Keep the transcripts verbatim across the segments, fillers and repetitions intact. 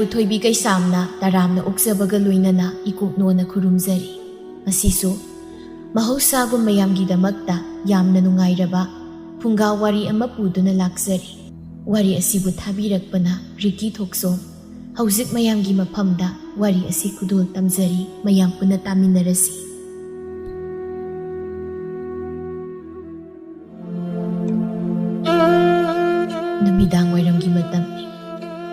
ꯊꯣꯏꯕꯤ ꯀꯩꯁꯥꯝꯅ ꯇꯔꯥꯝꯅ ꯑꯣꯛꯆꯕꯒ ꯂꯣꯏꯅꯅ ꯏꯀꯣꯛꯅꯣꯅ ꯈꯨꯔꯨꯝꯖꯔꯤ꯫ ꯉꯁꯤꯁꯨ ꯃꯍꯧꯁꯥꯒꯨꯝ ꯃꯌꯥꯝꯒꯤꯗꯃꯛꯇ ꯌꯥꯝꯅ ꯅꯨꯡꯉꯥꯏꯔꯕ ꯐꯨꯡꯒꯥ ꯋꯥꯔꯤ ꯑꯃ ꯄꯨꯗꯨꯅ ꯂꯥꯛꯆꯔꯤ꯫ ꯋꯥꯔꯤ ꯑꯁꯤꯕꯨ ꯊꯥꯕꯤꯔꯛꯄꯅ ꯔꯤꯀꯤ ꯊꯣꯛꯆꯣꯝ꯫ ꯍꯧꯖꯤꯛ ꯃꯌꯥꯝꯒꯤ ꯃꯐꯝꯗ ꯋꯥꯔꯤ ꯑꯁꯤ ꯈꯨꯗꯣꯜ ꯇꯝꯖꯔꯤ, ꯃꯌꯥꯝ ꯄꯨꯟꯅ ꯇꯥꯃꯤꯟꯅꯔꯁꯤ꯫ ꯅꯨꯃꯤꯗꯥꯡ ꯋꯥꯏꯔꯝꯒꯤ ꯃꯇꯝꯅꯤ꯫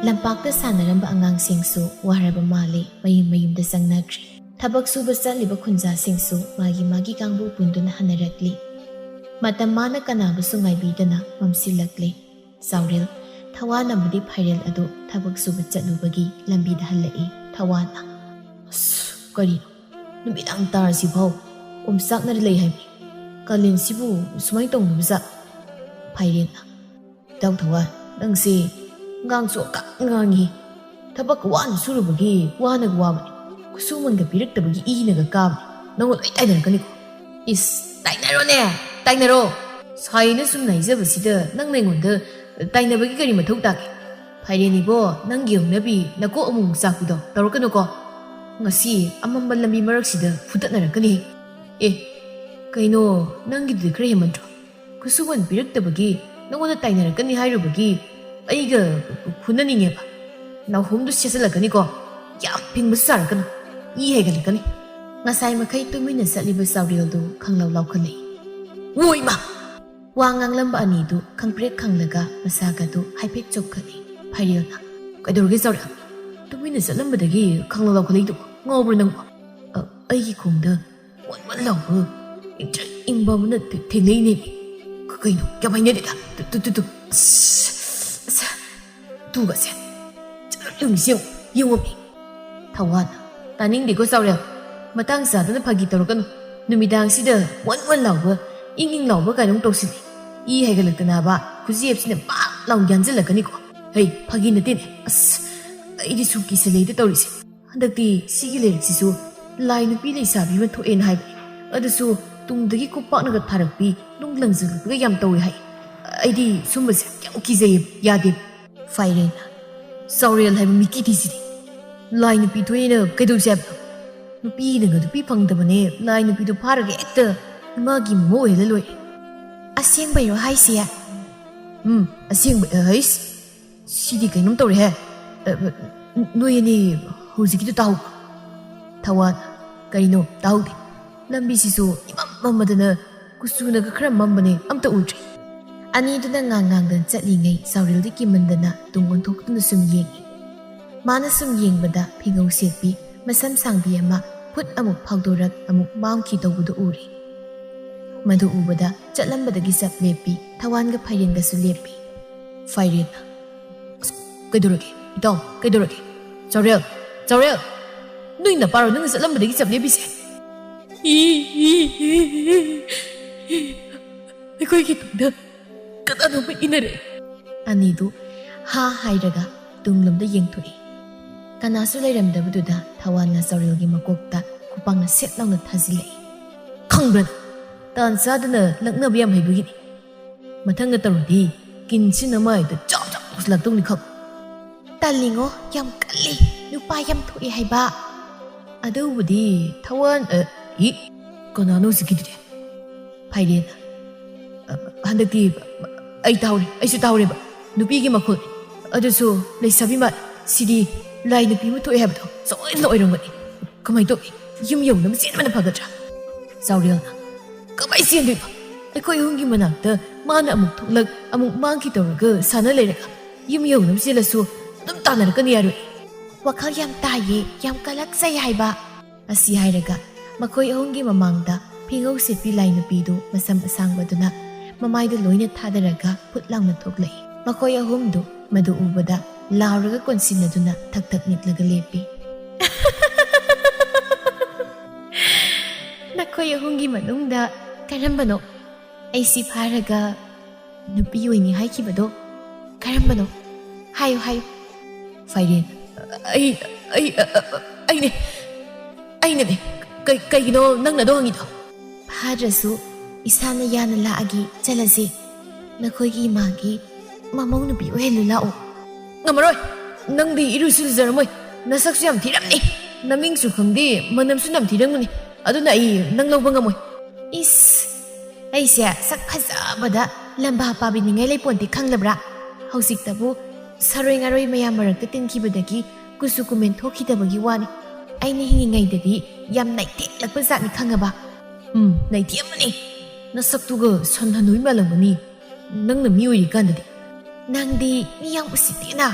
ꯂꯝꯄꯥꯛꯇ ꯁꯥꯟꯅꯔꯝꯕ ꯑꯉꯥꯡꯁꯤꯡꯁꯨ ꯋꯥꯔꯕ ꯃꯥꯜꯂꯤ, ꯃꯌꯨꯝ ꯃꯌꯨꯝꯗ ꯆꯪꯅꯈ꯭ꯔꯦ꯫ ꯊꯕꯛ ꯁꯨꯕ ꯆꯠꯂꯤꯕ ꯈꯨꯟꯖꯥꯁꯤꯡꯁꯨ ꯃꯥꯒꯤ ꯃꯥꯒꯤ ꯀꯥꯡꯕꯨ ꯄꯨꯟꯗꯨꯅ ꯍꯟꯅꯔꯛꯂꯤ꯫ ꯃꯇꯝ ꯃꯥꯅ ꯀꯅꯥꯕꯨꯁꯨ ꯉꯥꯏꯕꯤꯗꯅ ꯃꯝꯁꯤꯜꯂꯛꯂꯦ꯫ ꯆꯥꯎꯔꯦꯜ, ꯊꯋꯥꯟ ꯑꯃꯗꯤ ꯐꯥꯏꯔꯦꯜ ꯑꯗꯨ ꯊꯕꯛ ꯁꯨꯕ ꯆꯠꯂꯨꯕꯒꯤ ꯂꯝꯕꯤꯗ ꯍꯜꯂꯛꯏ꯫ ꯊꯋꯥꯟꯅ, "ꯑꯁ, ꯀꯔꯤꯅꯣ? ꯅꯨꯃꯤꯗꯥꯡ ꯇꯥꯔꯁꯤꯐꯥꯎ ꯑꯣꯝꯆꯥꯛꯅꯔ ꯂꯩ ꯍꯥꯏꯕꯅꯤ꯫ ꯀꯥꯂꯦꯟꯁꯤꯕꯨ ꯁꯨꯃꯥꯏꯅ ꯇꯧꯅꯕꯖꯥꯠ?" ꯐꯥꯏꯔꯦꯟꯅ, "ꯏꯇꯥꯎ ꯊꯋꯥꯟ, ꯅꯪꯁꯦ ꯉꯥꯡꯁꯨ ꯑꯀꯛ ꯉꯥꯡꯉꯤ꯫ ꯊꯕꯛ ꯋꯥꯅ ꯁꯨꯔꯨꯕꯒꯤ ꯋꯥꯅꯒ ꯋꯥꯕꯅꯤ, ꯈꯨꯠꯁꯨꯃꯟꯒ ꯄꯤꯔꯛꯇꯕꯒꯤ ꯏꯅꯒ ꯀꯥꯕꯅꯤ꯫ ꯅꯪꯉꯣꯟ ꯂꯣꯏ ꯇꯥꯏꯅꯔꯛꯀꯅꯤꯀꯣ?" "ꯏꯁ, ꯇꯥꯏꯅꯔꯣꯅꯦ, ꯇꯥꯏꯅꯔꯣ꯫ ꯁꯥꯏꯅ ꯁꯨꯝ ꯅꯥꯏꯖꯕꯁꯤꯗ ꯅꯪꯅ ꯑꯩꯉꯣꯟꯗ ꯇꯥꯏꯅꯕꯒꯤ ꯀꯔꯤ ꯃꯊꯧ ꯇꯥꯒꯦ? ꯐꯥꯏꯔꯦꯟ ꯏꯕꯣ, ꯅꯪꯒꯤ ꯍꯧꯅꯕꯤ ꯅꯀꯣꯛ ꯑꯃꯨꯛ ꯆꯥꯛꯄꯤꯗꯣ ꯇꯧꯔꯛꯀꯅꯨꯀꯣ꯫ ꯉꯁꯤ ꯑꯃꯝꯕ ꯂꯝꯕꯤ ꯃꯔꯛꯁꯤꯗ ꯐꯨꯗꯠꯅꯔꯛꯀꯅꯤ꯫ ꯑꯦ, ꯀꯩꯅꯣ, ꯅꯪꯒꯤꯗꯨꯗꯤ ꯈꯔ ꯍꯦꯟꯃꯟꯗ꯭ꯔꯣ? ꯈꯨꯠꯁꯨꯃꯟ ꯄꯤꯔꯛꯇꯕꯒꯤ ꯅꯉꯣꯟꯗ ꯇꯥꯏꯅꯔꯛꯀꯅꯤ ꯍꯥꯏꯔꯨꯕꯒꯤ ꯑꯩꯒ ꯐꯨꯅꯅꯤꯡꯉꯦꯕ? ꯅꯥꯍꯣꯝꯗꯨ ꯁꯦꯠꯆꯜꯂꯛꯀꯅꯤꯀꯣ꯫ ꯌꯥꯝ ꯐꯤꯡꯕꯁꯨ ꯁꯥꯔꯛꯀꯅꯨ꯫ ꯏ ꯍꯩꯒꯠꯂꯛꯀꯅꯤ꯫" ꯉꯁꯥꯏ ꯃꯈꯩ ꯇꯨꯃꯤꯟꯅ ꯆꯠꯂꯤꯕ ꯆꯥꯎꯔꯦꯜꯗꯨ ꯈꯪꯂꯧ ꯂꯥꯎꯈꯠꯂꯛꯏ꯫ "ꯑꯣꯏꯃ!" ꯋꯥ ꯉꯥꯡꯂꯝꯕ ꯑꯅꯤꯗꯨ ꯈꯪꯄ꯭ꯔꯦꯛ ꯈꯪꯂꯒ ꯃꯁꯥꯒꯗꯨ ꯍꯥꯏꯐꯦꯠ ꯆꯣꯛꯈꯠꯂꯤ꯫ ꯐꯥꯏꯔꯦꯜꯅ, "ꯀꯩꯗꯧꯔꯒꯦ ꯆꯥꯎꯔꯦꯜ? ꯇꯨꯃꯤꯟꯅ ꯆꯠꯂꯝꯕꯗꯒꯤ ꯈꯪꯂꯧ ꯂꯥꯎꯈꯠꯂꯛꯏꯗꯨꯕꯨ? ꯉꯥꯎꯕ꯭ꯔꯣ ꯅꯪꯕꯨ?" "ꯑ, ꯑꯩꯒꯤ ꯈꯣꯡꯗ ꯋꯟ ꯋꯟ ꯂꯥꯎꯕ ꯏꯪꯇ꯭ꯔꯤꯛ ꯏꯪꯕ ꯑꯃꯅ ꯊꯦ-, ꯊꯦꯡꯅꯩꯅꯦ꯫" "ꯀ-, ꯀꯩꯅꯣ? ꯌꯥꯝ ꯍꯩꯅꯗꯦꯗ꯫ ꯇꯨ, ꯇꯨ, ꯇꯨ, ꯇꯨ꯫ ꯑꯁ, ꯑꯁ, ꯇꯨꯒꯁꯦ꯫ ꯆꯠꯂꯣ, ꯌꯦꯡꯉꯨꯁꯤ, ꯌꯦꯡꯉꯨ, ꯌꯦꯡꯉꯨ꯫" ꯊꯋꯥꯟ, "ꯇꯥꯅꯤꯡꯗꯦꯀꯣ ꯆꯥꯎꯔꯦꯜ꯫ ꯃꯇꯥꯡ ꯆꯥꯗꯅ ꯐꯥꯒꯤ ꯇꯧꯔꯛꯀꯅꯨ꯫ ꯅꯨꯃꯤꯗꯥꯡꯁꯤꯗ ꯋꯟ ꯋꯟ ꯂꯥꯎꯕ, ꯏꯪ ꯏꯪ ꯂꯥꯎꯕ ꯀꯥꯏꯅ ꯑꯃꯨꯛ ꯇꯧꯁꯤꯜꯂꯤ꯫ ꯏ ꯍꯩꯒꯠꯂꯛꯇꯅꯕ ꯈꯨꯖꯦꯞꯁꯤꯅ ꯄꯥꯛ ꯂꯥꯎ ꯌꯥꯟꯁꯤꯜꯂꯛꯀꯅꯤꯀꯣ꯫ ꯍꯩ, ꯐꯥꯒꯤ ꯅꯠꯇꯦꯅꯦ꯫ ꯑꯁ, ꯑꯩꯗꯤ ꯁꯨꯝ ꯀꯤꯁꯜꯂꯛꯏꯗ ꯇꯧꯔꯤꯁꯦ꯫ ꯍꯟꯗꯛꯇꯤ ꯁꯤꯒꯤ ꯂꯥꯏꯔꯤꯛꯁꯤꯁꯨ ꯂꯥꯏ ꯅꯨꯄꯤ ꯂꯩꯁꯥꯕꯤ ꯑꯃ ꯊꯣꯛꯑꯦꯅ ꯍꯥꯏꯕꯅꯤ꯫ ꯑꯗꯨꯁꯨ ꯇꯨꯡꯗꯒꯤ ꯈꯨꯄꯥꯛꯅꯒ ꯊꯥꯔꯛꯄꯤ, ꯅꯨꯡ ꯂꯪꯖꯜꯂꯛꯄꯒ ꯌꯥꯝ ꯇꯧꯋꯦ ꯍꯥꯏ꯫ ꯑꯩꯗꯤ ꯁꯨꯝꯕꯁꯦ ꯌꯥꯝ ꯀꯤꯖꯩꯌꯦ, ꯌꯥꯗꯦ꯫" ꯐꯥꯏꯔꯦꯟꯅ, ꯆꯥꯎꯔꯦꯜ ꯍꯥꯏꯕ ꯃꯤꯀꯤꯗꯤꯁꯤꯗꯤ ꯂꯥꯏ ꯅꯨꯄꯤ ꯊꯣꯛꯑꯦꯅ ꯀꯩꯗꯧꯁꯦ ꯍꯥꯏꯕꯅꯣ? ꯅꯨꯄꯤꯅꯒ ꯅꯨꯄꯤ ꯐꯪꯗꯕꯅꯦ, ꯂꯥꯏ ꯅꯨꯄꯤꯗꯣ ꯐꯥꯔꯒ ꯍꯦꯛꯇ ꯏꯃꯥꯒꯤ ꯃꯃꯧ ꯑꯣꯏꯍꯜꯂ ꯂꯣꯏꯔꯦ꯫ ꯑꯁꯦꯡꯕꯩꯔꯣ ꯍꯥꯏꯁꯦ? ꯎꯝ, ꯑꯁꯦꯡꯕ꯫ ꯑ, ꯍꯩꯁ, ꯁꯤꯗꯤ ꯀꯩꯅꯣꯝ ꯇꯧꯔꯦꯍꯦ꯫ ꯑ, ꯑ, ꯅꯣꯏ ꯑꯅꯤ ꯍꯧꯖꯤꯛꯀꯤꯗꯣ ꯇꯥꯍꯧꯕ꯭ꯔꯣ? ꯊꯋꯥꯟ, ꯀꯔꯤꯅꯣ ꯇꯥꯍꯧꯗꯦ꯫ ꯂꯝꯕꯤꯁꯤꯁꯨ ꯏꯃꯝ ꯃꯝꯃꯗꯅ ꯀꯨꯆꯨꯅꯒ ꯈꯔ ꯃꯝꯕꯅꯦ, ꯑꯝꯇ ꯎꯗ꯭ꯔꯦ꯫ ꯑꯅꯤꯗꯨꯅ ꯉꯥꯡ ꯉꯥꯡꯗꯅ ꯆꯠꯂꯤꯉꯩ ꯆꯥꯎꯔꯦꯜꯗꯤ ꯀꯤꯃꯟꯗꯅ ꯇꯨꯡ ꯑꯣꯟꯊꯣꯛꯇꯨꯅ ꯁꯨꯝ ꯌꯦꯡꯉꯤ꯫ ꯃꯥꯅ ꯁꯨꯝ ꯌꯦꯡꯕꯗ ꯐꯤꯉꯧ ꯁꯦꯠꯄꯤ, ꯃꯁꯝ ꯁꯥꯡꯕꯤ ꯑꯃ ꯐꯨꯠ ꯑꯃꯨꯛ ꯐꯥꯎꯗꯣꯔꯛ ꯑꯃꯨꯛ ꯃꯥꯡꯈꯤ ꯇꯧꯕꯗꯨ ꯎꯔꯦ꯫ ꯃꯗꯨ ꯎꯕꯗ ꯆꯠꯂꯝꯕꯗꯒꯤ ꯆꯞ ꯂꯦꯞꯄꯤ, ꯊꯋꯥꯟꯒ ꯐꯥꯏꯔꯦꯟꯒꯁꯨ ꯂꯦꯞꯄꯤ꯫ ꯐꯥꯏꯔꯦꯟꯅ, "ꯑꯁ, ꯀꯩꯗꯧꯔꯒꯦ? ꯏꯇꯥꯎ, ꯀꯩꯗꯧꯔꯒꯦ? ꯆꯥꯎꯔꯦꯜ, ꯆꯥꯎꯔꯦꯜ! ꯅꯣꯏ ꯅꯄꯥꯔꯣ ꯅꯪꯅ ꯆꯠꯂꯝꯕꯗꯒꯤ ꯆꯞ ꯂꯦꯞꯄꯤꯁꯦ?" "E, E, E, E, E, ꯑꯩꯈꯣꯏꯒꯤ ꯇꯨꯡꯗ ꯀꯅꯥꯅꯣꯝꯃ ꯏꯟꯅꯔꯦ!" ꯑꯅꯤꯗꯨ ꯍꯥ ꯍꯥꯏꯔꯒ ꯇꯨꯡꯂꯣꯝꯗ ꯌꯦꯡꯊꯣꯛꯏ꯫ ꯀꯅꯥꯁꯨ ꯂꯩꯔꯝꯗꯕꯗꯨꯗ ꯊꯋꯥꯟꯅ ꯆꯥꯎꯔꯦꯜꯒꯤ ꯃꯀꯣꯛꯇ ꯈꯨꯄꯥꯛꯅ ꯁꯦꯠ ꯂꯥꯎꯅ ꯊꯥꯖꯤꯜꯂꯛꯏ꯫ "ꯈꯪꯕ꯭ꯔꯥ ꯅꯪ? ꯇꯥꯟ ꯆꯥꯗꯅ ꯂꯛꯅꯕ ꯌꯥꯝ ꯍꯩꯕꯒꯤꯅꯤ꯫ ꯃꯊꯪꯒ ꯇꯧꯔꯗꯤ ꯀꯤꯟꯁꯤꯅ ꯃꯥꯏꯗ ꯆꯥꯎ ꯆꯥꯎ ꯂꯥꯎꯁꯤꯜꯂꯛꯇꯧꯅꯤ ꯈꯪ꯫" "ꯇꯜꯂꯤꯉꯣ, ꯌꯥꯝ ꯀꯜꯂꯤ, ꯅꯨꯄꯥ ꯌꯥꯝ ꯊꯣꯛꯑꯦ ꯍꯥꯏꯕ꯫" "ꯑꯗꯨꯕꯨꯗꯤ ꯊꯋꯥꯟ, ꯑ, ꯏ, ꯀꯅꯥꯅꯣ ꯍꯧꯖꯤꯛꯀꯤꯗꯨꯗꯤ?" ꯐꯥꯏꯔꯦꯟ, "ꯑ, ꯍꯟꯗꯛꯇꯤ ꯑꯩ ꯇꯥꯍꯧꯔꯦ, ꯑꯩꯁꯨ ꯇꯥꯍꯧꯔꯦꯕ꯫ ꯅꯨꯄꯤꯒꯤ ꯃꯈꯣꯜ, ꯑꯗꯨꯁꯨ ꯂꯩꯁꯥꯕꯤ ꯃꯥꯜꯂꯦ꯫ ꯁꯤꯗꯤ ꯂꯥꯏ ꯅꯨꯄꯤ ꯑꯃ ꯊꯣꯛꯑꯦ ꯍꯥꯏꯕꯗꯣ ꯁꯣꯏꯗꯅ ꯑꯣꯏꯔꯝꯒꯅꯤ꯫ ꯀꯃꯥꯏꯅ ꯇꯧꯅꯤ? ꯌꯨꯝ ꯌꯧꯅꯕ ꯆꯦꯟꯕꯅ ꯐꯒꯗ꯭ꯔꯥ?" ꯆꯥꯎꯔꯦꯜꯅ, "ꯀꯃꯥꯏ ꯆꯦꯟꯗꯣꯏꯅꯣ? ꯑꯩꯈꯣꯏ ꯑꯍꯨꯝꯒꯤ ꯃꯅꯥꯛꯇ ꯃꯥꯅ ꯑꯃꯨꯛ ꯊꯣꯛꯂꯛ, ꯑꯃꯨꯛ ꯃꯥꯡꯈꯤ ꯇꯧꯔꯒ ꯁꯥꯟꯅ ꯂꯩꯔꯒ ꯌꯨꯝ ꯌꯧꯅꯕ ꯆꯦꯜꯂꯁꯨ ꯑꯗꯨꯝ ꯇꯥꯟꯅꯔꯛꯀꯅꯤ ꯌꯥꯔꯣꯏ꯫" "ꯋꯥꯈꯜ ꯌꯥꯝ ꯇꯥꯏꯌꯦ, ꯌꯥꯝ ꯀꯜꯂꯛꯆꯩ ꯍꯥꯏꯕ꯫" ꯑꯁꯤ ꯍꯥꯏꯔꯒ ꯃꯈꯣꯏ ꯑꯍꯨꯝꯒꯤ ꯃꯃꯥꯡꯗ ꯐꯤꯉꯧ ꯁꯦꯠꯄꯤ ꯂꯥꯏ ꯅꯨꯄꯤꯗꯨ ꯃꯁꯝ ꯑꯁꯥꯡꯕꯗꯨꯅ ꯃꯃꯥꯏꯗ ꯂꯣꯏꯅ ꯊꯥꯗꯔꯒ ꯐꯨꯠ ꯂꯥꯎꯅ ꯊꯣꯛꯂꯛꯏ꯫ ꯃꯈꯣꯏ ꯑꯍꯨꯝꯗꯨ ꯃꯗꯨ ꯎꯕꯗ ꯂꯥꯎꯔꯒ ꯀꯣꯟꯁꯤꯟꯅꯗꯨꯅ ꯊꯛ ꯊꯛ ꯅꯤꯛꯂꯒ ꯂꯦꯞꯄꯤ꯫ "ꯅꯈꯣꯏ ꯑꯍꯨꯝꯒꯤ ꯃꯅꯨꯡꯗ ꯀꯔꯝꯕꯅꯣ ꯑꯩꯁꯤ ꯐꯥꯔꯒ ꯅꯨꯄꯤ ꯑꯣꯏꯅꯤ ꯍꯥꯏꯈꯤꯕꯗꯣ? ꯀꯔꯝꯕꯅꯣ? ꯍꯥꯏꯌꯨ, ꯍꯥꯏꯌꯨ꯫" ꯐꯥꯏꯔꯦꯟ, "ꯑꯩ, ꯑꯩ, ꯑ, ꯑ, ꯑꯩꯅꯦ, ꯑꯩꯅꯅꯦ꯫ ꯀꯩ-, ꯀꯩꯒꯤꯅꯣ ꯅꯪꯅ ꯑꯗꯣ ꯍꯪꯉꯤꯗꯣ?" "ꯐꯥꯗ꯭ꯔꯁꯨ ꯏꯁꯥꯅ ꯌꯥꯅ ꯂꯥꯛꯑꯒꯦ, ꯆꯠꯂꯁꯦ꯫ ꯅꯈꯣꯏꯒꯤ ꯏꯃꯥꯒꯤ ꯃꯃꯧ ꯅꯨꯄꯤ ꯑꯣꯏꯍꯜꯂꯨ ꯂꯥꯛꯑꯣ꯫" "ꯉꯝꯃꯔꯣꯏ꯫ ꯅꯪꯗꯤ ꯏꯔꯨꯁꯨ ꯂꯨꯖꯔꯝꯃꯣꯏ, ꯅꯁꯛꯁꯨ ꯌꯥꯝ ꯊꯤꯔꯝꯅꯤ, ꯅꯃꯤꯡꯁꯨ ꯈꯪꯗꯦ, ꯃꯅꯝꯁꯨ ꯅꯝꯊꯤꯔꯝꯒꯅꯤ, ꯑꯗꯨꯅ ꯑꯩ ꯅꯪ ꯂꯧꯕ ꯉꯝꯃꯣꯏ꯫ ꯏꯁ, ꯑꯩꯁꯦ ꯁꯛ ꯐꯖꯕꯗ ꯂꯝꯕꯥ ꯄꯥꯕꯤꯅꯤꯡꯉꯥꯏ ꯂꯩꯄꯣꯟꯇꯦ ꯈꯪꯂꯕ꯭ꯔꯥ? ꯍꯧꯖꯤꯛꯇꯕꯨ ꯁꯥꯔꯣꯏ ꯉꯥꯔꯣꯏ ꯃꯌꯥꯝ ꯃꯔꯛꯇ ꯇꯤꯟꯈꯤꯕꯗꯒꯤ ꯀꯨꯆꯨ ꯀꯨꯃꯦꯟ ꯊꯣꯛꯈꯤꯗꯕꯒꯤ ꯋꯥꯅꯤ꯫ ꯑꯩꯅ ꯍꯤꯡꯉꯤꯉꯩꯗꯗꯤ ꯌꯥꯝ ꯅꯩꯊꯦꯛꯂꯛꯄ ꯖꯥꯠꯅꯤ ꯈꯪꯉꯕ? ꯎꯝ, ꯅꯩꯊꯦꯛꯑꯝꯃꯅꯤ꯫ ꯅꯁꯛꯇꯨꯒ ꯁꯟ ꯍꯅꯨꯏ ꯃꯥꯜꯂꯝꯒꯅꯤ, ꯅꯪꯅ ꯃꯤ ꯑꯣꯏꯔꯤꯀꯥꯟꯗꯗꯤ꯫ ꯅꯪꯗꯤ ꯃꯤ ꯌꯥꯝ ꯎꯁꯤꯠꯇꯦꯅ꯫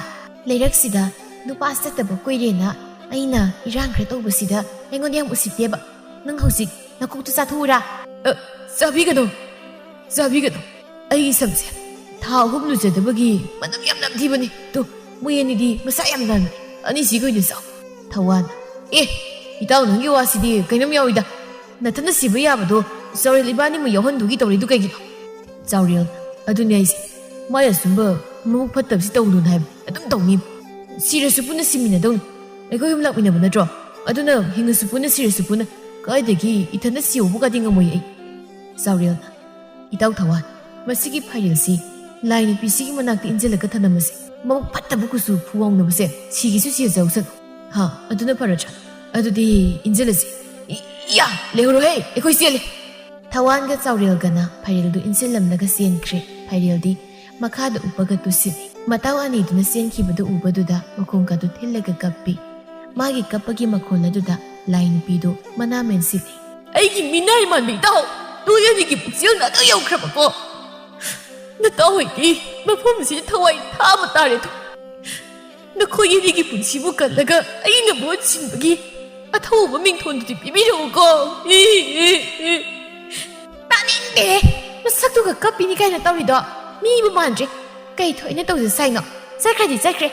ꯂꯩꯔꯛꯁꯤꯗ ꯅꯨꯄꯥ ꯆꯠꯇꯕ ꯀꯨꯏꯔꯦꯅ ꯑꯩꯅ ꯏꯔꯥꯡ ꯈꯔ ꯇꯧꯕꯁꯤꯗ ꯑꯩꯉꯣꯟꯗ ꯌꯥꯝ ꯎꯁꯤꯠꯇꯦꯕ꯫ ꯅꯪ ꯍꯧꯖꯤꯛ ꯅꯀꯣꯛꯇꯨ ꯆꯥꯊꯣꯛꯎꯔꯥ? ꯑ, ꯆꯥꯕꯤꯒꯅꯨ, ꯆꯥꯕꯤꯒꯅꯨ꯫ ꯑꯩꯒꯤ ꯁꯝꯁꯦ ꯊꯥ ꯑꯍꯨꯝ ꯂꯨꯖꯗꯕꯒꯤ ꯃꯅꯝ ꯌꯥꯝ ꯅꯝꯊꯤꯕꯅꯤ꯫ ꯇꯨ, ꯃꯣꯏ ꯑꯅꯤꯗꯤ ꯃꯁꯥ ꯌꯥꯝ ꯅꯥꯟꯕꯅꯤ꯫ ꯑꯅꯤꯁꯤꯒ ꯑꯣꯏꯅ ꯆꯥꯎ꯫ ꯊꯧꯋꯥꯟ, ꯑꯦ, ꯏꯇꯥꯎ, ꯅꯪꯒꯤ ꯋꯥꯁꯤꯗꯤ ꯀꯩꯅꯣꯝ ꯌꯥꯎꯏꯗ꯫ ꯅꯊꯟꯅ ꯁꯤꯕ ꯌꯥꯕꯗꯣ ꯆꯥꯎꯔꯦꯜ ꯏꯕꯥꯅꯤꯃꯨꯛ ꯌꯥꯎꯍꯟꯗꯨꯒꯤ ꯇꯧꯔꯤꯗꯨ ꯀꯩꯒꯤꯅꯣ? ꯆꯥꯎꯔꯦꯜ, ꯑꯗꯨꯅꯦ ꯑꯩꯁꯦ꯫ ꯃꯥꯏ ꯑꯁꯨꯝꯕ ꯃꯕꯨꯛ ꯐꯠꯇꯕꯁꯤ ꯇꯧꯅꯨꯅ ꯍꯥꯏꯕ꯫ ꯑꯗꯨꯝ ꯇꯧꯅꯤ꯫ ꯁꯤꯔꯁꯨ ꯄꯨꯟꯅ ꯁꯤꯃꯤꯟꯅꯗꯧꯅꯤ꯫ ꯑꯩꯈꯣꯏ ꯑꯍꯨꯝ ꯂꯥꯛꯃꯤꯟꯅꯕ ꯅꯠꯇ꯭ꯔꯣ? ꯑꯗꯨꯅ ꯍꯤꯡꯉꯁꯨ ꯄꯨꯟꯅ, ꯁꯤꯔꯁꯨ ꯄꯨꯟꯅ꯫ ꯀꯥꯏꯗꯒꯤ ꯏꯊꯟꯇ ꯁꯤꯍꯧꯕꯒꯗꯤ ꯉꯝꯃꯣꯏ ꯑꯩ꯫ ꯆꯥꯎꯔꯦꯜ, ꯏꯇꯥꯎ ꯊꯧꯋꯥꯟ, ꯃꯁꯤꯒꯤ ꯐꯥꯏꯔꯦꯜꯁꯤ ꯂꯥꯏ ꯅꯨꯄꯤꯁꯤꯒꯤ ꯃꯅꯥꯛꯇ ꯏꯟꯖꯜꯂꯒ ꯊꯅꯝꯃꯁꯦ꯫ ꯃꯕꯨꯛ ꯐꯠꯇꯕ ꯀꯨꯆꯨ ꯐꯨꯋꯥꯎꯅꯕꯁꯦ ꯁꯤꯒꯤꯁꯨ ꯁꯤꯖꯍꯧꯁꯅꯨ꯫ ꯍꯥ, ꯑꯗꯨꯅ ꯐꯔꯗ꯭ꯔꯥ? ꯑꯗꯨꯗꯤ ꯏꯟꯖꯜꯂꯁꯤ꯫ ꯏ-, ꯏꯌꯥ! ꯂꯩꯍꯧꯔꯣꯍꯦ, ꯑꯩꯈꯣꯏ ꯆꯦꯜꯂꯦ꯫ ꯊꯧꯋꯥꯟꯒ ꯆꯥꯎꯔꯦꯜꯒꯅ ꯐꯥꯏꯔꯦꯜꯗꯨ ꯏꯟꯁꯤꯜꯂꯝꯂꯒ ꯆꯦꯟꯈ꯭ꯔꯦ꯫ ꯐꯥꯏꯔꯦꯜꯗꯤ ꯃꯈꯥꯗ ꯎꯞꯄꯒ ꯇꯨꯁꯤꯜꯂꯤ꯫ ꯃꯇꯥꯎ ꯑꯅꯤꯗꯨꯅ ꯆꯦꯟꯈꯤꯕꯗꯨ ꯎꯕꯗꯨꯗ ꯃꯈꯣꯡꯒꯗꯨ ꯊꯤꯜꯂꯒ ꯀꯞꯄꯤ꯫ ꯃꯥꯒꯤ ꯀꯞꯄꯒꯤ ꯃꯈꯣꯜ ꯑꯗꯨꯗ ꯂꯥꯏ ꯅꯨꯄꯤꯗꯨ ꯃꯅꯥ ꯃꯦꯟꯁꯤꯜꯂꯤ꯫ ꯑꯩꯒꯤ ꯃꯤꯅꯥꯏ ꯃꯥꯟꯕꯤ ꯏꯇꯥꯎ, ꯅꯣꯏ ꯑꯅꯤꯒꯤ ꯄꯨꯛꯆꯦꯜꯅ ꯑꯗꯨ ꯌꯧꯈ꯭ꯔꯕꯀꯣ? ꯅꯇꯥꯎ ꯍꯣꯏꯗꯤ ꯃꯐꯝꯁꯤꯗ ꯊꯋꯥꯏ ꯊꯥꯕ ꯇꯥꯔꯦꯗꯣ꯫ ꯅꯈꯣꯏ ꯑꯅꯤꯒꯤ ꯄꯨꯟꯁꯤꯕꯨ ꯀꯜꯂꯒ ꯑꯩꯅ ꯃꯍꯨꯠ ꯁꯤꯟꯕꯒꯤ ꯑꯊꯧꯕ ꯃꯤꯡꯊꯣꯟꯗꯨꯗꯤ ꯄꯤꯕꯤꯔꯛꯎꯀꯣ꯫ E, E, E. ꯇꯥꯅꯤꯡꯗꯦ꯫ ꯃꯁꯛꯇꯨꯒ ꯀꯞꯄꯤꯅꯤ ꯀꯥꯏꯅ ꯇꯧꯔꯤꯗꯣ ꯃꯤꯕꯨ ꯃꯥꯟꯗ꯭ꯔꯦ꯫ ꯀꯩ ꯊꯣꯛꯏꯅ ꯇꯧꯖꯁ ꯍꯥꯏꯅꯣ? ꯆꯠꯈ꯭ꯔꯗꯤ ꯆꯠꯈ꯭ꯔꯦ꯫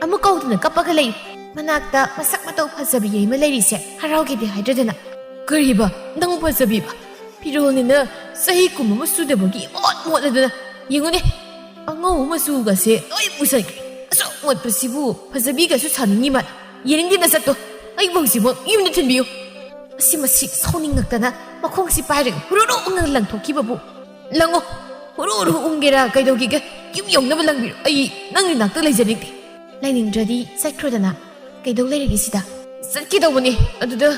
ꯑꯃꯨꯛ ꯀꯧꯗꯨꯅ ꯀꯞꯄꯒ ꯂꯩ꯫ ꯃꯅꯥꯛꯇ ꯃꯁꯛ ꯃꯇꯧ ꯐꯖꯕꯤ ꯑꯃ ꯂꯩꯔꯤꯁꯦ ꯍꯔꯥꯎꯒꯦꯗꯤ ꯍꯥꯏꯗ꯭ꯔꯗꯅ꯫ ꯀꯔꯤꯕ? ꯅꯪ ꯐꯖꯕꯤꯕ? ꯐꯤꯔꯣꯜꯅꯤꯅ ꯆꯍꯤ ꯀꯨꯝ ꯑꯃ ꯁꯨꯗꯕꯒꯤ ꯏꯃꯣꯠ ꯃꯣꯠꯂꯗꯅ꯫ ꯌꯦꯡꯉꯨꯅꯦ, ꯑꯉꯧꯕ ꯃꯆꯨꯒꯁꯦ ꯂꯣꯏ ꯄꯨꯁꯟꯈ꯭ꯔꯦ꯫ ꯑꯁꯨꯛ ꯃꯣꯠꯄꯁꯤꯕꯨ ꯐꯖꯕꯤꯒꯁꯨ ꯁꯥꯅꯤꯡꯉꯤ ꯃꯥꯜꯂꯦ꯫ ꯌꯦꯡꯅꯤꯡꯗꯦ ꯅꯁꯛꯇꯣ꯫ ꯑꯩꯕꯨ ꯍꯧꯖꯤꯛꯃꯛ ꯌꯨꯝꯗ ꯊꯤꯟꯕꯤꯌꯨ꯫ ꯑꯁꯤ ꯃꯁꯤ ꯁꯥꯎꯅꯤꯡꯉꯛꯇꯅ ꯃꯈꯣꯡꯁꯤ ꯄꯥꯏꯔꯒ ꯍꯨꯔꯨꯔꯨ ꯎꯪꯉꯒ ꯂꯪꯊꯣꯛꯈꯤꯕꯕꯨ꯫ ꯂꯪꯉꯣ, ꯍꯨꯔꯨ ꯍꯨꯔꯨ ꯎꯪꯒꯦꯔꯥ ꯀꯩꯗꯧꯒꯦꯒꯦ, ꯌꯨꯝ ꯌꯧꯅꯕ ꯂꯪꯕꯤꯔꯣ꯫ ꯑꯩ ꯅꯪꯒꯤ ꯅꯥꯛꯇ ꯂꯩꯖꯅꯤꯡꯗꯦ꯫ ꯂꯩꯅꯤꯡꯗ꯭ꯔꯗꯤ ꯆꯠꯈ꯭ꯔꯣꯗꯅ꯫ ꯀꯩꯗꯧ ꯂꯩꯔꯒꯦ ꯁꯤꯗ? ꯆꯠꯀꯦ ꯇꯧꯕꯅꯤ, ꯑꯗꯨꯗ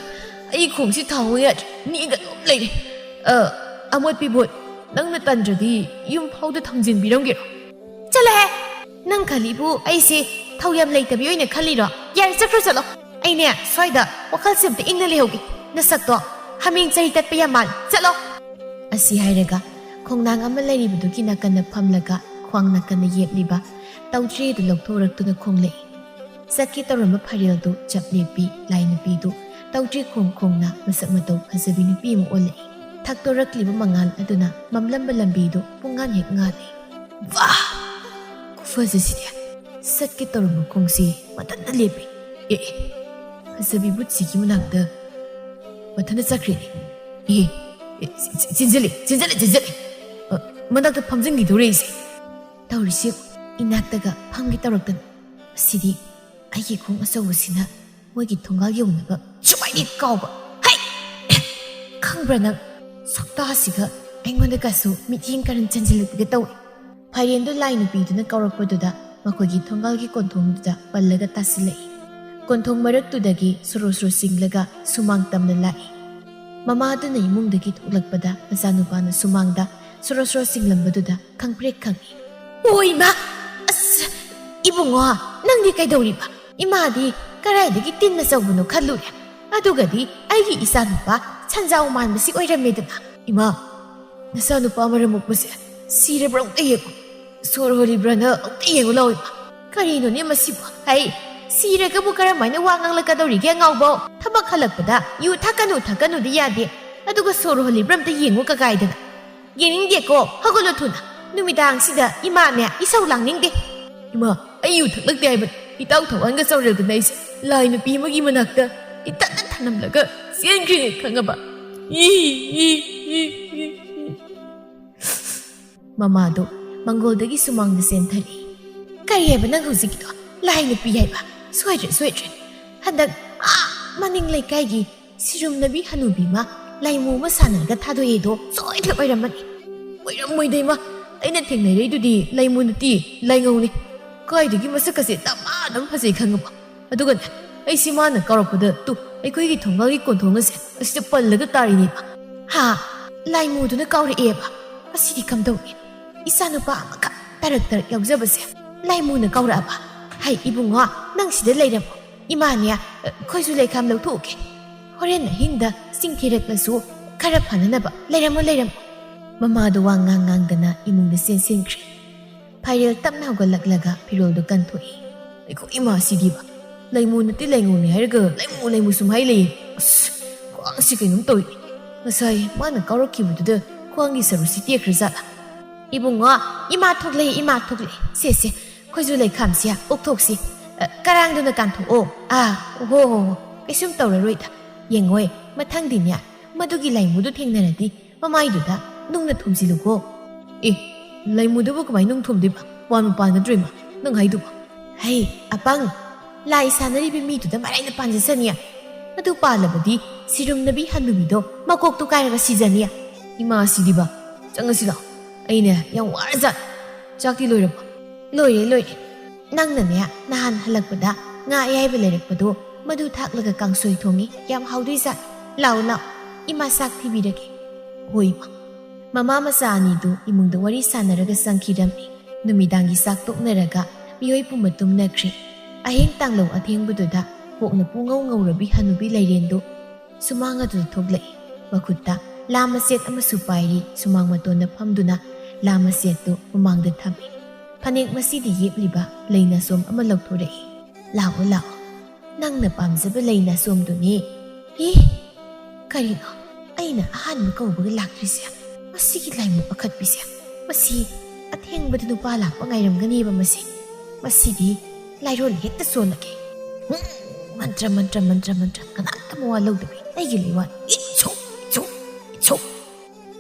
ꯑꯩ ꯈꯣꯡꯁꯤ ꯊꯥꯡꯉꯨ ꯌꯥꯗ꯭ꯔꯦ, ꯅꯤꯛꯑꯒ ꯑꯗꯨꯝ ꯂꯩꯔꯦ꯫ ꯑ, ꯑꯃꯣꯠꯄꯤꯕꯣꯠ, ꯅꯪꯅ ꯇꯟꯗ꯭ꯔꯗꯤ ꯌꯨꯝ ꯐꯥꯎꯗ ꯊꯝꯖꯤꯟꯕꯤꯔꯝꯒꯦꯔꯣ? ꯆꯠꯂꯣꯍꯦ! ꯅꯪ ꯈꯜꯂꯤꯕꯨ ꯑꯩꯁꯦ ꯊꯧ ꯌꯥꯝ ꯂꯩꯇꯕꯤ ꯑꯣꯏꯅ ꯈꯜꯂꯤꯔꯣ? ꯌꯥꯔꯦ, ꯆꯠꯈ꯭ꯔꯣ, ꯆꯠꯂꯣ꯫ ꯑꯩꯅꯦ, ꯁ꯭ꯋꯥꯏꯗ ꯋꯥꯈꯜꯁꯦ ꯑꯝꯇ ꯏꯪꯅ ꯂꯩꯍꯧꯒꯦ꯫ ꯅꯁꯛꯇꯣ ꯍꯥꯃꯦꯡ ꯆꯍꯤ ꯇꯠꯄ ꯌꯥꯝ ꯃꯥꯜꯂꯤ꯫ ꯆꯠꯂꯣ! ꯑꯁꯤ ꯍꯥꯏꯔꯒ ꯈꯣꯡꯅꯥꯡ ꯑꯃ ꯂꯩꯔꯤꯕꯗꯨꯒꯤ ꯅꯥꯀꯟꯗ ꯐꯝꯂꯒ ꯈ꯭ꯋꯥꯡ ꯅꯥꯀꯟꯗ ꯌꯦꯞꯂꯤꯕ ꯇꯧꯗ꯭ꯔꯤ ꯑꯗꯨ ꯂꯧꯊꯣꯔꯛꯇꯨꯅ ꯈꯣꯡꯂꯛꯏ꯫ ꯆꯠꯀꯦ ꯇꯧꯔꯝꯕ ꯐꯥꯏꯔꯦꯜꯗꯨ ꯆꯞ ꯂꯦꯞꯄꯤ꯫ ꯂꯥꯏ ꯅꯨꯄꯤꯗꯨ ꯇꯧꯗ꯭ꯔꯤ ꯈꯣꯡ ꯈꯣꯡꯅ ꯃꯁꯛ ꯃꯇꯧ ꯐꯖꯕꯤ ꯅꯨꯄꯤ ꯑꯃ ꯑꯣꯜꯂꯛꯏ꯫ ꯊꯛꯇꯣꯔꯛꯂꯤꯕ ꯃꯉꯥꯜ ꯑꯗꯨꯅ ꯃꯝꯂꯝꯕ ꯂꯝꯕꯤꯗꯨ ꯄꯨꯡꯉꯥꯟ ꯍꯦꯛ ꯉꯥꯜꯂꯤ꯫ ꯋꯥ! ꯈꯨꯐꯖꯁꯤꯗꯤ! ꯆꯠꯀꯦ ꯇꯧꯔꯝꯕ ꯈꯣꯡꯁꯤ ꯃꯊꯟꯇ ꯂꯦꯞꯄꯤ꯫ ꯑꯦ, ꯑꯦ, ꯐꯖꯕꯤ ꯕꯨꯠꯁꯤꯒꯤ ꯃꯅꯥꯛꯇ ꯃꯊꯟꯇ ꯆꯠꯈ꯭ꯔꯦꯅꯦ꯫ ꯑꯦ, ꯑꯦ, ꯆꯤ-, ꯆꯤ-, ꯆꯤꯟꯁꯤꯜꯂꯤ, ꯆꯤꯟꯁꯤꯜꯂꯤ, ꯆꯤꯟꯁꯤꯜꯂꯤ꯫ ꯑ, ꯃꯅꯥꯛꯇ ꯐꯝꯖꯤꯟꯈꯤꯗꯧꯔꯦ ꯑꯩꯁꯦ꯫ ꯇꯧꯔꯤꯁꯤ ꯏꯅꯥꯛꯇꯒ ꯐꯝꯒꯦ ꯇꯧꯔꯛꯇꯅ꯫ ꯃꯁꯤꯗꯤ ꯑꯩꯒꯤ ꯈꯣꯡ ꯑꯆꯧꯕꯁꯤꯅ ꯃꯣꯏꯒꯤ ꯊꯣꯡꯒꯥꯜ ꯌꯧꯅꯕ ꯁꯨꯃꯥꯏꯅ ꯀꯥꯎꯕ꯫ ꯍꯩ! ꯈꯪꯕ꯭ꯔꯥ ꯅꯪ? ꯁꯛꯇꯥꯁꯤꯒ ꯑꯩꯉꯣꯟꯗꯒꯁꯨ ꯃꯤꯠꯌꯦꯡ ꯀꯔꯟ ꯆꯦꯟꯁꯤꯜꯂꯛꯄꯒ ꯇꯧꯏ꯫ ꯐꯥꯏꯔꯦꯟꯗꯨ ꯂꯥꯏ ꯅꯨꯄꯤꯗꯨꯅ ꯀꯧꯔꯛꯄꯗꯨꯗ ꯃꯈꯣꯏꯒꯤ ꯊꯣꯡꯒꯥꯜꯒꯤ ꯀꯣꯟꯊꯣꯡꯗꯨꯗ ꯄꯜꯂꯒ ꯇꯥꯁꯤꯜꯂꯛꯏ꯫ ꯀꯣꯟꯊꯣꯡ ꯃꯔꯛꯇꯨꯗꯒꯤ ꯁꯣꯔꯣ ꯁꯣꯔꯣ ꯆꯤꯡꯂꯒ ꯁꯨꯃꯥꯡ ꯇꯝꯅ ꯂꯥꯛꯏ꯫ ꯃꯃꯥꯗꯨꯅ ꯏꯃꯨꯡꯗꯒꯤ ꯊꯣꯛꯂꯛꯄꯗ ꯃꯆꯥꯅꯨꯄꯥꯅ ꯁꯨꯃꯥꯡꯗ ꯁꯣꯔꯣ ꯁꯣꯔꯣ ꯆꯤꯡꯂꯝꯕꯗꯨꯗ ꯈꯪꯄ꯭ꯔꯦꯛ ꯈꯪꯏ꯫ ꯑꯣ ꯏꯃꯥ! ꯑꯁ! ꯏꯕꯨꯡꯉꯣ, ꯅꯪꯗꯤ ꯀꯩꯗꯧꯔꯤꯕ? ꯏꯃꯥꯗꯤ ꯀꯔꯥꯏꯗꯒꯤ ꯇꯤꯟ ꯑꯆꯧꯕꯅꯣ ꯈꯜꯂꯨꯔꯦ꯫ ꯑꯗꯨꯒꯗꯤ ꯑꯩꯒꯤ ꯏꯆꯥꯅꯨꯄꯥ ꯁꯟꯖꯥꯎ ꯃꯥꯟꯕꯁꯤ ꯑꯣꯏꯔꯝꯃꯦꯗꯅ꯫ ꯏꯃꯥ, ꯅꯆꯥꯅꯨꯄꯥ ꯃꯔꯝ ꯃꯣꯛꯄꯁꯦ ꯁꯤꯔꯕ꯭ꯔꯥ ꯑꯝꯇ ꯌꯦꯡꯉꯨ꯫ ꯁꯣꯔ ꯍꯣꯜꯂꯤꯕ꯭ꯔꯥꯅ ꯑꯝꯇ ꯌꯦꯡꯉꯨ ꯂꯥꯎ ꯏꯃꯥ꯫ ꯀꯔꯤꯅꯣꯅꯦ ꯃꯁꯤꯕꯨ? ꯍꯩ, ꯁꯤꯔꯒꯕꯨ ꯀꯔꯝꯍꯥꯏꯅ ꯋꯥ ꯉꯥꯡꯂꯛꯀꯗꯧꯔꯤꯒꯦ ꯑꯉꯥꯎꯕꯧ? ꯊꯕꯛ ꯍꯜꯂꯛꯄꯗ ꯌꯨ ꯊꯛꯀꯅꯨ ꯊꯛꯀꯅꯨꯗꯤ ꯌꯥꯗꯦ꯫ ꯑꯗꯨꯒ ꯁꯣꯔ ꯍꯣꯜꯂꯤꯕ꯭ꯔꯥ ꯑꯝꯇ ꯌꯦꯡꯉꯨ ꯀꯀꯥꯏꯗꯅ꯫ ꯌꯦꯡꯅꯤꯡꯗꯦꯀꯣ, ꯍꯧꯒꯠꯂꯣ ꯊꯨꯅ꯫ ꯅꯨꯃꯤꯗꯥꯡꯁꯤꯗ ꯏꯃꯥꯅꯦ ꯏꯁꯧ ꯂꯥꯡꯅꯤꯡꯗꯦ꯫ ꯏꯃꯥ, ꯑꯩ ꯌꯨ ꯊꯛꯂꯛꯇꯦ ꯍꯥꯏꯕꯅꯤ꯫ ꯏꯇꯥꯎ ꯊꯧꯋꯥꯟꯒ ꯆꯥꯎꯔꯦꯜꯗꯅ ꯑꯩꯁꯦ ꯂꯥꯏ ꯅꯨꯄꯤ ꯑꯃꯒꯤ ꯃꯅꯥꯛꯇ ꯏꯇꯠꯅ ꯊꯅꯝꯂꯒ ꯆꯦꯟꯈ꯭ꯔꯤꯅꯦ ꯈꯪꯉꯕ? E, E, E, E, E. ꯃꯃꯥꯗꯣ ꯃꯪꯒꯣꯜꯗꯒꯤ ꯁꯨꯃꯥꯡꯗ ꯆꯦꯟꯊꯔꯛꯏ꯫ ꯀꯔꯤ ꯍꯥꯏꯕ ꯅꯪ ꯍꯧꯖꯤꯛꯀꯤꯗꯣ? ꯂꯥꯏ ꯅꯨꯄꯤ ꯍꯥꯏꯕ? ꯁꯣꯏꯗ꯭ꯔꯦ, ꯁꯣꯏꯗ꯭ꯔꯦ꯫ ꯍꯟꯗꯛ ꯑꯥ ꯃꯅꯤꯡ ꯂꯩꯀꯥꯏꯒꯤ ꯁꯤꯔꯨꯝꯅꯕꯤ ꯍꯅꯨꯕꯤ ꯑꯃ ꯂꯥꯏꯃꯨ ꯑꯃ ꯁꯥꯟꯅꯔꯒ ꯊꯥꯗꯣꯛꯑꯦꯗꯣ ꯁꯣꯏꯗꯅ ꯑꯣꯏꯔꯝꯃꯅꯤ꯫ ꯑꯣꯏꯔꯝꯃꯣꯏꯗ ꯏꯃꯥ, ꯑꯩꯅ ꯊꯦꯡꯅꯔꯛꯏꯗꯨꯗꯤ ꯂꯥꯏꯃꯨ ꯅꯠꯇꯦ, ꯂꯥꯏꯉꯧꯅꯤ꯫ ꯀꯥꯏꯗꯒꯤ ꯃꯁꯛ ꯑꯁꯦ ꯗꯃꯥ ꯑꯗꯨꯝ ꯐꯖꯩ ꯈꯪꯉꯕ? ꯑꯗꯨꯒꯅꯦ, ꯑꯩꯁꯤ ꯃꯥꯅ ꯀꯥꯎꯔꯛꯄꯗ ꯇꯨ ꯑꯩꯈꯣꯏꯒꯤ ꯊꯣꯡꯒꯥꯜꯒꯤ ꯀꯣꯟꯊꯣꯡ ꯑꯁꯦ ꯑꯁꯤꯗ ꯄꯜꯂꯒ ꯇꯥꯔꯤꯅꯦꯕ꯫ ꯍꯥ? ꯂꯥꯏꯃꯨꯗꯨꯅ ꯀꯥꯎꯔꯛꯑꯦꯕ? ꯑꯁꯤꯗꯤ ꯀꯝꯗꯧꯅꯤ? ꯏꯆꯥꯅꯨꯄꯥ ꯑꯃꯈꯛ ꯇꯔꯛ ꯇꯔꯛ ꯌꯥꯎꯖꯕꯁꯦ ꯂꯥꯏꯃꯨꯅ ꯀꯥꯎꯔꯛꯑꯕ? ꯍꯩ ꯏꯕꯨꯡꯉꯣ, ꯅꯪ ꯁꯤꯗ ꯂꯩꯔꯝꯃꯣ꯫ ꯏꯃꯥꯅꯦ, ꯑ, ꯈꯣꯏꯖꯨ ꯂꯩꯈꯥꯝ ꯂꯧꯊꯣꯛꯎꯒꯦ꯫ ꯍꯣꯔꯦꯟ ꯑꯍꯤꯡꯗ ꯆꯤꯡ ꯊꯤꯔꯛꯂꯁꯨ ꯈꯔ ꯐꯅꯅꯕ꯫ ꯂꯩꯔꯝꯃꯣ, ꯂꯩꯔꯝꯃꯣ꯫ ꯃꯃꯥꯗꯣ ꯋꯥ ꯉꯥꯡ ꯉꯥꯡꯗꯅ ꯏꯃꯨꯡꯗ ꯆꯦꯟꯁꯤꯟꯈ꯭ꯔꯦ꯫ ꯐꯥꯏꯔꯦꯜ ꯇꯞꯅ ꯍꯧꯒꯠꯂꯛꯂꯒ ꯐꯤꯔꯣꯜꯗꯣ ꯀꯟꯊꯣꯛꯏ꯫ ꯑꯩꯈꯣꯏ ꯏꯃꯥꯁꯤꯗꯤꯕ, ꯂꯩꯃꯨ ꯅꯠꯇꯦ ꯂꯩꯉꯨꯅꯦ ꯍꯥꯏꯔꯒ ꯂꯩꯃꯨ ꯂꯩꯃꯨ ꯁꯨꯝ ꯍꯥꯏ ꯂꯩꯌꯦ꯫ ꯑꯁ, ꯈ꯭ꯋꯥꯡꯁꯤ ꯀꯩꯅꯣꯝ ꯇꯧꯏ꯫ ꯉꯁꯥꯏ ꯃꯥꯅ ꯀꯥꯎꯔꯛꯈꯤꯕꯗꯨꯗ ꯈ꯭ꯋꯥꯡꯒꯤ ꯁꯔꯨꯁꯤ ꯇꯦꯛꯈ꯭ꯔꯖꯥꯠꯂꯥ? ꯏꯕꯨꯡꯉꯣ, ꯏꯃꯥ ꯊꯣꯛꯂꯛꯑꯦ, ꯏꯃꯥ ꯊꯣꯛꯂꯛꯑꯦ꯫ ꯁꯦ, ꯁꯦ, ꯈꯣꯏꯖꯨ ꯂꯩꯈꯥꯝꯁꯦ ꯑꯣꯛꯊꯣꯛꯁꯤ꯫ ꯑ, ꯀꯔꯥꯡꯗꯨꯅ ꯀꯥꯟꯊꯣꯛꯑꯣ꯫ ꯑꯥ, ꯍꯣ, ꯍꯣ, ꯍꯣ꯫ ꯀꯩꯁꯨꯝ ꯇꯧꯔꯔꯣꯏꯗ꯫ ꯌꯦꯡꯉꯣꯏ, ꯃꯊꯪꯗꯤꯅꯦ, ꯃꯗꯨꯒꯤ ꯂꯩꯃꯨꯗꯨ ꯊꯦꯡꯅꯔꯗꯤ ꯃꯃꯥꯏꯗꯨꯗ ꯅꯨꯡꯅ ꯊꯣꯝꯖꯤꯜꯂꯨꯀꯣ꯫ ꯑꯦ, ꯂꯩꯃꯨꯗꯨꯕꯨ ꯀꯃꯥꯏ ꯅꯨꯡ ꯊꯣꯝꯗꯣꯏꯕ? ꯄꯥꯟꯕꯨ ꯄꯥꯟꯒꯗ꯭ꯔꯣ ꯏꯃꯥ? ꯅꯪ ꯍꯥꯏꯗꯨꯕꯣ? ꯍꯩ, ꯑꯄꯪ! ꯂꯥꯏ ꯁꯥꯟꯅꯔꯤꯕ ꯃꯤꯗꯨꯗ ꯃꯔꯥꯏꯅ ꯄꯥꯟꯖꯁꯅꯤ꯫ ꯑꯗꯨ ꯄꯥꯜꯂꯕꯗꯤ ꯁꯤꯔꯨꯝꯅꯕꯤ ꯍꯅꯨꯕꯤꯗꯣ ꯃꯀꯣꯛꯇꯨ ꯀꯥꯏꯔꯒ ꯁꯤꯖꯅꯤ꯫ ꯏꯃꯥ ꯁꯤꯗꯤꯕ, ꯆꯪꯉꯁꯤ ꯂꯥꯛꯑꯣ꯫ ꯑꯩꯅꯦ ꯌꯥꯝ ꯋꯥꯔꯖꯥꯠ꯫ ꯆꯥꯛꯇꯤ ꯂꯣꯏꯔꯕꯣ? ꯂꯣꯏꯔꯦ, ꯂꯣꯏꯔꯦ꯫ ꯅꯪꯅꯅꯦ ꯅꯍꯥꯟ ꯍꯜꯂꯛꯄꯗ ꯉꯥ ꯑꯌꯥꯏꯕ ꯂꯩꯔꯛꯄꯗꯣ ꯃꯗꯨ ꯊꯥꯛꯂꯒ ꯀꯥꯡꯁꯣꯏ ꯊꯣꯡꯉꯤ꯫ ꯌꯥꯝ ꯍꯥꯎꯗꯣꯏꯖꯥꯠ꯫ ꯂꯥꯛꯑꯣ, ꯂꯥꯛꯑꯣ꯫ ꯏꯃꯥ ꯆꯥꯛ ꯊꯤꯕꯤꯔꯒꯦ꯫ ꯍꯣꯏ, ꯏꯃꯥ꯫ ꯃꯃꯥ ꯃꯆꯥ ꯑꯅꯤꯗꯨ ꯏꯃꯨꯡꯗ ꯋꯥꯔꯤ ꯁꯥꯟꯅꯔꯒ ꯆꯪꯈꯤꯔꯝꯃꯤ꯫ ꯅꯨꯃꯤꯗꯥꯡꯒꯤ ꯆꯥꯛ ꯇꯣꯛꯅꯔꯒ ꯃꯤꯑꯣꯏ ꯄꯨꯝꯕ ꯇꯨꯝꯅꯈ꯭ꯔꯦ꯫ ꯑꯍꯤꯡ ꯇꯥꯡꯂꯧ ꯑꯊꯦꯡꯕꯗꯨꯗ ꯄꯣꯛꯅ ꯄꯨꯡꯉꯧ ꯉꯧꯔꯕꯤ ꯍꯅꯨꯕꯤ ꯂꯩꯔꯦꯟꯗꯨ ꯁꯨꯃꯥꯡ ꯑꯗꯨꯗ ꯊꯣꯛꯂꯛꯏ꯫ ꯃꯈꯨꯠꯇ ꯂꯥ ꯃꯆꯦꯠ ꯑꯃꯁꯨ ꯄꯥꯏꯔꯤ꯫ ꯁꯨꯃꯥꯡ ꯃꯇꯣꯟꯗ ꯐꯝꯗꯨꯅ ꯂꯥ ꯃꯆꯦꯠꯇꯨ ꯃꯃꯥꯡꯗ ꯊꯝꯃꯤ꯫ ꯐꯅꯦꯛ ꯃꯁꯤꯗ ꯌꯦꯞꯂꯤꯕ ꯂꯩ ꯅꯥꯆꯣꯝ ꯑꯃ ꯂꯧꯊꯣꯔꯛꯏ꯫ "ꯂꯥꯛꯑꯣ, ꯂꯥꯛꯑꯣ꯫ ꯅꯪꯅ ꯄꯥꯝꯖꯕ ꯂꯩ ꯅꯥꯆꯣꯝꯗꯨꯅꯦ꯫" "ꯍꯤ? ꯀꯔꯤꯅꯣ? ꯑꯩꯅ ꯑꯍꯥꯟꯕ ꯀꯧꯕꯒ ꯂꯥꯛꯇ꯭ꯔꯤꯁꯦ? ꯃꯁꯤꯒꯤ ꯂꯥꯏꯃꯨ ꯑꯈꯠꯄꯤꯁꯦ꯫ ꯃꯁꯤ ꯑꯊꯦꯡꯕꯗ ꯅꯨꯄꯥ ꯂꯥꯛꯄ ꯉꯥꯏꯔꯝꯒꯅꯦꯕ ꯃꯁꯤ꯫ ꯃꯁꯤꯗꯤ ꯂꯥꯏꯔꯣꯟ ꯍꯦꯛꯇ ꯁꯣꯜꯂꯒꯦ꯫ ꯍꯨꯝ, ꯃꯟꯇ꯭ꯔ, ꯃꯟꯇ꯭ꯔ, ꯃꯟꯇ꯭ꯔ, ꯃꯟꯇ꯭ꯔ, ꯀꯅꯥꯝꯇ ꯃꯋꯥ ꯂꯧꯗꯕꯤ ꯑꯩꯒꯤ ꯂꯩꯋꯥ ꯏꯠꯁꯨ, ꯏꯠꯁꯨ, ꯏꯠꯁꯨ꯫"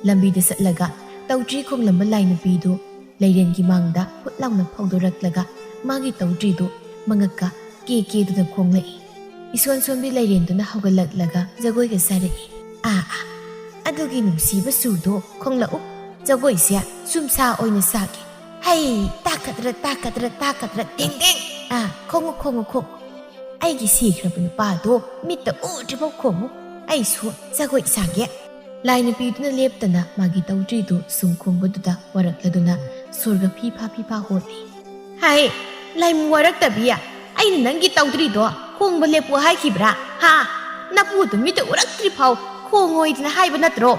ꯂꯝꯕꯤꯗ ꯆꯠꯂꯒ ꯇꯧꯗ꯭ꯔꯤ ꯈꯣꯡꯂꯝꯕ ꯂꯥꯏ ꯅꯨꯄꯤꯗꯨ ꯂꯩꯔꯦꯟꯒꯤ ꯃꯥꯡꯗ ꯐꯨꯠ ꯂꯥꯎꯅ ꯐꯧꯗꯣꯔꯛꯂꯒ ꯃꯥꯒꯤ ꯇꯧꯗ꯭ꯔꯤꯗꯨ ꯃꯉꯛꯀ ꯀꯦ ꯀꯦꯗꯨꯅ ꯈꯣꯡꯂꯛꯏ꯫ ꯏꯁꯣꯟ ꯁꯣꯟꯕꯤ ꯂꯩꯔꯦꯟꯗꯨꯅ ꯍꯧꯒꯠꯂꯛꯂꯒ ꯖꯒꯣꯏꯒ ꯁꯥꯔꯛꯏ꯫ "ꯑꯥ, ꯑꯥ, ꯑꯗꯨꯒꯤ ꯅꯨꯡꯁꯤꯕ ꯁꯨꯔꯗꯣ ꯈꯣꯡꯂꯛꯎ꯫ ꯖꯒꯣꯏꯁꯦ ꯁꯨꯝꯁꯥ ꯑꯣꯏꯅ ꯁꯥꯒꯦ꯫ ꯍꯩ, ꯇꯥꯛꯀꯗ꯭ꯔꯥ, ꯇꯥꯛꯀꯗ꯭ꯔꯥ, ꯇꯥꯛꯀꯗ꯭ꯔꯥ, ꯇꯦꯡ ꯇꯦꯡ꯫ ꯑꯥ, ꯈꯣꯡꯉꯨ, ꯈꯣꯡꯉꯨ, ꯈꯣꯡꯉꯨ꯫ ꯑꯩꯒꯤ ꯁꯤꯈ꯭ꯔꯕ ꯅꯨꯄꯥꯗꯣ ꯃꯤꯠꯇ ꯎꯗ꯭ꯔꯤꯐꯥꯎ ꯈꯣꯡꯉꯨ꯫ ꯑꯩꯁꯨ ꯖꯒꯣꯏ ꯁꯥꯒꯦ꯫ ꯂꯥꯏ ꯅꯨꯄꯤꯗꯨꯅ ꯂꯦꯞꯇꯅ ꯃꯥꯒꯤ ꯇꯧꯗ꯭ꯔꯤꯗꯨ ꯁꯨꯝ ꯈꯣꯡꯕꯗꯨꯗ ꯋꯥꯔꯛꯂꯗꯨꯅ ꯁꯣꯔꯒ ꯐꯤ ꯐꯥ ꯐꯤ ꯐꯥ ꯍꯣꯜꯂꯤ꯫ ꯍꯥꯏ, ꯂꯥꯏꯃꯨ ꯋꯥꯔꯛꯇꯕꯤ, ꯑꯩꯅ ꯅꯪꯒꯤ ꯇꯧꯗ꯭ꯔꯤꯗꯣ ꯈꯣꯡꯕ ꯂꯦꯞꯄꯨ ꯍꯥꯏꯈꯤꯕ꯭ꯔꯥ? ꯍꯥ? ꯅꯄꯨꯗꯨ ꯃꯤꯠꯇ ꯎꯔꯛꯇ꯭ꯔꯤ ꯐꯥꯎ ꯈꯣꯡꯉꯣꯏꯗꯅ ꯍꯥꯏꯕ ꯅꯠꯇ꯭ꯔꯣ?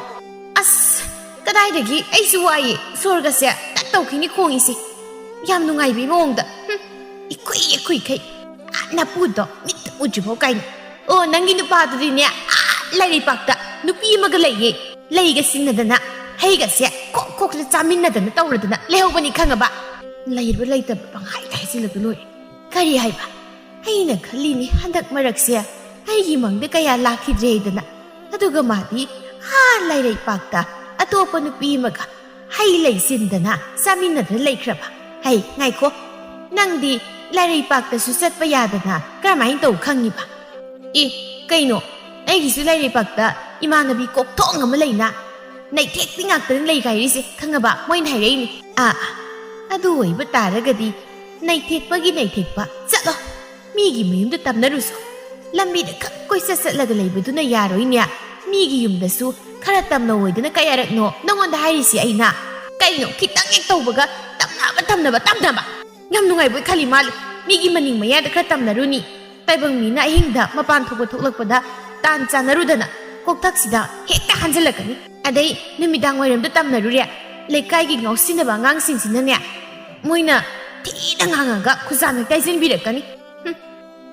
ꯑꯁ, ꯀꯗꯥꯏꯗꯒꯤ ꯑꯩꯁꯨ ꯋꯥꯏꯌꯦ, ꯁꯣꯔꯒꯁꯦ ꯇꯠ ꯇꯧꯈꯤꯅꯤ ꯈꯣꯡꯉꯤꯁꯦ꯫ ꯌꯥꯝ ꯅꯨꯡꯉꯥꯏꯕꯩ ꯃꯑꯣꯡꯗ꯫ ꯍꯨꯝ, ꯏꯈꯨꯏ ꯏꯈꯨꯏꯈꯩ꯫ ꯑꯥ, ꯅꯄꯨꯗꯣ ꯃꯤꯠꯇ ꯎꯗ꯭ꯔꯤꯐꯥꯎ ꯀꯥꯏꯅ꯫ ꯑꯣ, ꯅꯪꯒꯤ ꯅꯨꯄꯥꯗꯨꯗꯤꯅꯦ, ꯑꯥ, ꯂꯥꯏꯔꯩꯄꯥꯛꯇ ꯅꯨꯄꯤ ꯑꯃꯒ ꯂꯩꯌꯦ꯫ ꯂꯩꯒ ꯁꯤꯟꯅꯗꯅ, ꯍꯩꯒꯁꯦ ꯈꯣꯛ ꯈꯣꯛꯇ ꯆꯥꯃꯤꯟꯅꯗꯅ ꯇꯧꯔꯗꯅ ꯂꯩꯍꯧꯕꯅꯤ ꯈꯪꯉꯕ? ꯂꯩꯕ ꯂꯩꯇꯕ ꯄꯪꯍꯥꯏꯗ ꯍꯥꯏꯖꯤꯜꯂꯒ ꯂꯣꯏꯔꯦ꯫ ꯀꯔꯤ ꯍꯥꯏꯕ? ꯑꯩꯅ ꯈꯜꯂꯤꯅꯤ ꯍꯟꯗꯛ ꯃꯔꯛꯁꯦ ꯑꯩꯒꯤ ꯃꯪꯗ ꯀꯌꯥ ꯂꯥꯛꯈꯤꯗ꯭ꯔꯦꯗꯅ꯫ ꯑꯗꯨꯒ ꯃꯥꯗꯤ ꯑꯥ ꯂꯥꯏꯔꯩꯄꯥꯛꯇ ꯑꯇꯣꯞꯄ ꯅꯨꯄꯤ ꯑꯃꯒ ꯍꯩ ꯂꯩ ꯁꯤꯟꯗꯅ ꯆꯥꯃꯤꯟꯅꯗꯅ ꯂꯩꯈ꯭ꯔꯕ꯫ ꯍꯩ, ꯉꯥꯏꯈꯣ, ꯅꯪꯗꯤ ꯂꯥꯏꯔꯩꯄꯥꯛꯇꯁꯨ ꯆꯠꯄ ꯌꯥꯗꯅ ꯀꯔꯝꯍꯥꯏꯅ ꯇꯧ ꯈꯪꯉꯤꯕ? ꯑꯦ, ꯀꯩꯅꯣ, ꯑꯩꯒꯤꯁꯨ ꯂꯥꯏꯔꯩꯄꯥꯛꯇ ꯏꯃꯥꯟꯅꯕꯤ ꯀꯣꯛꯊꯣꯡ ꯑꯃ ꯂꯩꯅ꯫ ꯅꯩꯊꯦꯛꯄꯤ ꯉꯥꯛꯇꯅ ꯂꯩ ꯀꯥꯏꯔꯤꯁꯦ, ꯈꯪꯉꯕ? ꯃꯣꯏꯅ ꯍꯥꯏꯔꯛꯏꯅꯤ꯫ ꯑꯥ, ꯑꯥ, ꯑꯗꯨ ꯑꯣꯏꯕ ꯇꯥꯔꯒꯗꯤ ꯅꯩꯊꯦꯛꯄꯒꯤ ꯅꯩꯊꯦꯛꯄ꯫ ꯆꯠꯂꯣ, ꯃꯤꯒꯤ ꯃꯌꯨꯝꯗ ꯇꯝꯅꯔꯨꯁꯣ꯫ ꯂꯝꯕꯤꯗ ꯈꯛ ꯀꯣꯏꯆꯠ ꯆꯠꯂꯒ ꯂꯩꯕꯗꯨꯅ ꯌꯥꯔꯣꯏꯅꯦ꯫ ꯃꯤꯒꯤ ꯌꯨꯝꯗꯁꯨ ꯈꯔ ꯇꯝꯅꯧꯑꯣꯏꯗꯅ ꯀꯌꯥꯔꯛꯅꯣ ꯅꯉꯣꯟꯗ ꯍꯥꯏꯔꯤꯁꯤ ꯑꯩꯅ? ꯀꯩꯅꯣ, ꯈꯤꯇꯪ ꯍꯦꯛ ꯇꯧꯕꯒ ꯇꯝꯅꯕ, ꯇꯝꯅꯕ, ꯇꯝꯅꯕ꯫ ꯌꯥꯝ ꯅꯨꯡꯉꯥꯏꯕꯣꯏ ꯈꯜꯂꯤ ꯃꯥꯜꯂꯤ꯫ ꯃꯤꯒꯤ ꯃꯅꯤꯡ ꯃꯌꯥꯗ ꯈꯔ ꯇꯝꯅꯔꯨꯅꯤ꯫ ꯇꯥꯏꯕꯪ ꯃꯤꯅ ꯑꯍꯤꯡꯗ ꯃꯄꯥꯟ ꯊꯣꯛꯄ ꯊꯣꯛꯂꯛꯄꯗ ꯇꯥꯟ ꯆꯥꯅꯔꯨꯗꯅ ꯀꯣꯛꯊꯛꯁꯤꯗ ꯍꯦꯛꯇ ꯍꯟꯖꯜꯂꯛꯀꯅꯤ꯫ ꯑꯗꯩ ꯅꯨꯃꯤꯗꯥꯡ ꯋꯥꯏꯔꯝꯗ ꯇꯝꯅꯔꯨꯔꯦ, ꯂꯩꯀꯥꯏꯒꯤ ꯉꯥꯎꯁꯤꯟꯅꯕ ꯑꯉꯥꯡꯁꯤꯡꯁꯤꯅꯅꯦ, ꯃꯣꯏꯅ ꯊꯤꯅ ꯉꯥꯡꯉꯒ ꯈꯨꯖꯥꯅ ꯀꯥꯏꯁꯤꯟꯕꯤꯔꯛꯀꯅꯤ꯫ ꯍꯨꯝ,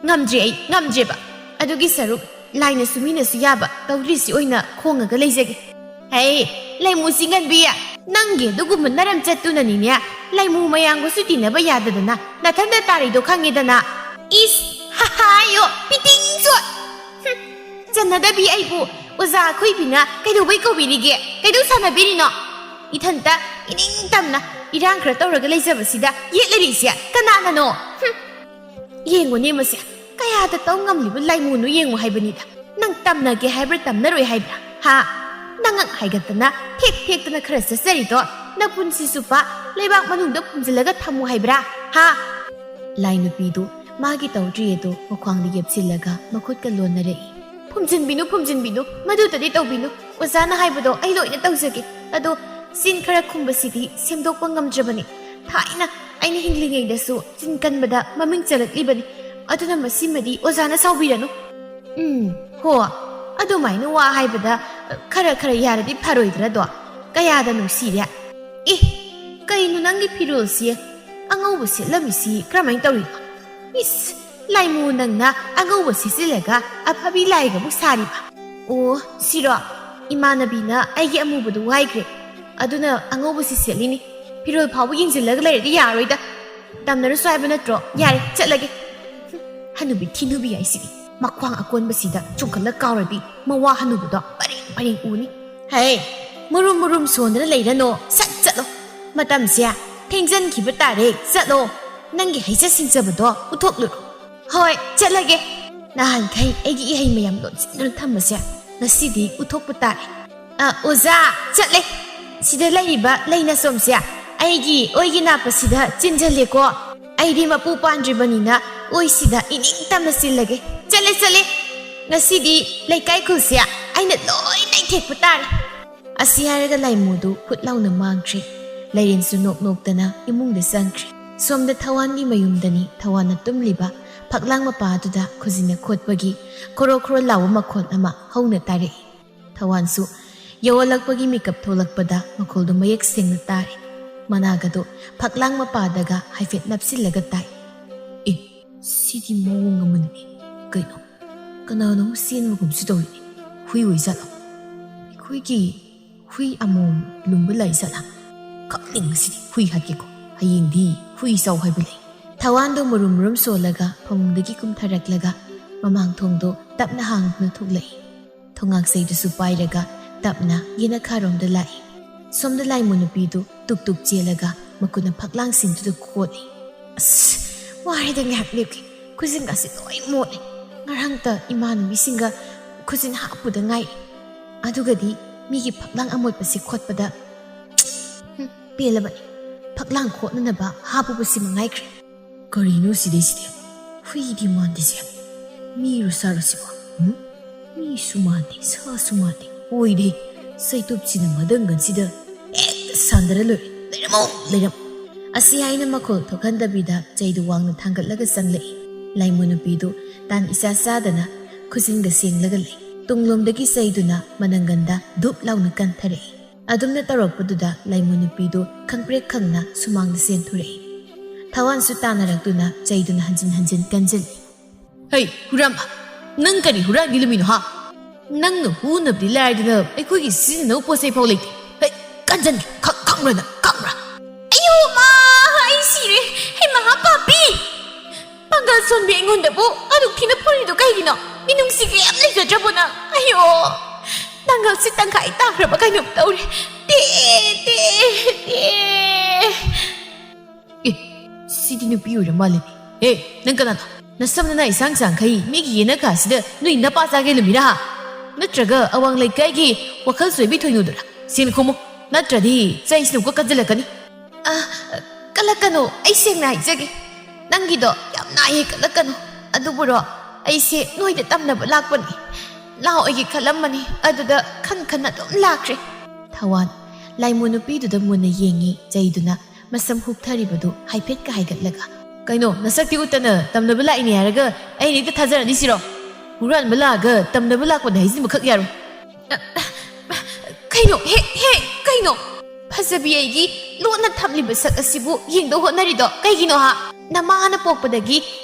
ꯉꯝꯗ꯭ꯔꯦ ꯑꯩ, ꯉꯝꯗ꯭ꯔꯦꯕ꯫ ꯑꯗꯨꯒꯤ ꯁꯔꯨꯛ ꯂꯥꯏꯅꯁꯨ ꯃꯤꯅꯁꯨ ꯌꯥꯕ ꯇꯧꯗ꯭ꯔꯤꯁꯤ ꯑꯣꯏꯅ ꯈꯣꯡꯉꯒ ꯂꯩꯖꯒꯦ꯫ ꯍꯦ, ꯂꯩꯃꯨ ꯆꯤꯡꯒꯟꯕꯤ, ꯅꯪꯒꯤ ꯑꯗꯨꯒꯨꯝꯕ ꯅꯔꯝ ꯆꯠꯇꯨꯅꯅꯤꯅꯦ ꯂꯩꯃꯨ ꯃꯌꯥꯝꯒꯁꯨ ꯇꯤꯟꯅꯕ ꯌꯥꯗꯗꯅ ꯅꯊꯟꯗ ꯇꯥꯔꯤꯗꯣ ꯈꯪꯉꯦꯗꯅ꯫ ꯏꯁ, ꯍꯥꯍꯥꯌꯣ, ꯄꯤꯇꯤꯡꯁꯨ꯫ ꯍꯨꯝ, ꯆꯟꯅꯗꯕꯤ ꯑꯩꯕꯨ ꯑꯣꯖꯥ ꯑꯈꯣꯏꯕꯤꯅ ꯀꯩꯗꯧꯕꯩ ꯀꯧꯕꯤꯔꯤꯒꯦ? ꯀꯩꯗꯧ ꯁꯥꯟꯅꯕꯤꯔꯤꯅꯣ? ꯏꯊꯟꯇ ꯏꯅꯤꯡ ꯇꯝꯅ ꯏꯔꯥꯡ ꯈꯔ ꯇꯧꯔꯒ ꯂꯩꯖꯕꯁꯤꯗ ꯌꯦꯠꯂꯔꯤꯁꯦ ꯀꯅꯥꯅꯅꯣ? ꯍꯨꯝ, ꯌꯦꯡꯉꯨꯅꯦ ꯃꯁꯦ, ꯀꯌꯥꯗ ꯇꯧ ꯉꯝꯂꯤꯕ ꯂꯥꯏꯃꯨꯅꯣ ꯌꯦꯡꯉꯨ ꯍꯥꯏꯕꯅꯤꯗ꯫ ꯅꯪ ꯇꯝꯅꯒꯦ ꯍꯥꯏꯕ꯭ꯔꯥ ꯇꯝꯅꯔꯣꯏ ꯍꯥꯏꯕ꯭ꯔꯥ? ꯍꯥ? ꯅꯉꯛ ꯍꯥꯏꯒꯠꯇꯅ ꯊꯦꯛ ꯊꯦꯛꯇꯅ ꯈꯔ ꯆꯠꯆꯔꯤꯗꯣ ꯅꯄꯨꯟꯁꯤ ꯆꯨꯞꯄ ꯂꯩꯕꯥꯛ ꯃꯅꯨꯡꯗ ꯐꯨꯝꯖꯤꯜꯂꯒ ꯊꯝꯃꯨ ꯍꯥꯏꯕ꯭ꯔꯥ? ꯍꯥ? ꯂꯥꯏ ꯅꯨꯄꯤꯗꯨ ꯃꯥꯒꯤ ꯇꯧꯗ꯭ꯔꯤ ꯑꯗꯨ ꯃꯈ꯭ꯋꯥꯡꯗ ꯌꯦꯞꯁꯤꯜꯂꯒ ꯃꯈꯨꯠꯀ ꯂꯣꯟꯅꯔꯛꯏ꯫ "ꯐꯨꯝꯖꯤꯟꯕꯤꯅꯨ, ꯐꯨꯝꯖꯤꯟꯕꯤꯅꯨ, ꯃꯗꯨꯗꯗꯤ ꯇꯧꯕꯤꯅꯨ꯫ ꯑꯣꯖꯥꯅ ꯍꯥꯏꯕꯗꯣ ꯑꯩ ꯂꯣꯏꯅ ꯇꯧꯖꯒꯦ꯫ ꯑꯗꯣ ꯆꯤꯟ ꯈꯔ ꯈꯨꯝꯕꯁꯤꯗꯤ ꯁꯦꯝꯗꯣꯛꯄ ꯉꯝꯗ꯭ꯔꯕꯅꯤ꯫ ꯊꯥꯏꯅ ꯑꯩꯅ ꯍꯤꯡꯂꯤꯉꯩꯗꯁꯨ ꯆꯤꯟ ꯀꯟꯕꯗ ꯃꯃꯤꯡ ꯆꯠꯂꯛꯂꯤꯕꯅꯤ꯫ ꯑꯗꯨꯅ ꯃꯁꯤꯃꯗꯤ ꯑꯣꯖꯥꯅ ꯁꯥꯎꯕꯤꯔꯅꯨ꯫" "ꯎꯝ, ꯍꯣ, ꯑꯗꯨꯃꯥꯏꯅ ꯋꯥ ꯍꯥꯏꯕꯗ ꯈꯔ ꯈꯔ ꯌꯥꯔꯗꯤ ꯐꯔꯣꯏꯗ꯭ꯔꯗꯣ? ꯀꯌꯥꯗ ꯅꯨꯡꯁꯤꯔꯦ꯫ ꯑꯦ, ꯀꯩꯅꯣ ꯅꯪꯒꯤ ꯐꯤꯔꯣꯜꯁꯤ? ꯑꯉꯧꯕ ꯁꯦꯠꯂꯝꯃꯤꯁꯤ ꯀꯔꯝꯍꯥꯏꯅ ꯇꯧꯔꯤꯅꯣ? ꯏꯁ, ꯂꯥꯏꯃꯨ, ꯅꯪꯅ ꯑꯉꯧꯕ ꯁꯦꯠꯆꯤꯜꯂꯒ ꯑꯐꯕꯤ ꯂꯥꯏꯒꯕꯨ ꯁꯥꯔꯤꯕ?" "ꯑꯣ, ꯁꯤꯔꯣ? ꯏꯃꯥꯟꯅꯕꯤꯅ ꯑꯩꯒꯤ ꯑꯃꯨꯕꯗꯨ ꯋꯥꯏꯈ꯭ꯔꯦ, ꯑꯗꯨꯅ ꯑꯉꯧꯕꯁꯤ ꯁꯦꯠꯂꯤꯅꯤ꯫ ꯐꯤꯔꯣꯜ ꯐꯥꯎꯕ ꯌꯦꯡꯁꯤꯜꯂꯒ ꯂꯩꯔꯗꯤ ꯌꯥꯔꯣꯏꯗ꯫ ꯇꯝꯅꯔꯨꯁꯨ ꯍꯥꯏꯕ ꯅꯠꯇ꯭ꯔꯣ? ꯌꯥꯔꯦ, ꯆꯠꯂꯒꯦ꯫" ꯍꯅꯨꯕꯤ ꯊꯤꯅꯨꯕꯤ ꯍꯥꯏꯁꯤꯗꯤ, ꯃꯈ꯭ꯋꯥꯡ ꯑꯀꯣꯟꯕꯁꯤꯗ ꯆꯨꯡꯈꯠꯂ ꯀꯥꯎꯔꯗꯤ ꯃꯋꯥ ꯍꯅꯨꯕꯗꯣ ꯄꯔꯦꯡ ꯄꯔꯦꯡ ꯎꯅꯤ꯫ "ꯍꯦ, ꯃꯨꯔꯨꯝ ꯃꯨꯔꯨꯝ ꯁꯣꯟꯗꯅ ꯂꯩꯔꯅꯣ, ꯁꯠ ꯆꯠꯂꯣ꯫ ꯃꯇꯝꯁꯦ ꯊꯦꯡꯖꯟꯈꯤꯕ ꯇꯥꯔꯦ, ꯆꯠꯂꯣ꯫ ꯅꯪꯒꯤ ꯍꯩꯖ ꯁꯤꯡꯖꯕꯗꯣ ꯎꯠꯊꯣꯛꯂꯨꯔꯣ꯫" "ꯍꯣꯏ, ꯆꯠꯂꯒꯦ꯫ ꯅꯍꯥꯟꯈꯩ ꯑꯩꯒꯤ ꯏꯍꯩ ꯃꯌꯥꯝ ꯂꯣꯟꯁꯤꯟꯗꯨꯅ ꯊꯝꯕꯁꯦ ꯉꯁꯤꯗꯤ ꯎꯠꯊꯣꯛꯄ ꯇꯥꯔꯦ꯫" "ꯑ, ꯑꯣꯖꯥ, ꯆꯠꯂꯦ꯫ ꯁꯤꯗ ꯂꯩꯔꯤꯕ ꯂꯩ ꯅꯁꯣꯝꯁꯦ ꯑꯩꯒꯤ ꯑꯣꯏꯒꯤ ꯅꯥꯞꯄꯁꯤꯗ ꯆꯤꯟꯁꯤꯜꯂꯦꯀꯣ꯫ ꯑꯩꯗꯤ ꯃꯄꯨ ꯄꯥꯟꯗ꯭ꯔꯤꯕꯅꯤꯅ ꯑꯣꯏꯁꯤꯗ ꯏꯅꯤꯡ ꯇꯝꯅ ꯆꯤꯜꯂꯒꯦ꯫ ꯆꯠꯂꯦ, ꯆꯠꯂꯦ꯫ ꯉꯁꯤꯗꯤ ꯂꯩꯀꯥꯏ ꯈꯨꯜꯁꯦ ꯑꯩꯅ ꯂꯣꯏ ꯅꯩꯊꯦꯛꯄ ꯇꯥꯔꯦ꯫" ꯑꯁꯤ ꯍꯥꯏꯔꯒ ꯂꯥꯏꯃꯨꯗꯨ ꯍꯨꯠ ꯂꯥꯎꯅ ꯃꯥꯡꯈ꯭ꯔꯦ꯫ ꯂꯩꯔꯦꯟꯁꯨ ꯅꯣꯛ ꯅꯣꯛꯇꯅ ꯏꯃꯨꯡꯗ ꯆꯪꯈ꯭ꯔꯦ꯫ ꯁꯣꯝꯗ ꯊꯋꯥꯟꯒꯤ ꯃꯌꯨꯝꯗꯅꯤ ꯊꯋꯥꯟꯅ ꯇꯨꯝꯂꯤꯕ ꯐꯛꯂꯥꯡ ꯃꯄꯥꯗꯨꯗ ꯈꯨꯖꯤꯟꯅ ꯈꯣꯠꯄꯒꯤ ꯈꯣꯔꯣ ꯈꯣꯔꯣ ꯂꯥꯎꯕ ꯃꯈꯣꯟ ꯑꯃ ꯍꯧꯅ ꯇꯥꯔꯛꯏ꯫ ꯊꯋꯥꯟꯁꯨ ꯌꯧꯍꯜꯂꯛꯄꯒꯤ ꯃꯤꯀꯞ ꯊꯣꯛꯂꯛꯄꯗ ꯃꯈꯣꯜꯗꯨ ꯃꯌꯦꯛ ꯁꯦꯡꯅ ꯇꯥꯔꯦ꯫ ꯃꯅꯥꯒꯗꯨ ꯐꯛꯂꯥꯡ ꯃꯄꯥꯗꯒ ꯍꯥꯏꯐꯦꯠ ꯅꯞꯁꯤꯜꯂꯒ ꯇꯥꯏ꯫ "ꯑꯦ, ꯁꯤꯗꯤ ꯃꯑꯣꯡ ꯑꯃꯅꯤꯅꯦ꯫ ꯀꯩꯅꯣ, ꯀꯅꯥꯅꯣꯝ ꯆꯦꯟꯕꯒꯨꯝꯁꯨ ꯇꯧꯏꯅꯦ꯫ ꯍꯨꯏ ꯑꯣꯏꯖꯥꯠꯂꯣ? ꯑꯩꯈꯣꯏꯒꯤ ꯍꯨꯏ ꯑꯃꯣꯝ ꯂꯨꯝꯕ ꯂꯥꯛꯏ ꯖꯥꯠꯂꯥ? ꯈꯪꯗꯦ, ꯉꯁꯤꯗꯤ ꯍꯨꯏ ꯍꯥꯠꯀꯦꯀꯣ꯫ ꯍꯌꯦꯡꯗꯤ ꯍꯨꯏ ꯆꯥꯎ ꯍꯥꯏꯕ ꯂꯩ꯫" ꯊꯋꯥꯟꯗꯣ ꯃꯨꯔꯨꯝ ꯃꯨꯔꯨꯝ ꯁꯣꯜꯂꯒ ꯐꯃꯨꯡꯗꯒꯤ ꯀꯨꯝꯊꯔꯛꯂꯒ ꯃꯃꯥꯡ ꯊꯣꯡꯗꯣ ꯇꯞꯅ ꯍꯥꯡꯗꯨꯅ ꯊꯣꯛꯂꯛꯏ꯫ ꯊꯣꯡꯉꯥꯛꯆꯩꯗꯨꯁꯨ ꯄꯥꯏꯔꯒ ꯇꯞꯅ ꯌꯦꯅꯈꯥꯔꯣꯝꯗ ꯂꯥꯛꯏ꯫ ꯁꯣꯝꯗ ꯂꯥꯏꯃꯨ ꯅꯨꯄꯤꯗꯨ ꯇꯨꯛ ꯇꯨꯛ ꯆꯦꯜꯂꯒ ꯃꯈꯨꯠꯅ ꯐꯛꯂꯥꯡꯁꯤꯡꯗꯨꯗ ꯈꯣꯠꯂꯤ꯫ "ꯑꯁ, ꯋꯥꯔꯦꯗ, ꯉꯥꯏꯍꯥꯛ ꯂꯦꯞꯀꯦ꯫ ꯈꯨꯖꯤꯟꯒꯁꯤ ꯂꯣꯏ ꯃꯣꯠꯂꯦ꯫ ꯉꯔꯥꯡꯇ ꯏꯃꯥꯟꯅꯕꯤꯁꯤꯡꯒ ꯈꯨꯖꯤꯟ ꯍꯥꯞꯄꯨꯗ ꯉꯥꯏꯔꯤ꯫ ꯑꯗꯨꯒꯗꯤ ꯃꯤꯒꯤ ꯐꯛꯂꯥꯡ ꯑꯃꯣꯠꯄꯁꯤ ꯈꯣꯠꯄꯗ, ꯍꯨꯝ, ꯄꯦꯜꯂꯕꯅꯤ꯫" ꯐꯛꯂꯥꯡ ꯈꯣꯠꯅꯅꯕ ꯍꯥꯞꯄꯨꯕꯁꯤ ꯃꯉꯥꯏꯈ꯭ꯔꯦ꯫ ꯀꯔꯤꯅꯣ ꯁꯤꯗꯩꯁꯤꯗꯤ? ꯍꯨꯏꯗꯤ ꯃꯥꯟꯗꯦꯁꯦ꯫ ꯃꯤꯔꯣ ꯁꯥꯔꯣ ꯁꯤꯕꯣ? ꯎꯝ? ꯃꯤꯁꯨ ꯃꯥꯟꯗꯦ, ꯁꯥꯁꯨ ꯃꯥꯟꯗꯦ꯫ ꯑꯣꯏꯗꯦ꯫ ꯆꯩꯇꯨꯞꯁꯤꯅ ꯃꯗꯪꯒꯟꯁꯤꯗ ꯍꯦꯛꯇ ꯁꯥꯟꯗꯔ ꯂꯣꯏꯔꯦ꯫ "ꯂꯩꯔꯝꯃꯣ, ꯂꯩꯔꯝꯃꯣ!" ꯑꯁꯤ ꯍꯥꯏꯅ ꯃꯈꯣꯜ ꯊꯣꯛꯍꯟꯗꯕꯤꯗ ꯆꯩꯗꯨ ꯋꯥꯡꯅ ꯊꯥꯡꯒꯠꯂꯒ ꯆꯪꯂꯛꯏ꯫ ꯂꯥꯏꯃꯨ ꯅꯨꯄꯤꯗꯨ ꯇꯥꯟ ꯏꯆꯥ ꯆꯥꯗꯅ ꯈꯨꯖꯤꯟꯒ ꯁꯦꯡꯂꯒ ꯂꯩ꯫ ꯇꯨꯡꯂꯣꯝꯗꯒꯤ ꯆꯩꯗꯨꯅ ꯃꯅꯪꯒꯟꯗ ꯙꯨꯞ ꯂꯥꯎꯅ ꯀꯟꯊꯔꯛꯏ꯫ ꯑꯗꯨꯝꯅ ꯇꯧꯔꯛꯄꯗꯨꯗ ꯂꯥꯏꯃꯨ ꯅꯨꯄꯤꯗꯨ ꯈꯪꯄ꯭ꯔꯦꯛ ꯈꯪꯅ ꯁꯨꯃꯥꯡꯗ ꯆꯦꯟꯊꯣꯔꯛꯏ꯫ ꯊꯋꯥꯟꯁꯨ ꯇꯥꯟꯅꯔꯛꯇꯨꯅ ꯆꯩꯗꯨꯅ ꯍꯟꯖꯤꯟ ꯍꯟꯖꯤꯟ ꯀꯟꯖꯤꯜꯂꯤ꯫ "ꯍꯩ, ꯍꯨꯔꯥꯟꯕ! ꯅꯪ ꯀꯔꯤ ꯍꯨꯔꯥꯟꯒꯦ ꯂꯨꯃꯤꯅꯣ, ꯍꯥ? ꯅꯪꯅ ꯍꯨꯅꯕꯗꯤ ꯂꯥꯏꯗꯅ ꯑꯩꯈꯣꯏꯒꯤ ꯁꯤꯖꯤꯟꯅꯅꯕ ꯄꯣꯠ ꯆꯩ ꯐꯥꯎ ꯂꯩꯇꯦ꯫ ꯍꯩ, ꯀꯟꯖꯟꯒꯦ! ꯈꯪ-, ꯈꯪꯕ꯭ꯔꯥ ꯅꯪ? ꯈꯪꯕ꯭ꯔꯥ?" "ꯑꯌꯣ ꯃꯥ! ꯑꯩ ꯁꯤꯔꯦ! ꯍꯩ ꯃꯍꯥ ꯄꯥꯄꯤ! ꯄꯥꯡꯒꯜ ꯁꯣꯟꯕꯤ ꯑꯩꯉꯣꯟꯗꯕꯨ ꯑꯗꯨꯛ ꯊꯤꯅ ꯐꯨꯔꯤꯗꯨ ꯀꯩꯒꯤꯅꯣ? ꯃꯤꯅꯨꯡꯁꯤ ꯀꯌꯥꯝ ꯂꯩꯖꯗ꯭ꯔꯕꯣ ꯅꯪ? ꯑꯌꯣ! ꯅꯥꯡꯒꯜꯁꯤ ꯇꯪꯈꯥꯏ ꯇꯥꯈ꯭ꯔꯕ ꯀꯩꯅꯣꯝ ꯇꯧꯔꯦ꯫ ꯇꯦ, ꯇꯦ, ꯇꯦ!" "ꯑꯦ, ꯁꯤꯗꯤ ꯅꯨꯄꯤ ꯑꯣꯏꯔ ꯃꯥꯜꯂꯦꯅꯦ꯫ ꯑꯦ, ꯅꯪ ꯀꯅꯥꯅꯣ? ꯅꯁꯝ ꯅꯅꯥ ꯏꯁꯥꯡ ꯁꯥꯡꯈꯩ ꯃꯤꯒꯤ ꯌꯦꯅꯈꯥꯁꯤꯗ ꯅꯣꯏ ꯅꯄꯥ ꯆꯥꯒꯦ ꯂꯨꯃꯤꯔꯥ, ꯍꯥ? ꯅꯠꯇ꯭ꯔꯒ ꯑꯋꯥꯡ ꯂꯩꯀꯥꯏꯒꯤ ꯋꯥꯈꯜ ꯆꯣꯏꯕꯤ ꯊꯣꯏꯅꯨꯗꯨꯔꯥ? ꯁꯦꯡꯅ ꯈꯨꯝꯃꯨ, ꯅꯠꯇ꯭ꯔꯗꯤ ꯆꯩꯁꯤꯅ ꯑꯃꯨꯛꯀ ꯀꯟꯖꯤꯜꯂꯛꯀꯅꯤ꯫" "ꯑ, ꯀꯜꯂꯛꯀꯅꯨ, ꯑꯩ ꯁꯦꯡꯅ ꯍꯥꯏꯖꯒꯦ꯫ ꯅꯪꯒꯤꯗꯣ ꯌꯥꯝ ꯅꯥꯏꯌꯦ, ꯀꯜꯂꯛꯀꯅꯨ꯫ ꯑꯗꯨꯕꯨꯔꯣ, ꯑꯩꯁꯦ ꯅꯣꯏꯗ ꯇꯝꯅꯕ ꯂꯥꯛꯄꯅꯤ꯫ ꯂꯥꯛꯑꯣꯏꯒꯦ ꯈꯜꯂꯝꯕꯅꯤ, ꯑꯗꯨꯗ ꯈꯟ ꯈꯟꯅ ꯑꯗꯨꯝ ꯂꯥꯛꯈ꯭ꯔꯦ꯫" ꯊꯋꯥꯟ ꯂꯥꯏꯃꯨ ꯅꯨꯄꯤꯗꯨꯗ ꯃꯨꯟꯅ ꯌꯦꯡꯉꯤ꯫ ꯆꯩꯗꯨꯅ ꯃꯁꯝ ꯍꯨꯛꯊꯔꯤꯕꯗꯨ ꯍꯥꯏꯐꯦꯠꯀ ꯍꯥꯏꯒꯠꯂꯒ, "ꯀꯩꯅꯣ, ꯅꯁꯛꯇꯤ ꯎꯠꯇꯅ ꯇꯝꯅꯕ ꯂꯥꯛꯏꯅꯦ ꯍꯥꯏꯔꯒ ꯑꯩꯅ ꯍꯦꯛꯇ ꯊꯥꯖꯔꯅꯤ ꯁꯤꯔꯣ? ꯍꯨꯔꯥꯟꯕ ꯂꯥꯛꯑꯒ ꯇꯝꯅꯕ ꯂꯥꯛꯄꯅꯦ ꯍꯥꯏꯖꯤꯟꯕꯈꯛ ꯌꯥꯔꯣꯏ꯫" "ꯑ, ꯑ, ꯀꯩꯅꯣ? ꯍꯦ, ꯍꯦ, ꯀꯩꯅꯣ? ꯐꯖꯕꯤ ꯑꯩꯒꯤ ꯂꯣꯟꯅ ꯊꯝꯂꯤꯕ ꯁꯛ ꯑꯁꯤꯕꯨ ꯌꯦꯡꯗꯧ ꯍꯣꯠꯅꯔꯤꯗꯣ ꯀꯩꯒꯤꯅꯣ, ꯍꯥ? ꯅꯃꯥꯅ ꯄꯣꯛꯄꯗꯒꯤ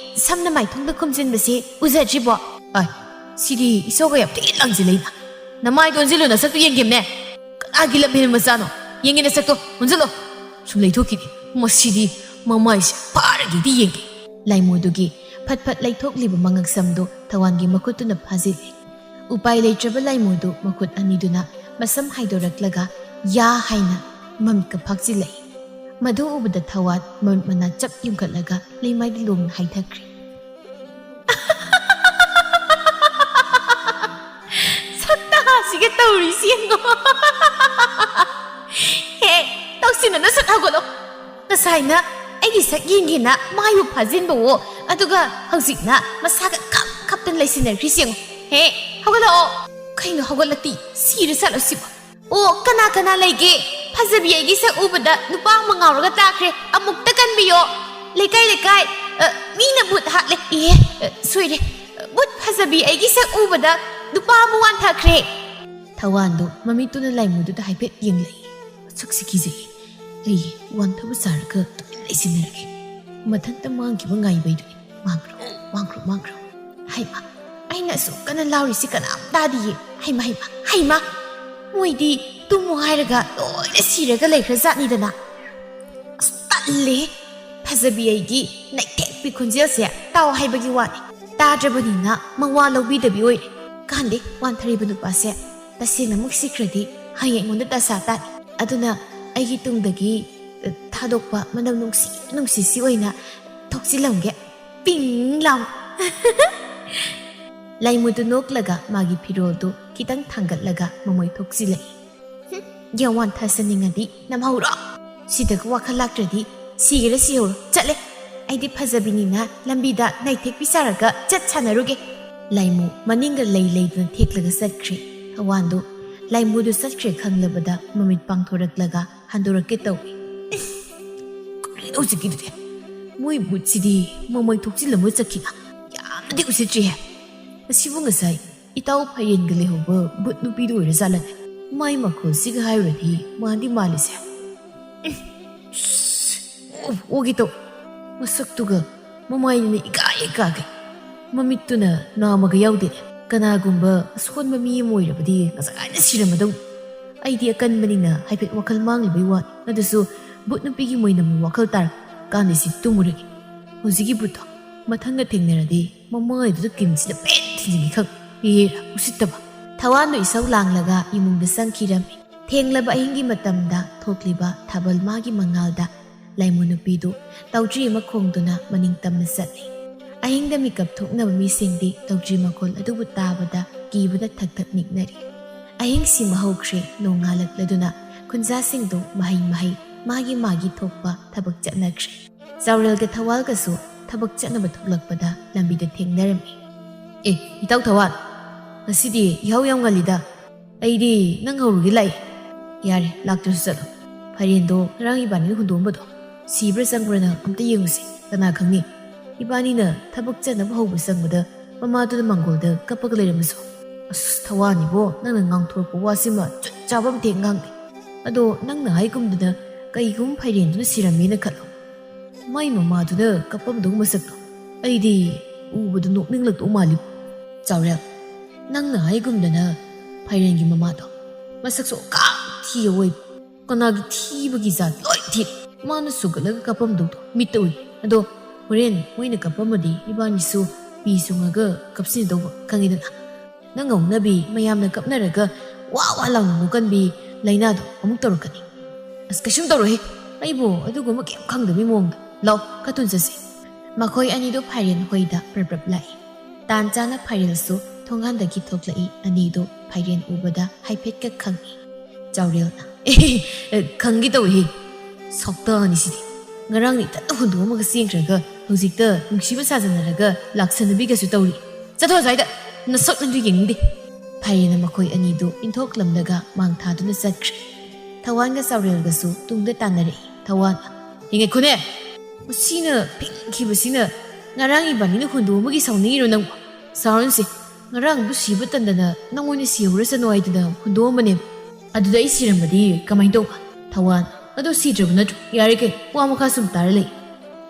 ꯁꯝꯅ ꯃꯥꯏꯊꯣꯡꯗ ꯈꯨꯝꯖꯤꯟꯕꯁꯦ ꯎꯖꯗ꯭ꯔꯤꯕꯣ?" "ꯑꯥꯏ, ꯁꯤꯗꯤ ꯏꯁꯧꯒ ꯌꯥꯝ ꯊꯤꯅ ꯂꯥꯡꯁꯤꯜꯂꯛꯏꯅ꯫ ꯅꯃꯥꯏꯗꯣ ꯑꯣꯟꯁꯤꯜꯂꯨ, ꯅꯁꯛꯇꯨ ꯌꯦꯡꯒꯦꯝꯅꯦ꯫ ꯀꯅꯥꯒꯤ ꯂꯝꯍꯦꯟꯕ ꯃꯆꯥꯅꯣ? ꯌꯦꯡꯒꯦ ꯅꯁꯛꯇꯣ, ꯑꯣꯟꯁꯤꯜꯂꯣ꯫" ꯁꯨꯝ ꯂꯩꯊꯣꯛꯈꯤꯅꯦ꯫ ꯃꯁꯤꯗꯤ ꯃꯃꯥꯏꯁꯦ ꯐꯥꯔꯒꯗꯤ ꯌꯦꯡꯒꯦ꯫ ꯂꯥꯏꯃꯨꯗꯨꯒꯤ ꯐꯠ ꯐꯠ ꯂꯩꯊꯣꯛꯂꯤꯕ ꯃꯉꯛꯁꯝꯗꯨ ꯊꯋꯥꯟꯒꯤ ꯃꯈꯨꯠꯇꯨꯅ ꯐꯥꯖꯤꯜꯂꯤ꯫ ꯎꯄꯥꯏ ꯂꯩꯇ꯭ꯔꯕ ꯂꯥꯏꯃꯨꯗꯨ ꯃꯈꯨꯠ ꯑꯅꯤꯗꯨꯅ ꯃꯁꯝ ꯍꯥꯏꯗꯣꯔꯛꯂꯒ ꯌꯥ ꯍꯥꯏꯅ ꯃꯃꯤꯠꯀ ꯐꯥꯛꯆꯤꯜꯂꯛꯏ꯫ ꯃꯗꯨ ꯎꯕꯗ ꯊꯋꯥꯟ ꯃꯃꯤꯠ ꯃꯅꯥ ꯆꯞ ꯌꯨꯡꯈꯠꯂꯒ ꯂꯩꯃꯥꯏꯗ ꯂꯣꯡꯅ ꯍꯥꯏꯊꯈ꯭ꯔꯦ꯫ "ꯁꯛꯇꯥꯁꯤꯒ ꯇꯧꯔꯤꯁꯤ ꯌꯦꯡꯉꯣ꯫" "ꯍꯦ, ꯇꯧꯁꯤꯟꯅꯅꯨ, ꯁꯠ ꯍꯧꯒꯠꯂꯣ꯫" ꯉꯁꯥꯏꯅ ꯑꯩꯒꯤ ꯁꯛ ꯌꯦꯡꯒꯦꯅ ꯃꯥꯏꯕꯨ ꯐꯥꯖꯤꯟꯕꯋꯣ, ꯑꯗꯨꯒ ꯍꯧꯖꯤꯛꯅ ꯃꯁꯥꯒ ꯈꯞ ꯈꯞꯇꯅ ꯂꯩꯁꯤꯟꯅꯈ꯭ꯔꯤꯁꯤ ꯌꯦꯡꯉꯣ꯫ ꯍꯦ, ꯍꯧꯒꯠꯂꯛꯑꯣ꯫ ꯀꯩꯅꯣ ꯍꯧꯒꯠꯂꯛꯇꯤ? ꯁꯤꯔ ꯆꯠꯂꯣ ꯁꯤꯕꯣ꯫ ꯑꯣ, ꯀꯅꯥ ꯀꯅꯥ ꯂꯩꯒꯦ? ꯐꯖꯕꯤ ꯑꯩꯒꯤ ꯁꯛ ꯎꯕꯗ ꯅꯨꯄꯥ ꯑꯃ ꯉꯥꯎꯔꯒ ꯇꯥꯈ꯭ꯔꯦ꯫ ꯑꯃꯨꯛꯇ ꯀꯟꯕꯤꯌꯣ꯫ ꯂꯩꯀꯥꯏ ꯂꯩꯀꯥꯏ, ꯑ, ꯃꯤꯅ ꯕꯨꯠ ꯍꯥꯠꯂꯦ꯫ ꯑꯦ, ꯑ, ꯁꯣꯏꯔꯦ꯫ ꯕꯨꯠ ꯐꯖꯕꯤ ꯑꯩꯒꯤ ꯁꯛ ꯎꯕꯗ ꯅꯨꯄꯥ ꯑꯃ ꯋꯥꯟꯊꯈ꯭ꯔꯦ꯫ ꯊꯋꯥꯟꯗꯣ ꯃꯃꯤꯠꯇꯨꯅ ꯂꯥꯏꯃꯨꯗꯨꯗ ꯍꯥꯏꯐꯦꯠ ꯌꯦꯡꯂꯛꯏ꯫ ꯃꯁꯛꯁꯤ ꯀꯤꯖꯩ꯫ ꯑꯩ ꯋꯥꯟꯊꯕ ꯆꯥꯔꯒ ꯇꯨꯃꯤꯟ ꯂꯩꯁꯤꯟꯅꯔꯒꯦ꯫ ꯃꯊꯟꯇ ꯃꯥꯡꯈꯤꯕ ꯉꯥꯏꯕꯩꯗꯨꯅꯤ꯫ ꯃꯥꯡꯈ꯭ꯔꯣ, ꯃꯥꯡꯈ꯭ꯔꯣ, ꯃꯥꯡꯈ꯭ꯔꯣ꯫ ꯍꯩꯃꯥ, ꯑꯩꯅ ꯑꯁꯨꯛ ꯀꯟꯅ ꯂꯥꯎꯔꯤꯁꯤ ꯀꯅꯥꯝ ꯇꯥꯗꯤꯌꯦ꯫ ꯍꯩꯃꯥ, ꯍꯩꯃꯥ, ꯍꯩꯃꯥ! ꯃꯣꯏꯗꯤ ꯇꯨꯝꯃꯨ ꯍꯥꯏꯔꯒ ꯂꯣꯏꯅ ꯁꯤꯔꯒ ꯂꯩꯈ꯭ꯔꯖꯥꯠꯅꯤꯗꯅ꯫ ꯑꯁ, ꯇꯜꯂꯦ꯫ ꯐꯖꯕꯤ ꯑꯩꯒꯤ ꯅꯩꯊꯦꯛꯄꯤ ꯈꯣꯟꯖꯦꯜꯁꯦ ꯇꯥꯎ ꯍꯥꯏꯕꯒꯤ ꯋꯥꯅꯤ꯫ ꯇꯥꯗ꯭ꯔꯕꯅꯤꯅ ꯃꯋꯥ ꯂꯧꯕꯤꯗꯕꯤ ꯑꯣꯏꯔꯦ꯫ ꯀꯥꯟꯗꯦ, ꯋꯥꯟꯊꯔꯤꯕ ꯅꯨꯄꯥꯁꯦ ꯇꯁꯦꯡꯅ ꯑꯃꯨꯛ ꯁꯤꯈ꯭ꯔꯗꯤ ꯍꯌꯦꯡ ꯑꯩꯉꯣꯟꯗ ꯗꯁꯥ ꯇꯥꯅꯤ꯫ ꯑꯗꯨꯅ ꯑꯩꯒꯤ ꯇꯨꯡꯗꯒꯤ, ꯑ, ꯊꯥꯗꯣꯛꯄ ꯃꯅꯝ ꯅꯨꯡꯁꯤ ꯅꯨꯡꯁꯤꯁꯤ ꯑꯣꯏꯅ ꯊꯣꯛꯆꯤꯜꯂꯝꯒꯦ꯫ ꯄꯤꯡ ꯂꯥꯎ꯫ ꯂꯥꯏꯃꯨꯗꯨ ꯅꯣꯛꯂꯒ ꯃꯥꯒꯤ ꯐꯤꯔꯣꯜꯗꯨ ꯈꯤꯇꯪ ꯊꯥꯡꯒꯠꯂꯒ ꯃꯃꯣꯏ ꯊꯣꯛꯆꯤꯜꯂꯛꯏ꯫ ꯍꯨꯝ, ꯌꯥꯋꯥꯟ ꯊꯥꯁꯟꯅꯤꯡꯉꯗꯤ ꯅꯝꯍꯧꯔꯣ꯫ ꯁꯤꯗꯒ ꯋꯥꯈꯜ ꯂꯥꯛꯇ꯭ꯔꯗꯤ ꯁꯤꯒꯦꯔꯥ ꯁꯤꯍꯧꯔꯣ꯫ ꯆꯠꯂꯦ꯫ ꯑꯩꯗꯤ ꯐꯖꯕꯤꯅꯤꯅ ꯂꯝꯕꯤꯗ ꯅꯩꯊꯦꯛꯄꯤ ꯁꯥꯔꯒ ꯆꯠ ꯁꯥꯟꯅꯔꯨꯒꯦ꯫ ꯂꯥꯏꯃꯨ ꯃꯅꯤꯡꯒ ꯂꯩ ꯂꯩꯗꯨꯅ ꯊꯦꯛꯂꯒ ꯆꯠꯈ꯭ꯔꯦ꯫ ꯊꯋꯥꯟꯗꯨ ꯂꯥꯏꯃꯨꯗꯨ ꯆꯠꯈ꯭ꯔꯦ ꯈꯪꯂꯕꯗ ꯃꯃꯤꯠ ꯄꯥꯡꯊꯣꯔꯛꯂꯒ ꯍꯟꯗꯣꯔꯛꯀꯦ ꯇꯧꯏ꯫ ꯀꯔꯤꯅꯣ ꯍꯧꯖꯤꯛꯀꯤꯗꯨꯗꯤ? ꯃꯣꯏ ꯕꯨꯠꯁꯤꯗꯤ ꯃꯃꯩ ꯊꯣꯛꯆꯤꯜꯂꯝꯃ ꯆꯠꯈꯤꯅ꯫ ꯌꯥꯝꯅꯗꯤ ꯎꯁꯤꯠꯇ꯭ꯔꯤꯍꯦ꯫ ꯃꯁꯤꯕꯨ ꯉꯁꯥꯏ ꯏꯇꯥꯎ ꯐꯌꯦꯟꯒ ꯂꯩꯍꯧꯕ ꯕꯨꯠ ꯅꯨꯄꯤꯗꯨ ꯑꯣꯏꯔꯖꯥꯠꯂꯅꯦ? ꯃꯥꯏ ꯃꯈꯣꯜꯁꯤꯒ ꯍꯥꯏꯔꯨꯔꯗꯤ ꯃꯥꯟꯗꯤ ꯃꯥꯜꯂꯤꯁꯦ꯫ ꯎꯝ, ꯑꯣ, ꯑꯣꯒꯦ ꯇꯧ꯫ ꯃꯁꯛꯇꯨꯒ ꯃꯃꯥꯏꯅ ꯏꯀꯥ ꯏꯀꯥꯒꯩ꯫ ꯃꯃꯤꯠꯇꯨꯅ ꯅꯥꯝꯃꯒ ꯌꯥꯎꯗꯦ꯫ ꯀꯅꯥꯒꯨꯝꯕ ꯑꯁꯣꯟꯕ ꯃꯤ ꯑꯃ ꯑꯣꯏꯔꯕꯗꯤ ꯉꯁꯥꯏꯅ ꯁꯤꯔꯝꯃꯗꯧ꯫ ꯑꯩꯗꯤ ꯑꯀꯟꯕꯅꯤꯅ ꯍꯥꯏꯐꯦꯠ ꯋꯥꯈꯜ ꯃꯥꯡꯂꯨꯕꯩ ꯋꯥꯅꯤ꯫ ꯑꯗꯨꯁꯨ ꯕꯨꯠ ꯅꯨꯄꯤꯒꯤ ꯃꯣꯏꯅꯝ ꯋꯥꯈꯜ ꯇꯥꯔꯛ ꯀꯥꯟꯗ ꯁꯤ ꯇꯨꯝꯃꯨꯔꯒꯦ꯫ ꯍꯧꯖꯤꯛꯀꯤ ꯕꯨꯠꯇꯣ ꯃꯊꯪꯒ ꯊꯦꯡꯅꯔꯗꯤ ꯃꯃꯥꯏꯗꯨꯗ ꯀꯤꯟꯁꯤꯅ ꯄꯦꯟ ꯊꯤꯟꯖꯤꯟꯒꯦ ꯈꯪ꯫ ꯍꯦꯔꯥ, ꯎꯁꯤꯠꯇꯕ꯫ ꯊꯋꯥꯟꯗꯣ ꯏꯁꯧ ꯂꯥꯡꯂꯒ ꯏꯃꯨꯡꯗ ꯆꯪꯈꯤꯔꯝꯃꯤ꯫ ꯊꯦꯡꯂꯕ ꯑꯍꯤꯡꯒꯤ ꯃꯇꯝꯗ ꯊꯣꯛꯂꯤꯕ ꯊꯥꯕꯜ ꯃꯥꯒꯤ ꯃꯉꯥꯜꯗ ꯂꯥꯏꯃꯨ ꯅꯨꯄꯤꯗꯨ ꯇꯧꯗ꯭ꯔꯤ ꯑꯃ ꯈꯣꯡꯗꯨꯅ ꯃꯅꯤꯡ ꯇꯝꯅ ꯆꯠꯂꯤ꯫ ꯑꯍꯤꯡꯗ ꯃꯤꯀꯞ ꯊꯣꯛꯅꯕ ꯃꯤꯁꯤꯡꯗꯤ ꯇꯧꯗ꯭ꯔꯤ ꯃꯈꯣꯜ ꯑꯗꯨꯕꯨ ꯇꯥꯕꯗ ꯀꯤꯕꯅ ꯊꯛ ꯊꯛ ꯅꯤꯛꯅꯔꯤ꯫ ꯑꯍꯤꯡ ꯁꯤꯃ ꯍꯧꯈ꯭ꯔꯦ꯫ ꯅꯣꯡꯉꯥꯜꯂꯛꯂꯗꯨꯅ ꯈꯨꯟꯖꯥꯁꯤꯡꯗꯨ ꯃꯍꯩ ꯃꯍꯩ ꯃꯥꯒꯤ ꯃꯥꯒꯤ ꯊꯣꯛꯄ ꯊꯕꯛ ꯆꯠꯅꯈ꯭ꯔꯦ꯫ ꯆꯥꯎꯔꯦꯜꯒ ꯊꯋꯥꯜꯒꯁꯨ ꯊꯕꯛ ꯆꯠꯅꯕ ꯊꯣꯛꯂꯛꯄꯗ ꯂꯝꯕꯤꯗ ꯊꯦꯡꯅꯔꯝꯃꯤ꯫ "ꯑꯦ, ꯏꯇꯥꯎ ꯊꯋꯥꯜ, ꯉꯁꯤꯗꯤ ꯏꯍꯧ ꯌꯥꯝ ꯉꯜꯂꯤꯗ꯫ ꯑꯩꯗꯤ ꯅꯪ ꯍꯧꯔꯨꯒꯦ ꯂꯥꯛꯏ꯫" "ꯌꯥꯔꯦ, ꯂꯥꯛꯇ꯭ꯔꯁꯨ ꯆꯠꯂꯣ꯫ ꯐꯥꯏꯔꯦꯟꯗꯣ ꯉꯔꯥꯡ ꯏꯕꯥꯅꯤꯅ ꯍꯨꯟꯗꯣꯛꯑꯝꯕꯗꯣ ꯁꯤꯕ꯭ꯔꯥ ꯆꯪꯕ꯭ꯔꯥꯅ ꯑꯝꯇ ꯌꯦꯡꯉꯨꯁꯤ꯫ ꯀꯅꯥ ꯈꯪꯅꯤ, ꯏꯕꯥꯅꯤꯅ ꯊꯕꯛ ꯆꯠꯅꯕ ꯍꯧꯕ ꯆꯪꯕꯗ ꯃꯃꯥꯗꯨꯅ ꯃꯥꯡꯒꯣꯜꯗ ꯀꯞꯄꯒ ꯂꯩꯔꯝꯃꯁꯨ꯫" "ꯑꯁ, ꯊꯋꯥꯟ ꯏꯕꯣ, ꯅꯪꯅ ꯉꯥꯡꯊꯣꯔꯛꯄ ꯋꯥꯁꯤꯃ ꯆꯨꯞ ꯆꯥꯕ ꯑꯝꯇ ꯍꯦꯛ ꯉꯥꯡꯗꯦ꯫ ꯑꯗꯣ ꯅꯪꯅ ꯍꯥꯏꯒꯨꯝꯗꯅ ꯀꯩꯒꯨꯝꯕ ꯐꯥꯏꯔꯦꯟꯗꯨꯅ ꯁꯤꯔꯝꯃꯦꯅ ꯈꯜꯂꯣ꯫ ꯃꯥꯏ ꯃꯃꯥꯗꯨꯅ ꯀꯞꯄꯝꯗꯧ ꯃꯁꯛꯇꯣ ꯑꯩꯗꯤ ꯎꯕꯗ ꯅꯣꯛꯅꯤꯡꯂꯛꯇꯧ ꯃꯥꯜꯂꯤ꯫" "ꯆꯥꯎꯔꯦꯜ, ꯅꯪꯅ ꯍꯥꯏꯒꯨꯝꯗꯅ ꯐꯥꯏꯔꯦꯟꯒꯤ ꯃꯃꯥꯗꯣ ꯃꯁꯛꯁꯨ ꯑꯣꯀꯥ ꯊꯤ ꯑꯣꯏꯕ꯫ ꯀꯅꯥꯒꯤ ꯊꯤꯕꯒꯤ ꯖꯥꯠ ꯂꯣꯏ ꯊꯤ꯫ ꯃꯥꯅ ꯁꯨꯒꯠꯂꯒ ꯀꯞꯄꯝꯗꯧꯗꯣ ꯃꯤꯠꯇ ꯎꯏ꯫ ꯑꯗꯣ ꯍꯣꯔꯦꯟ ꯃꯣꯏꯅ ꯀꯞꯄꯝꯃꯗꯤ ꯏꯕꯥꯅꯤꯁꯨ ꯄꯤ ꯁꯨꯡꯉꯒ ꯀꯞꯁꯤꯟꯅꯗꯧꯕ ꯈꯪꯉꯤꯗꯅ꯫ ꯅꯪ ꯉꯧꯅꯕꯤ ꯃꯌꯥꯝꯅ ꯀꯞꯅꯔꯒ ꯋꯥ ꯋꯥ ꯂꯥꯎꯅ ꯅꯣꯛꯀꯟꯕꯤ ꯂꯥꯏꯅꯥꯗꯣ ꯑꯃꯨꯛ ꯇꯧꯔꯛꯀꯅꯤ꯫" "ꯑꯁ, ꯀꯩꯁꯨꯝ ꯇꯧꯔꯣꯏꯍꯦ꯫ ꯑꯩꯕꯨ ꯑꯗꯨꯒꯨꯝꯕ ꯀꯩꯝ ꯈꯪꯗꯕꯤ ꯃꯑꯣꯡꯗ꯫ ꯂꯥꯎ, ꯀꯥꯇꯨꯟ ꯆꯠꯁꯤ꯫" ꯃꯈꯣꯏ ꯑꯅꯤꯗꯨ ꯐꯥꯏꯔꯦꯟ ꯍꯣꯏꯗ ꯄ꯭ꯔꯞ ꯄ꯭ꯔꯞ ꯂꯥꯛꯏ꯫ ꯇꯥꯟ ꯆꯥꯅ ꯐꯥꯏꯔꯦꯜꯁꯨ ꯊꯣꯡꯒꯥꯟꯗꯒꯤ ꯊꯣꯛꯂꯛꯏ꯫ ꯑꯅꯤꯗꯨ ꯐꯥꯏꯔꯦꯟ ꯎꯕꯗ ꯍꯥꯏꯐꯦꯠꯀ ꯈꯪꯏ꯫ ꯆꯥꯎꯔꯦꯜꯅ, "ꯑꯦ, ꯈꯪꯒꯦ ꯇꯧꯏꯍꯦ꯫ ꯁꯛꯇꯥꯅꯤ ꯁꯤꯗꯤ꯫ ꯉꯔꯥꯡꯅ ꯏꯊꯟꯇ ꯍꯨꯟꯗꯣꯛꯑꯝꯃꯒ ꯆꯦꯟꯈ꯭ꯔꯒ ꯍꯧꯖꯤꯛꯇ ꯅꯨꯡꯁꯤꯕ ꯁꯥꯖꯟꯅꯔꯒ ꯂꯥꯛꯁꯟꯅꯕꯤꯒꯁꯨ ꯇꯧꯔꯤ꯫ ꯆꯠꯊꯣꯛ ꯑꯁ꯭ꯋꯥꯏꯗ꯫ ꯅꯁꯛ ꯅꯪꯁꯨ ꯌꯦꯡꯅꯤꯡꯗꯦ꯫" ꯐꯥꯏꯔꯦꯟꯅ ꯃꯈꯣꯏ ꯑꯅꯤꯗꯨ ꯏꯟꯊꯣꯛꯂꯝꯂꯒ ꯃꯥꯡ ꯊꯥꯗꯨꯅ ꯆꯠꯈ꯭ꯔꯦ꯫ ꯊꯋꯥꯟꯒ ꯆꯥꯎꯔꯦꯜꯒꯁꯨ ꯇꯨꯡꯗ ꯇꯥꯟꯅꯔꯛꯏ꯫ ꯊꯋꯥꯟꯅ, "ꯌꯦꯡꯉꯦ ꯈꯨꯅꯦ, ꯃꯁꯤꯅ ꯐꯤꯡꯈꯤꯕꯁꯤꯅ ꯉꯔꯥꯡ ꯏꯕꯥꯅꯤꯅ ꯍꯨꯟꯗꯣꯛꯑꯝꯕꯒꯤ ꯁꯥꯎꯅꯤꯡꯉꯤꯔꯣ ꯅꯪꯕꯨ? ꯁꯥꯎꯔꯅꯨꯁꯦ, ꯉꯔꯥꯡꯗꯨ ꯁꯤꯕ ꯇꯟꯗꯅ ꯅꯪ ꯑꯣꯏꯅ ꯁꯤꯍꯧꯔꯁꯅꯨ ꯍꯥꯏꯗꯅ ꯍꯨꯟꯗꯣꯛꯑꯝꯕꯅꯦꯕ꯫ ꯑꯗꯨꯗ ꯑꯩ ꯁꯤꯔꯝꯃꯗꯤ ꯀꯃꯥꯏꯅ ꯇꯧꯕ?" ꯊꯋꯥꯟ, "ꯑꯗꯣ ꯁꯤꯗ꯭ꯔꯕ ꯅꯠꯇ꯭ꯔꯣ? ꯌꯥꯔꯦ ꯀꯩꯅꯣ, ꯋꯥ ꯃꯈꯥ ꯁꯨꯝ ꯇꯥꯔ ꯂꯩ꯫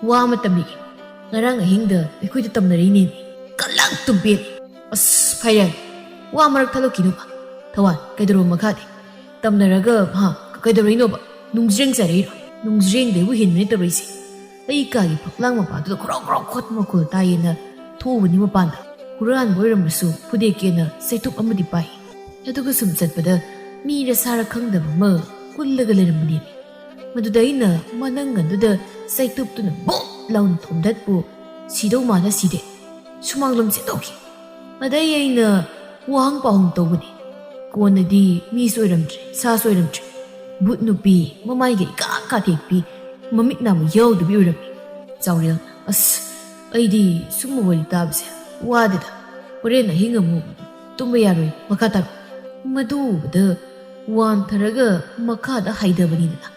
ꯋꯥ ꯑꯃ ꯇꯝꯕꯤꯒꯦ꯫ ꯉꯔꯥꯡ ꯑꯍꯤꯡꯗ ꯑꯩꯈꯣꯏꯗ ꯇꯝꯅꯔꯛꯏꯅꯦ꯫ ꯀꯂꯛ ꯇꯨꯝꯄꯦꯟ꯫ ꯑꯁ, ꯐꯥꯏꯔꯦꯟ, ꯋꯥ ꯃꯔꯛ ꯊꯠꯂꯛꯈꯤꯅꯨꯕ꯫ ꯊꯋꯥꯟ, ꯀꯩꯗꯧꯔꯕ ꯃꯈꯥꯗꯤ? ꯇꯝꯅꯔꯒ, ꯍꯥ, ꯀꯩꯗꯧꯔꯛꯏꯅꯣꯕ? ꯅꯨꯡꯖ꯭ꯔꯦꯡ ꯆꯥꯏꯔꯛꯏꯔꯣ? ꯅꯨꯡꯖ꯭ꯔꯦꯡꯗꯩꯕꯨ ꯍꯦꯟꯕꯅꯦ ꯇꯧꯔꯛꯏꯁꯦ꯫ ꯑꯩ ꯀꯥꯒꯤ ꯐꯛꯂꯥꯡ ꯃꯄꯥꯗꯨꯗ ꯈ꯭ꯔꯣꯛ ꯈ꯭ꯔꯣꯛ ꯈꯣꯠꯄ ꯃꯈꯣꯜ ꯇꯥꯏꯌꯦꯅ ꯊꯣꯛꯎꯕꯅꯤ ꯃꯄꯥꯟꯗ꯫ ꯍꯨꯔꯥꯟꯕ ꯑꯣꯏꯔꯝꯕꯁꯨ ꯐꯨꯗꯦꯛꯀꯦꯅ ꯆꯩꯇꯨꯞ ꯑꯃꯗꯤ ꯄꯥꯏ꯫ ꯑꯗꯨꯒ ꯁꯨꯝ ꯆꯠꯄꯗ ꯃꯤꯔ ꯁꯥꯔ ꯈꯪꯗꯕ ꯑꯃ ꯀꯨꯜꯂꯒ ꯂꯩꯔꯝꯕꯅꯦ꯫ ꯃꯗꯨꯗ ꯑꯩꯅ ꯃꯅꯪꯒꯟꯗꯨꯗ ꯆꯩꯇꯨꯞꯇꯨꯅ ꯕꯣꯞ ꯂꯥꯎꯅ ꯊꯣꯝꯗꯠꯄꯨ ꯁꯤꯗꯧ ꯃꯥꯜꯂ ꯁꯤꯗꯦ꯫ ꯁꯨꯃꯥꯡꯂꯣꯝ ꯆꯦꯟꯊꯣꯛꯈꯤ꯫ ꯑꯗꯩ ꯑꯩꯅ ꯋꯥꯍꯪ ꯄꯥꯎꯍꯪ ꯇꯧꯕꯅꯤ꯫ ꯀꯣꯟꯅꯗꯤ ꯃꯤꯁꯨ ꯑꯣꯏꯔꯝꯗ꯭ꯔꯦ, ꯁꯥꯁꯨ ꯑꯣꯏꯔꯝꯗ꯭ꯔꯦ꯫ ꯚꯨꯠ ꯅꯨꯄꯤ ꯃꯃꯥꯏꯒ ꯏꯀꯥ ꯀꯥꯊꯦꯛꯄꯤ, ꯃꯃꯤꯠ ꯅꯥꯝꯃ ꯌꯥꯎꯗꯕꯤ ꯑꯣꯏꯔꯝꯃꯤ꯫ ꯆꯥꯎꯔꯦꯜ, "ꯑꯁ, ꯑꯩꯗꯤ ꯁꯨꯝꯕ ꯋꯥꯔꯤ ꯇꯥꯕꯁꯦ ꯋꯥꯗꯦꯗ꯫ ꯍꯣꯔꯦꯟ ꯑꯍꯤꯡ ꯑꯃꯨꯛ ꯇꯨꯝꯕ ꯌꯥꯔꯣꯏ, ꯃꯈꯥ ꯇꯥꯔꯣ꯫" ꯃꯗꯨ ꯎꯕꯗ ꯋꯥꯟꯊꯔꯒ ꯃꯈꯥꯗ ꯍꯥꯏꯊꯕꯅꯤꯗꯅ꯫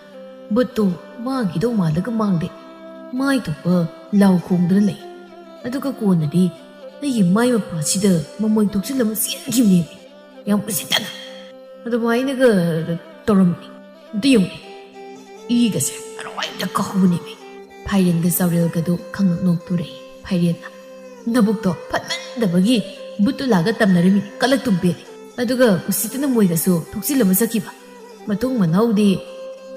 ꯚꯨꯠꯇꯣ ꯃꯥꯡꯈꯤꯗꯧ ꯃꯥꯜꯂꯒ ꯃꯥꯡꯗꯦ꯫ ꯃꯥꯏ ꯊꯣꯛꯄ ꯂꯥꯎ ꯈꯣꯡꯗꯨꯅ ꯂꯩ꯫ ꯑꯗꯨꯒ ꯀꯣꯟꯅꯗꯤ ꯑꯩꯒꯤ ꯃꯥꯏ ꯃꯄꯥꯁꯤꯗ ꯃꯃꯣꯏ ꯊꯣꯛꯆꯤꯜꯂꯝꯃ ꯆꯦꯟꯈꯤꯕꯅꯦ꯫ ꯌꯥꯝ ꯎꯁꯤꯠꯇꯅ ꯑꯗꯨꯃꯥꯏꯅꯒ ꯇꯧꯔꯝꯃꯤ꯫ ꯑꯝꯇ ꯌꯦꯡꯉꯨꯅꯦ, ꯏꯒꯁꯦ ꯑꯔꯣꯏꯗ ꯀꯥꯍꯧꯕꯅꯦꯃꯤ꯫ ꯐꯥꯏꯔꯦꯟꯒ ꯆꯥꯎꯔꯦꯜꯒꯗꯣ ꯈꯪꯅꯣꯛ ꯅꯣꯛꯇꯣꯔꯛꯏ꯫ ꯐꯥꯏꯔꯦꯟꯅ, "ꯅꯕꯨꯛꯇꯣ ꯐꯠꯃꯟꯗꯕꯒꯤ ꯚꯨꯠꯇꯨ ꯂꯥꯛꯑꯒ ꯇꯝꯅꯔꯝꯃꯤ, ꯀꯂꯛ ꯇꯨꯝꯄꯦꯠ꯫ ꯑꯗꯨꯒ ꯎꯁꯤꯠꯇꯅ ꯃꯣꯏꯒꯁꯨ ꯊꯣꯛꯆꯤꯜꯂꯝꯃ ꯆꯠꯈꯤꯕ꯫ ꯃꯇꯨꯡ ꯃꯅꯥꯎꯗꯤ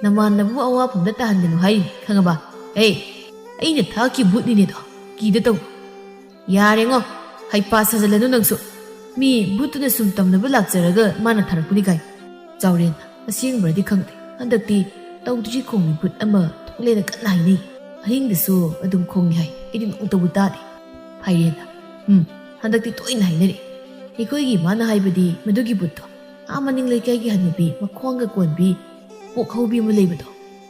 ꯅꯃꯥꯟꯅꯕꯕꯨ ꯑꯋꯥꯐꯝꯗ ꯇꯥꯍꯟꯒꯅꯨ ꯍꯥꯏꯔꯤꯅꯤ, ꯈꯪꯉꯕ? ꯑꯦ, ꯑꯩꯅ ꯊꯥꯛꯈꯤ ꯚꯨꯠꯅꯤꯅꯦꯗꯣ, ꯀꯤꯗ ꯇꯧ꯫" "ꯌꯥꯔꯦꯉꯣ, ꯍꯩꯄꯥ ꯁꯥꯖꯜꯂꯅꯨ ꯅꯪꯁꯨ꯫ ꯃꯤ ꯚꯨꯠꯇꯨꯅ ꯁꯨꯝ ꯇꯝꯅꯕ ꯂꯥꯛꯆꯔꯒ ꯃꯥꯅ ꯊꯥꯔꯛꯄꯅꯤ ꯀꯥꯏ꯫" ꯆꯥꯎꯔꯦꯟ, ꯑꯁꯦꯡꯕ꯭ꯔꯗꯤ ꯈꯪꯗꯦ, ꯍꯟꯗꯛꯇꯤ ꯇꯧꯗ꯭ꯔꯤ ꯈꯣꯡꯒꯤ ꯚꯨꯠ ꯑꯃ ꯊꯣꯛꯂꯦꯅ ꯀꯟꯅ ꯍꯥꯏꯅꯩ꯫ ꯑꯍꯤꯡꯗꯁꯨ ꯑꯗꯨꯝ ꯈꯣꯡꯉꯤ ꯍꯥꯏ, ꯑꯩꯗꯤ ꯅꯣꯡꯃꯇꯕꯨ ꯇꯥꯗꯦ꯫ ꯐꯥꯏꯔꯦꯟꯅ, "ꯎꯝ, ꯍꯟꯗꯛꯇꯤ ꯇꯣꯏꯅ ꯍꯥꯏꯅꯔꯦ꯫ ꯑꯩꯈꯣꯏꯒꯤ ꯏꯃꯥꯅ ꯍꯥꯏꯕꯗꯤ ꯃꯗꯨꯒꯤ ꯚꯨꯠꯇꯣ ꯑꯥ ꯃꯅꯤꯡ ꯂꯩꯀꯥꯏꯒꯤ ꯍꯅꯨꯕꯤ ꯃꯈꯣꯡꯒ ꯀꯣꯟꯕꯤ ꯄꯣꯛ ꯍꯧꯕꯤ ꯑꯃ ꯂꯩꯕꯗꯣ,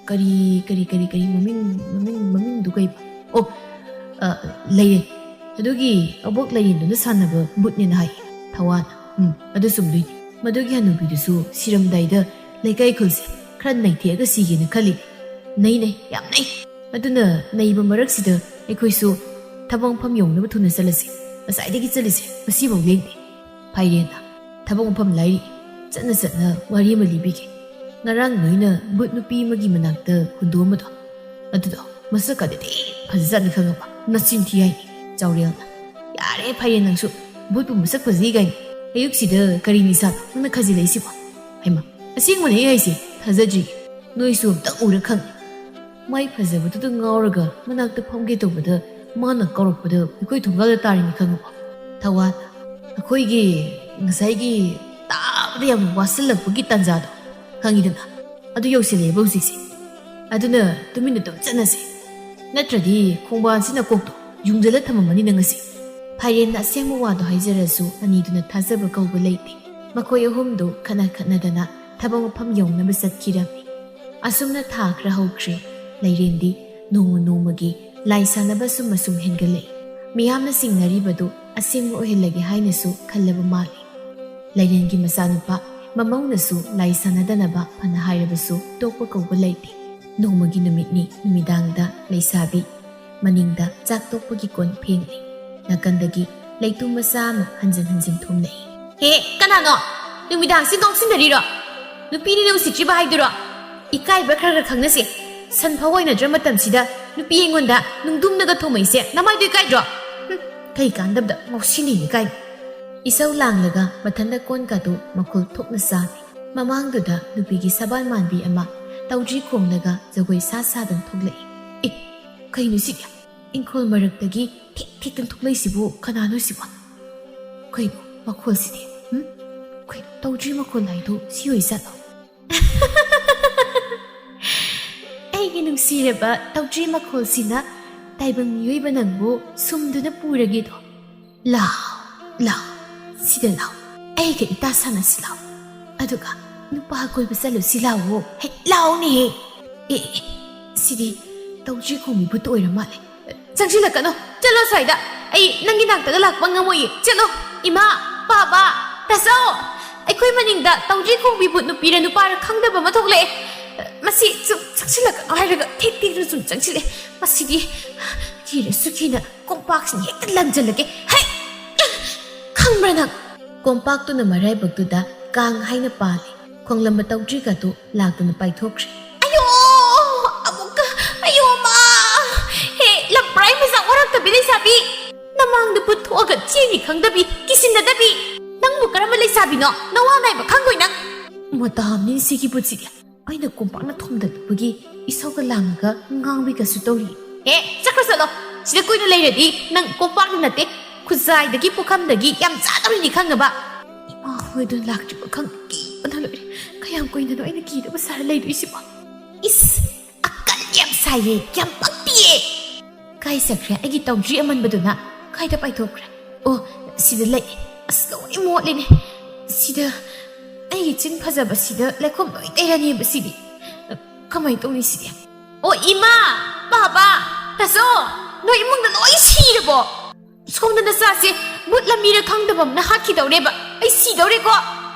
ꯀꯔꯤ, ꯀꯔꯤ, ꯀꯔꯤ, ꯀꯔꯤ ꯃꯃꯤꯡ, ꯃꯃꯤꯡ, ꯃꯃꯤꯡꯗꯨ ꯀꯩꯕ? ꯑꯣ, ꯑ, ꯂꯩꯔꯦ꯫ ꯑꯗꯨꯒꯤ ꯑꯕꯣꯛ ꯂꯩꯔꯦꯟꯗꯨꯅ ꯁꯥꯟꯅꯕ ꯚꯨꯠꯅꯦꯅ ꯍꯥꯏ꯫" ꯊꯋꯥꯟ, "ꯎꯝ, ꯑꯗꯨ ꯆꯨꯝꯗꯣꯏꯅꯤ꯫ ꯃꯗꯨꯒꯤ ꯍꯅꯨꯕꯤꯗꯨꯁꯨ ꯁꯤꯔꯝꯗꯥꯏꯗ ꯂꯩꯀꯥꯏ ꯈꯨꯜꯁꯦ ꯈꯔ ꯅꯩꯊꯦꯛꯑꯒ ꯁꯤꯒꯦꯅ ꯈꯜꯂꯤ꯫" "ꯅꯩ, ꯅꯩ, ꯌꯥꯝ ꯅꯩ꯫ ꯑꯗꯨꯅ ꯅꯩꯕ ꯃꯔꯛꯁꯤꯗ ꯑꯩꯈꯣꯏꯁꯨ ꯊꯕꯛ ꯃꯐꯝ ꯌꯧꯅꯕ ꯊꯨꯅ ꯆꯠꯂꯁꯤ꯫ ꯉꯁꯥꯏꯗꯒꯤ ꯆꯠꯂꯤꯁꯦ ꯉꯁꯤꯐꯥꯎ ꯂꯦꯡꯗꯦ꯫" ꯐꯥꯏꯔꯦꯟꯅ, "ꯊꯕꯛ ꯃꯐꯝ ꯂꯥꯏꯔꯤ, ꯆꯠꯅ ꯆꯠꯅ ꯋꯥꯔꯤ ꯑꯃ ꯂꯤꯕꯤꯒꯦ꯫ ꯉꯔꯥꯡ ꯅꯣꯏꯅ ꯚꯨꯠ ꯅꯨꯄꯤ ꯑꯃꯒꯤ ꯃꯅꯥꯛꯇ ꯍꯨꯟꯗꯣꯛꯑꯝꯕꯗꯣ, ꯑꯗꯨꯗꯣ ꯃꯁꯛꯀꯗꯤ ꯊꯤ ꯐꯖꯖꯥꯠꯅꯤ, ꯈꯪꯉꯕ? ꯅꯆꯤꯟ ꯊꯤ ꯍꯥꯏꯅꯤ꯫" ꯆꯥꯎꯔꯦꯜꯅ, "ꯌꯥꯔꯦ ꯐꯥꯏꯔꯦꯟ ꯅꯪꯁꯨ, ꯚꯨꯠꯄꯨ ꯃꯁꯛ ꯐꯖꯩ ꯀꯥꯏꯅ꯫ ꯑꯌꯨꯛꯁꯤꯗ ꯀꯔꯤ ꯅꯤꯁꯥꯅꯣ ꯅꯪꯅ ꯈꯥꯖꯤꯜꯂꯛꯏꯁꯤꯕꯣ? ꯍꯩꯃꯥ, ꯑꯁꯦꯡꯕꯅꯦ ꯑꯩ ꯍꯥꯏꯁꯦ, ꯊꯥꯖꯗ꯭ꯔꯤ꯫ ꯅꯣꯏꯁꯨ ꯑꯝꯇꯪ ꯎꯔ ꯈꯪꯅꯤ꯫" ꯃꯥꯏ ꯐꯖꯕꯗꯨꯗ ꯉꯥꯎꯔꯒ ꯃꯅꯥꯛꯇ ꯐꯝꯒꯦ ꯇꯧꯕꯗ ꯃꯥꯅ ꯀꯧꯔꯛꯄꯗ ꯑꯩꯈꯣꯏ ꯊꯣꯡꯒꯥꯜꯗ ꯇꯥꯔꯤꯅꯤ, ꯈꯪꯉꯕ? ꯊꯋꯥꯟ, "ꯑꯩꯈꯣꯏꯒꯤ ꯉꯁꯥꯏꯒꯤ ꯇꯥꯕꯗ ꯌꯥꯝ ꯋꯥꯁꯤꯜꯂꯛꯄꯒꯤ ꯇꯥꯟꯖꯥꯗꯣ ꯈꯪꯉꯤꯗꯅ, ꯑꯗꯨ ꯌꯧꯁꯤꯜꯂꯛꯑꯦꯕ ꯍꯧꯖꯤꯛꯁꯦ꯫ ꯑꯗꯨꯅ ꯇꯨꯃꯤꯟꯅ ꯑꯗꯨꯝ ꯆꯠꯅꯁꯦ, ꯅꯠꯇ꯭ꯔꯗꯤ ꯈꯣꯡꯕꯥꯟꯁꯤꯅ ꯀꯣꯛꯇꯣ ꯌꯨꯡꯖꯜꯂ ꯊꯝꯃꯝꯃꯅꯤ ꯅꯪ ꯉꯁꯤ꯫" ꯐꯥꯏꯔꯦꯟꯅ ꯑꯁꯦꯡꯕ ꯋꯥꯗꯣ ꯍꯥꯏꯖꯔꯁꯨ ꯑꯅꯤꯗꯨꯅ ꯊꯥꯖꯕ ꯀꯧꯕ ꯂꯩꯇꯦ꯫ ꯃꯈꯣꯏ ꯑꯍꯨꯝꯗꯨ ꯈꯠꯅ ꯈꯠꯅꯗꯅ ꯊꯕꯛ ꯃꯐꯝ ꯌꯧꯅꯕ ꯆꯠꯈꯤꯔꯝꯃꯤ꯫ ꯑꯁꯨꯝꯅ ꯊꯥ ꯈꯔ ꯍꯧꯈ꯭ꯔꯦ꯫ ꯂꯩꯔꯦꯟꯗꯤ ꯅꯣꯡꯃ ꯅꯣꯡꯃꯒꯤ ꯂꯥꯏ ꯁꯥꯟꯅꯕ ꯁꯨꯝ ꯑꯁꯨꯝ ꯍꯦꯟꯒꯠꯂꯛꯏ꯫ ꯃꯤꯌꯥꯝꯅ ꯆꯤꯡꯅꯔꯤꯕꯗꯨ ꯑꯁꯦꯡꯕ ꯑꯣꯏꯍꯜꯂꯒꯦ ꯍꯥꯏꯅꯁꯨ ꯈꯜꯂꯕ ꯃꯥꯜꯂꯤ꯫ ꯂꯩꯔꯦꯟꯒꯤ ꯃꯆꯥꯅꯨꯄꯥ ꯃꯃꯧꯅꯁꯨ ꯂꯥꯏ ꯁꯥꯟꯅꯗꯅꯕ ꯐꯅ ꯍꯥꯏꯔꯕꯁꯨ ꯇꯣꯛꯄ ꯀꯧꯕ ꯂꯩꯇꯦ꯫ ꯅꯣꯡꯃꯒꯤ ꯅꯨꯃꯤꯠꯅꯤ ꯅꯨꯃꯤꯗꯥꯡꯗ ꯂꯩꯁꯥꯕꯤ ꯃꯅꯤꯡꯗ ꯆꯥꯛ ꯇꯣꯛꯄꯒꯤ ꯀꯣꯟ ꯐꯦꯡꯂꯤ꯫ ꯅꯥꯀꯟꯗꯒꯤ ꯂꯩꯇꯨꯝ ꯃꯆꯥ ꯑꯃ ꯍꯟꯖꯤꯟ ꯍꯟꯖꯤꯟ ꯊꯨꯝꯂꯛꯏ꯫ "ꯍꯦ, ꯀꯅꯥꯅꯣ? ꯅꯨꯃꯤꯗꯥꯡꯁꯤ ꯉꯥꯎꯁꯤꯟꯅꯔꯤꯔꯣ? ꯅꯨꯄꯤꯅꯤꯅ ꯎꯁꯤꯠꯇ꯭ꯔꯤꯕ ꯍꯥꯏꯗꯨꯔꯣ? ꯏꯀꯥꯏꯕ ꯈꯔ ꯈꯔ ꯈꯪꯅꯁꯦ꯫ ꯁꯟꯐꯥꯎ ꯑꯣꯏꯅꯗ꯭ꯔ ꯃꯇꯝꯁꯤꯗ ꯅꯨꯄꯤ ꯑꯩꯉꯣꯟꯗ ꯅꯨꯡꯗꯨꯝꯅꯒ ꯊꯣꯝꯃꯛꯏꯁꯦ ꯅꯃꯥꯏꯗꯣ ꯏꯀꯥꯏꯗ꯭ꯔꯣ? ꯍꯨꯝ, ꯀꯩ ꯀꯥꯟꯗꯕꯗ ꯉꯥꯎꯁꯤꯟꯅꯩꯅꯤ ꯀꯥꯏꯅ꯫" ꯏꯁꯧ ꯂꯥꯡꯂꯒ ꯃꯊꯟꯇ ꯀꯣꯟꯒꯗꯨ ꯃꯈꯨꯜ ꯊꯣꯛꯅ ꯆꯥꯝꯃꯤ꯫ ꯃꯃꯥꯡꯗꯨꯗ ꯅꯨꯄꯤꯒꯤ ꯁꯕꯥꯟ ꯃꯥꯟꯕꯤ ꯑꯃ ꯇꯧꯗ꯭ꯔꯤ ꯈꯣꯡꯂꯒ ꯖꯒꯣꯏ ꯁꯥ ꯁꯥꯗꯨꯅ ꯊꯣꯛꯂꯛꯏ꯫ "ꯑꯦ, ꯀꯩꯅꯣ ꯁꯤꯗꯤ? ꯏꯪꯈꯣꯜ ꯃꯔꯛꯇꯒꯤ ꯊꯦꯛ ꯊꯦꯛꯇꯅ ꯊꯣꯛꯂꯛꯏꯁꯤꯕꯨ ꯀꯅꯥꯅꯣ ꯁꯤꯕꯣ? ꯀꯩꯅꯣ ꯃꯈꯣꯜꯁꯤꯗꯤ? ꯍꯨꯝ? ꯀꯩꯅꯣ ꯇꯧꯗ꯭ꯔꯤ ꯃꯈꯣꯜ ꯍꯥꯏꯗꯣ ꯁꯤ ꯑꯣꯏꯖꯥꯠꯂꯣ?" "ꯑꯩꯒꯤ ꯅꯨꯡꯁꯤꯔꯕ ꯇꯧꯗ꯭ꯔꯤ ꯃꯈꯣꯜꯁꯤꯅ ꯇꯥꯏꯕꯪ ꯃꯤꯑꯣꯏꯕ ꯅꯪꯕꯨ ꯁꯨꯝꯗꯨꯅ ꯄꯨꯔꯒꯦꯗꯣ꯫ ꯂꯥꯎ, ꯂꯥꯎ, ꯁꯤꯗ ꯂꯥꯎ꯫ ꯑꯩꯒ ꯏꯇꯥ ꯁꯥꯟꯅꯁꯤ ꯂꯥꯎ꯫ ꯑꯗꯨꯒ ꯅꯨꯄꯥ ꯀꯣꯏꯕ ꯆꯠꯂꯨꯁꯤ ꯂꯥꯎꯑꯣ꯫ ꯍꯦ, ꯂꯥꯎꯅꯦꯍꯦ꯫ ꯑꯦ, ꯑꯦ, ꯁꯤꯗꯤ ꯇꯧꯗ꯭ꯔꯤ ꯈꯣꯡꯕꯤ ꯕꯨꯠ ꯑꯣꯏꯔ ꯃꯥꯜꯂꯦ꯫ ꯆꯪꯁꯤꯜꯂꯛꯀꯅꯣ, ꯆꯠꯂꯣ ꯁ꯭ꯋꯥꯏꯗ꯫ ꯑꯩ ꯅꯪꯒꯤ ꯅꯥꯛꯇꯒ ꯂꯥꯛꯄ ꯉꯝꯃꯣꯏꯌꯦ꯫ ꯆꯠꯂꯣ, ꯏꯃꯥ, ꯄꯥꯕ, ꯇꯥꯆꯧ, ꯑꯩꯈꯣꯏ ꯃꯅꯤꯡꯗ ꯇꯧꯗ꯭ꯔꯤ ꯈꯣꯡꯕꯤ ꯕꯨꯠ ꯅꯨꯄꯤꯔ ꯅꯨꯄꯥꯔ ꯈꯪꯗꯕ ꯑꯃ ꯊꯣꯛꯂꯛꯑꯦ꯫ ꯃꯁꯤ ꯁꯨꯝ ꯆꯪꯁꯤꯜꯂꯛꯀꯅꯣ ꯍꯥꯏꯔꯒ ꯊꯦꯛ ꯊꯦꯛꯇꯨꯅ ꯁꯨꯝ ꯆꯪꯁꯤꯜꯂꯛꯑꯦ꯫ ꯃꯁꯤꯗꯤ ꯀꯤꯔꯁꯨ ꯀꯤꯅ ꯀꯣꯝꯄꯥꯛꯁꯤꯅ ꯍꯦꯛꯇ ꯂꯪꯁꯤꯜꯂꯒꯦ꯫ ꯍꯩ! ꯈꯪꯕ꯭ꯔꯥ ꯅꯪ? ꯀꯣꯝꯄꯥꯛꯇꯨꯅ ꯃꯔꯥꯏꯕꯛꯇꯨꯗ ꯀꯥꯡ ꯍꯥꯏꯅ ꯄꯥꯜꯂꯤ꯫ ꯈꯣꯡꯂꯝꯕ ꯇꯧꯗ꯭ꯔꯤꯒꯗꯨ ꯂꯥꯛꯇꯨꯅ ꯄꯥꯏꯊꯣꯛꯈ꯭ꯔꯦ꯫ "ꯑꯌꯣ! ꯑꯃꯨꯛꯀ! ꯑꯌꯣ, ꯃꯥ! ꯍꯦ, ꯂꯝꯄ꯭ꯔꯥꯏ ꯃꯆꯥ ꯋꯥꯔꯛꯇꯕꯤ ꯂꯩꯁꯥꯕꯤ! ꯅꯃꯥꯡꯗ ꯕꯨꯠ ꯊꯣꯛꯑꯒ ꯆꯦꯟꯅꯤ ꯈꯪꯗꯕꯤ, ꯀꯤꯁꯤꯟꯅꯗꯕꯤ! ꯅꯪꯕꯨ ꯀꯔꯝꯕ ꯂꯩꯁꯥꯕꯤꯅꯣ? ꯅꯋꯥ ꯅꯥꯏꯕ ꯈꯪꯉꯣꯏ ꯅꯪ!" ꯃꯇꯥ ꯑꯃꯅꯤ ꯁꯤꯒꯤ ꯕꯨꯠꯁꯤꯗꯤ꯫ ꯑꯩꯅ ꯀꯣꯝꯄꯥꯛꯅ ꯊꯣꯝꯗꯠꯂꯨꯕꯒꯤ ꯏꯁꯧꯒ ꯂꯥꯡꯉꯒ ꯉꯥꯡꯕꯤꯒꯁꯨ ꯇꯧꯔꯤ꯫ "ꯑꯦ, ꯆꯠꯈ꯭ꯔꯣ ꯆꯠꯂꯣ! ꯁꯤꯗ ꯀꯨꯏꯅ ꯂꯩꯔꯗꯤ ꯅꯪ ꯀꯣꯝꯄꯥꯛꯅ ꯅꯠꯇꯦ, ꯈꯨꯖꯥꯏꯗꯒꯤ ꯄꯨꯈꯝꯗꯒꯤ ꯌꯥꯝ ꯆꯥꯗꯧꯔꯤꯅꯤ ꯈꯪꯅꯕ!" ꯏꯃꯥ ꯍꯣꯏꯗꯨꯅ ꯂꯥꯛꯇ꯭ꯔꯤꯕ ꯈꯪ ꯀꯤꯕꯅ ꯂꯣꯏꯔꯦ꯫ ꯀꯌꯥꯝ ꯀꯨꯏꯅꯅꯣ ꯑꯩꯅ ꯀꯤꯗꯕ ꯁꯥꯔ ꯂꯩꯗꯣꯏꯁꯤꯕꯣ? ꯏꯁ! ꯑꯀꯟ ꯌꯥꯝ ꯁꯥꯏꯌꯦ, ꯌꯥꯝ ꯄꯛꯇꯤꯌꯦ꯫ ꯀꯥꯏ ꯆꯠꯈ꯭ꯔꯦ ꯑꯩꯒꯤ ꯇꯧꯗ꯭ꯔꯤ ꯑꯃꯟꯕꯗꯨꯅ? ꯀꯥꯏꯗ ꯄꯥꯏꯊꯣꯛꯈ꯭ꯔꯦ? ꯑꯣ, ꯁꯤꯗ ꯂꯩ꯫ ꯑꯁ, ꯂꯣꯏ ꯃꯣꯠꯂꯤꯅꯦ꯫ ꯁꯤꯗ ꯑꯩꯒꯤ ꯆꯤꯟ ꯐꯖꯕꯁꯤꯗ ꯂꯩꯈꯣꯝ ꯂꯣꯏ ꯇꯩꯔꯅꯦꯕ ꯁꯤꯗꯤ꯫ ꯀꯃꯥꯏꯅ ꯇꯧꯅꯤ ꯁꯤꯗꯤ? ꯑꯣ, ꯏꯃꯥ, ꯕꯥꯕꯥ, ꯇꯥꯆꯧ, ꯅꯣꯏ ꯏꯃꯨꯡꯗ ꯂꯣꯏ ꯁꯤꯔꯕꯣ? ꯁꯣꯝꯗ ꯅꯆꯥꯁꯦ ꯚꯨꯠꯂ ꯃꯤꯔ ꯈꯪꯗꯕ ꯑꯃꯅ ꯍꯥꯠꯈꯤꯗꯧꯔꯦꯕ꯫ ꯑꯩ ꯁꯤꯗꯧꯔꯦꯀꯣ꯫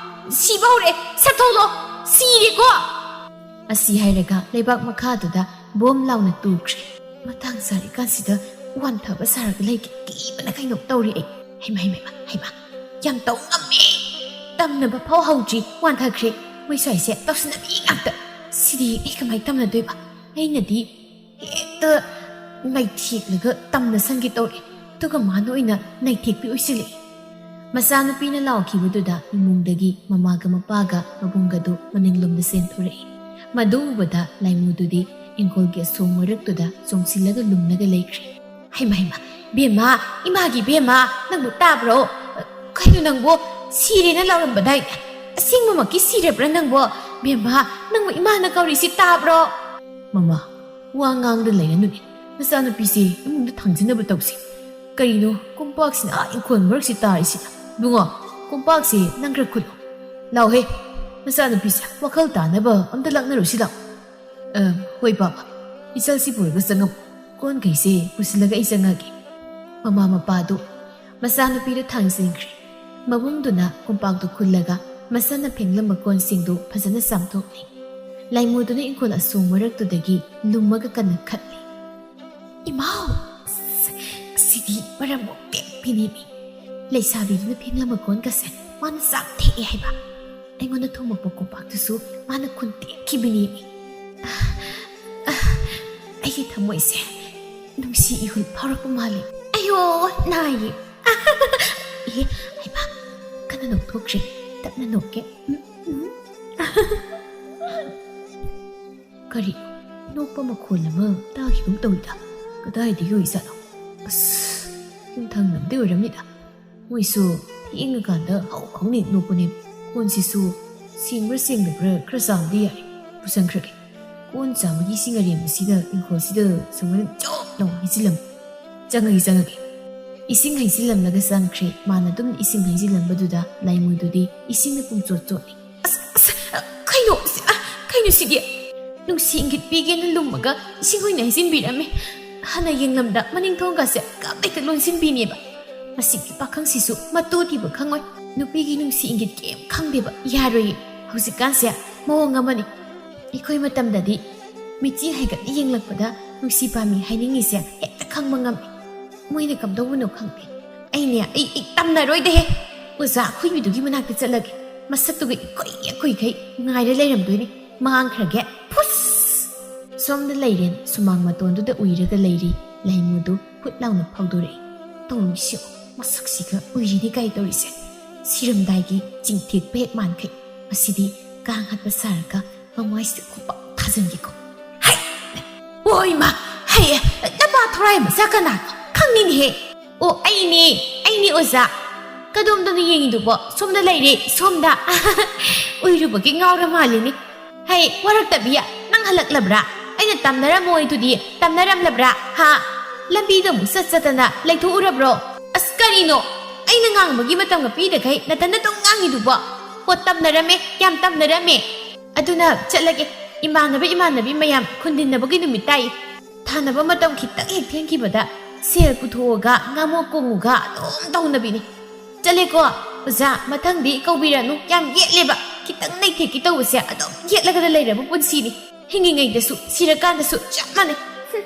ꯁꯤꯕ ꯍꯧꯔꯦ꯫ ꯁꯠꯊꯣꯛꯂꯣ꯫ ꯁꯤꯔꯦꯀꯣ꯫ ꯑꯁꯤ ꯍꯥꯏꯔꯒ ꯂꯩꯕꯥꯛ ꯃꯈꯥꯗꯨꯗ ꯕꯣꯝ ꯂꯥꯎꯅ ꯇꯨꯈ꯭ꯔꯦ꯫ ꯃꯇꯥꯡ ꯆꯥꯔꯤꯀꯥꯟꯁꯤꯗ ꯋꯥꯟꯊꯕ ꯁꯥꯔꯒ ꯂꯩꯒꯦ꯫ ꯀꯤꯕꯅ ꯀꯩꯅꯣꯝ ꯇꯧꯔꯦ ꯑꯩ꯫ ꯍꯩꯃꯥ, ꯍꯩꯃꯥ, ꯍꯩꯃꯥ, ꯍꯩꯃꯥ꯫ ꯌꯥꯝ ꯇꯧ ꯉꯝꯃꯦ꯫ ꯇꯝꯅꯕ ꯐꯥꯎ ꯍꯧꯗ꯭ꯔꯤ ꯋꯥꯟꯊꯈ꯭ꯔꯦ꯫ ꯃꯣꯏ ꯁ꯭ꯋꯥꯏꯁꯦ ꯇꯧꯁꯤꯟꯅꯕꯤ ꯉꯥꯛꯇ꯫ ꯁꯤꯗꯤ ꯑꯩ ꯀꯃꯥꯏꯅ ꯇꯝꯅꯗꯣꯏꯕ? ꯑꯩꯅꯗꯤ ꯍꯦꯛꯇ ꯅꯩꯊꯦꯛꯂꯒ ꯇꯝꯅ ꯁꯟꯒꯦ ꯇꯧꯔꯦ꯫ ꯑꯗꯨꯒ ꯃꯥꯅ ꯑꯣꯏꯅ ꯅꯩꯊꯦꯛꯄꯤ ꯑꯣꯏꯁꯤꯜꯂꯛꯏ꯫ ꯃꯆꯥꯅꯨꯄꯤꯅ ꯂꯥꯎꯈꯤꯕꯗꯨꯗ ꯏꯃꯨꯡꯗꯒꯤ ꯃꯃꯥꯒ ꯃꯄꯥꯒ ꯃꯕꯨꯡꯒꯗꯨ ꯃꯅꯤꯡꯂꯣꯝꯗ ꯆꯦꯟꯊꯣꯔꯛꯏ꯫ ꯃꯗꯨ ꯎꯕꯗ ꯂꯥꯏꯃꯨꯗꯨꯗꯤ ꯏꯪꯈꯣꯜꯒꯤ ꯑꯁꯣꯡ ꯃꯔꯛꯇꯨꯗ ꯆꯣꯡꯁꯤꯜꯂꯒ ꯂꯨꯝꯂꯒ ꯂꯩꯈ꯭ꯔꯦ꯫ "ꯍꯩꯃꯥ, ꯍꯩꯃꯥ, ꯕꯦꯝꯃ, ꯏꯃꯥꯒꯤ ꯕꯦꯝꯃ, ꯅꯪꯕꯨ ꯇꯥꯕ꯭ꯔꯣ? ꯀꯩꯅꯣ ꯅꯪꯕꯨ ꯁꯤꯔꯦꯅ ꯂꯥꯎꯔꯝꯕꯗꯥꯏꯅꯦ? ꯑꯁꯦꯡꯕꯃꯛꯀꯤ ꯁꯤꯔꯕ꯭ꯔꯥ ꯅꯪꯕꯣ? ꯕꯦꯝꯃ, ꯅꯪꯕꯨ ꯏꯃꯥꯅ ꯀꯧꯔꯤꯁꯤ ꯇꯥꯕ꯭ꯔꯣ?" "ꯃꯃꯥ, ꯋꯥ ꯉꯥꯡꯗ ꯂꯩꯔꯅꯨꯅꯦ꯫ ꯅꯆꯥꯅꯨꯄꯤꯁꯦ ꯏꯃꯨꯡꯗ ꯊꯥꯡꯖꯤꯟꯅꯕ ꯇꯧꯁꯤ꯫ ꯀꯔꯤꯅꯣ, ꯀꯣꯝꯄꯥꯛꯁꯤꯅ ꯑꯥ ꯏꯪꯈꯣꯜ ꯃꯔꯛꯁꯤ ꯇꯥꯔꯤꯁꯤꯅ? ꯏꯕꯨꯡꯉꯣ, ꯀꯣꯝꯄꯥꯛꯁꯤ ꯅꯪ ꯈꯔ ꯈꯨꯜꯂꯨ꯫ ꯂꯥꯎꯍꯦ, ꯅꯆꯥꯅꯨꯄꯤꯁꯦ ꯋꯥꯈꯜ ꯇꯥꯅꯕ ꯑꯝꯇ ꯂꯥꯛꯅꯔꯨꯁꯤ ꯂꯥꯎ꯫" "ꯑ, ꯍꯣꯏ ꯕꯥꯕꯥ, ꯏꯆꯥꯁꯤ ꯄꯨꯔꯒ ꯆꯪꯉꯝꯃꯨ꯫ ꯀꯣꯟꯈꯩꯁꯦ ꯄꯨꯁꯤꯜꯂꯒ ꯑꯩ ꯆꯪꯉꯒꯦ꯫" ꯃꯃꯥ ꯃꯄꯥꯗꯨ ꯃꯆꯥꯅꯨꯄꯤꯗꯨ ꯊꯥꯡꯖꯤꯟꯈ꯭ꯔꯦ꯫ ꯃꯕꯨꯡꯗꯨꯅ ꯀꯣꯝꯄꯥꯛꯇꯨ ꯈꯨꯜꯂꯒ ꯃꯁꯥꯅ ꯐꯦꯡꯂꯝꯕ ꯀꯣꯟꯁꯤꯡꯗꯨ ꯐꯖꯅ ꯆꯥꯝꯊꯣꯛꯂꯦ꯫ ꯂꯥꯏꯃꯨꯗꯨꯅ ꯏꯪꯈꯣꯜ ꯑꯁꯣꯡ ꯃꯔꯛꯇꯨꯗꯒꯤ ꯂꯨꯝꯃꯒ ꯀꯟꯅ ꯈꯠꯂꯦ꯫ "ꯏꯃꯥꯎ! ꯑꯁ, ꯑꯁꯤꯗꯤ ꯃꯔꯝ ꯃꯣꯛꯄꯤꯅꯤꯃꯤ꯫ ꯂꯩꯁꯥꯕꯤꯗꯨꯅ ꯐꯦꯡꯂꯝꯕ ꯀꯣꯟꯒꯁꯦ ꯃꯥꯅ ꯆꯥꯝꯊꯦꯛꯑꯦ ꯍꯥꯏꯕ꯫ ꯑꯩꯉꯣꯟꯗ ꯊꯣꯝꯃꯛꯄ ꯀꯣꯝꯄꯥꯛꯇꯨꯁꯨ ꯃꯥꯅ ꯈꯨꯟ ꯇꯦꯛꯈꯤꯕꯅꯤꯃꯤ꯫ ꯑ, ꯑ, ꯑꯩꯒꯤ ꯊꯃꯣꯏꯁꯦ ꯅꯨꯡꯁꯤ ꯏꯍꯨꯜ ꯐꯥꯎꯔꯛꯄ ꯃꯥꯜꯂꯤ꯫ ꯑꯌꯣ, ꯅꯥꯏꯌꯦ꯫ ꯑꯦ, ꯍꯩꯃꯥ, ꯀꯟꯅ ꯅꯣꯛꯊꯣꯛꯈ꯭ꯔꯦ꯫ ꯇꯞꯅ ꯅꯣꯛꯀꯦ꯫ ꯎꯝ, ꯎꯝ꯫ ꯀꯔꯤ? ꯅꯣꯛꯄ ꯃꯈꯣꯜ ꯑꯃ ꯇꯥꯈꯤꯒꯨꯝ ꯇꯧꯏꯗ꯫ ꯀꯗꯥꯏꯗꯒꯤ ꯑꯣꯏꯖꯥꯠꯅꯣ? ꯑꯁ, ꯌꯨꯝꯊꯪꯅꯕꯗꯤ ꯑꯣꯏꯔꯝꯅꯤꯗ꯫ ꯃꯣꯏꯁꯨ ꯊꯦꯡꯉꯀꯥꯟꯗ ꯍꯧ ꯍꯧꯅ ꯍꯦꯛ ꯅꯣꯛꯄꯅꯦ꯫ ꯀꯣꯟꯁꯤꯁꯨ ꯁꯦꯡꯕ꯭ꯔꯥ ꯁꯦꯡꯗꯕ꯭ꯔꯥ ꯈꯔ ꯆꯥꯝꯗꯤ ꯌꯥꯔꯦ꯫ ꯄꯨꯁꯟꯈ꯭ꯔꯒꯦ꯫ ꯀꯣꯟ ꯆꯥꯝꯕꯒꯤ ꯏꯁꯤꯡ ꯑꯔꯦꯝꯕꯁꯤꯅ ꯏꯪꯈꯣꯜꯁꯤꯗ ꯁꯨꯃꯥꯏꯅ ꯖꯣꯞ ꯂꯥꯎꯅ ꯍꯩꯖꯤꯜꯂꯝꯃꯤ꯫ ꯆꯪꯉꯒꯦ, ꯆꯪꯉꯒꯦ꯫ ꯏꯁꯤꯡ ꯍꯩꯖꯤꯜꯂꯝꯂꯒ ꯆꯪꯈ꯭ꯔꯦ꯫ ꯃꯥꯅ ꯑꯗꯨꯝ ꯏꯁꯤꯡ ꯍꯩꯖꯤꯜꯂꯝꯕꯗꯨꯗ ꯂꯥꯏꯃꯨꯗꯨꯗꯤ ꯏꯁꯤꯡꯅ ꯄꯨꯡꯆꯣꯠ ꯆꯣꯠꯂꯤ꯫ ꯑꯁ, ꯑꯁ, ꯀꯩꯅꯣ ꯁꯤ-, ꯑ, ꯀꯩꯅꯣ ꯁꯤꯗꯤ? ꯅꯨꯡꯁꯤ ꯏꯪꯒꯤꯠ ꯄꯤꯒꯦꯅ ꯂꯨꯝꯃꯒ ꯏꯁꯤꯡ ꯑꯣꯏꯅ ꯍꯩꯖꯤꯟꯕꯤꯔꯝꯃꯦ꯫ ꯍꯥꯟꯅ ꯌꯦꯡꯂꯝꯗ ꯃꯅꯤꯡ ꯊꯣꯡꯒꯁꯦ ꯀꯞ ꯍꯦꯛꯇ ꯂꯣꯟꯁꯤꯟꯕꯤꯅꯦꯕ꯫ ꯃꯁꯤꯒꯤ ꯄꯥꯈꯪꯁꯤꯁꯨ ꯃꯇꯨ ꯊꯤꯕ ꯈꯪꯉꯣꯏ꯫ ꯅꯨꯄꯤꯒꯤ ꯅꯨꯡꯁꯤ ꯏꯪꯒꯤꯠ ꯀꯩꯝ ꯈꯪꯗꯦꯕ꯫ ꯌꯥꯔꯣꯏꯌꯦ꯫ ꯍꯧꯖꯤꯛꯀꯥꯟꯁꯦ ꯃꯑꯣꯡ ꯑꯃꯅꯤ꯫ ꯑꯩꯈꯣꯏ ꯃꯇꯝꯗꯗꯤ ꯃꯤꯠꯆꯤ ꯍꯥꯏꯒꯠꯅ ꯌꯦꯡꯂꯛꯄꯗ ꯅꯨꯡꯁꯤ ꯄꯥꯝꯃꯤ ꯍꯥꯏꯅꯤꯡꯉꯤꯁꯦ ꯍꯦꯛꯇ ꯈꯪꯕ ꯉꯝꯃꯤ꯫ ꯃꯣꯏꯅ ꯀꯝꯗꯧꯕꯅꯣ ꯈꯪꯗꯦ꯫ ꯑꯩꯅꯦ, ꯑꯩ, ꯑꯩ ꯇꯝꯅꯔꯣꯏꯗꯍꯦ꯫ ꯑꯣꯖꯥ ꯑꯈꯣꯏꯕꯤꯗꯨꯒꯤ ꯃꯅꯥꯛꯇ ꯆꯠꯂꯒꯦ꯫ ꯃꯁꯛꯇꯨꯒ ꯏꯀꯨꯏ ꯀꯨꯏꯈꯩ ꯉꯥꯏꯔ ꯂꯩꯔꯝꯗꯣꯏꯅꯤ꯫ ꯃꯥꯡꯈ꯭ꯔꯒꯦ꯫ ꯐꯨꯁ! ꯁꯣꯝꯗ ꯂꯩꯔꯦꯟ ꯁꯨꯃꯥꯡ ꯃꯇꯣꯟꯗꯨꯗ ꯎꯏꯔꯒ ꯂꯩꯔꯤ꯫ ꯂꯩꯃꯨꯗꯨ ꯍꯨꯠ ꯂꯥꯎꯅ ꯐꯧꯗꯣꯔꯛꯏ꯫ ꯇꯧꯔꯤꯁꯤ ꯃꯁꯛꯁꯤꯒ ꯎꯏꯔꯤꯅꯤ ꯀꯥꯏ ꯇꯧꯔꯤꯁꯦ꯫ ꯁꯤꯔꯝꯗꯥꯏꯒꯤ ꯆꯤꯡꯊꯦꯛꯄ ꯍꯦꯛ ꯃꯥꯟꯈꯩ꯫ ꯃꯁꯤꯗꯤ ꯀꯥꯡ ꯍꯥꯠꯄ ꯁꯥꯔꯒ ꯃꯃꯥꯏꯁꯤꯗ ꯈꯨꯄꯥꯛ ꯊꯥꯖꯤꯟꯒꯦꯀꯣ꯫ ꯍꯩ! ꯑꯣ ꯏꯃꯥ! ꯍꯩ! ꯅꯄꯥ ꯊꯧꯔꯥꯏ ꯃꯆꯥ ꯀꯅꯥꯅꯣ? ꯈꯪꯅꯤꯡꯉꯤꯍꯦ꯫ ꯑꯣ, ꯑꯩꯅꯦ, ꯑꯩꯅꯦ ꯑꯣꯖꯥ꯫ ꯀꯗꯣꯝꯗꯅꯣ ꯌꯦꯡꯉꯤꯗꯨꯕꯣ? ꯁꯣꯝꯗ ꯂꯩꯔꯦ, ꯁꯣꯝꯗ꯫ ꯎꯏꯔꯨꯕꯒꯤ ꯉꯥꯎꯔ ꯃꯥꯜꯂꯤꯅꯦ꯫ ꯍꯩ, ꯋꯥꯔꯛꯇꯕꯤ, ꯅꯪ ꯍꯜꯂꯛꯂꯕ꯭ꯔꯥ? ꯑꯩꯅ ꯇꯝꯅꯔꯝꯃꯣꯏ ꯑꯗꯨꯗꯤ, ꯇꯝꯅꯔꯝꯂꯕ꯭ꯔꯥ? ꯍꯥ? ꯂꯝꯕꯤꯗ ꯑꯃꯨꯛ ꯆꯠ ꯆꯠꯇꯅ ꯂꯩꯊꯣꯛꯎꯔꯕ꯭ꯔꯣ? ꯑꯁ, ꯀꯔꯤꯅꯣ? ꯑꯩꯅ ꯉꯥꯡꯕꯒꯤ ꯃꯇꯝꯒ ꯄꯤꯗꯈꯩ ꯅꯊꯟꯗ ꯑꯗꯨꯝ ꯉꯥꯡꯉꯤꯗꯨꯕꯣ? ꯍꯣ, ꯇꯝꯅꯔꯝꯃꯦ, ꯌꯥꯝ ꯇꯝꯅꯔꯝꯃꯦ꯫ ꯑꯗꯨꯅ ꯆꯠꯂꯒꯦ꯫ ꯏꯃꯥꯟꯅꯕ ꯏꯃꯥꯟꯅꯕꯤ ꯃꯌꯥꯝ ꯈꯨꯟꯗꯤꯟꯅꯕꯒꯤ ꯅꯨꯃꯤꯠ ꯇꯥꯏ꯫ ꯊꯥꯅꯕ ꯃꯇꯝ ꯈꯤꯇꯪ ꯍꯦꯛ ꯊꯦꯡꯈꯤꯕꯗ ꯁꯦꯜ ꯄꯨꯊꯣꯛꯑꯒ ꯉꯥꯃꯣꯛ ꯀꯣꯡꯉꯨꯒ ꯑꯗꯨꯝ ꯇꯧꯅꯕꯤꯅꯤ꯫ ꯆꯠꯂꯦꯀꯣ꯫ ꯑꯣꯖꯥ, ꯃꯊꯪꯗꯤ ꯀꯧꯕꯤꯔꯅꯨ, ꯌꯥꯝ ꯌꯦꯠꯂꯦꯕ꯫ ꯈꯤꯇꯪ ꯅꯩꯊꯦꯛꯀꯦ ꯇꯧꯕꯁꯦ ꯑꯗꯨꯝ ꯌꯦꯠꯂꯒꯗ ꯂꯩꯔꯕ ꯄꯨꯟꯁꯤꯅꯤ꯫ ꯍꯤꯡꯉꯤꯉꯩꯗꯁꯨ ꯁꯤꯔꯀꯥꯟꯗꯁꯨ ꯆꯞ ꯃꯥꯟꯅꯩ꯫ ꯍꯨꯝ꯫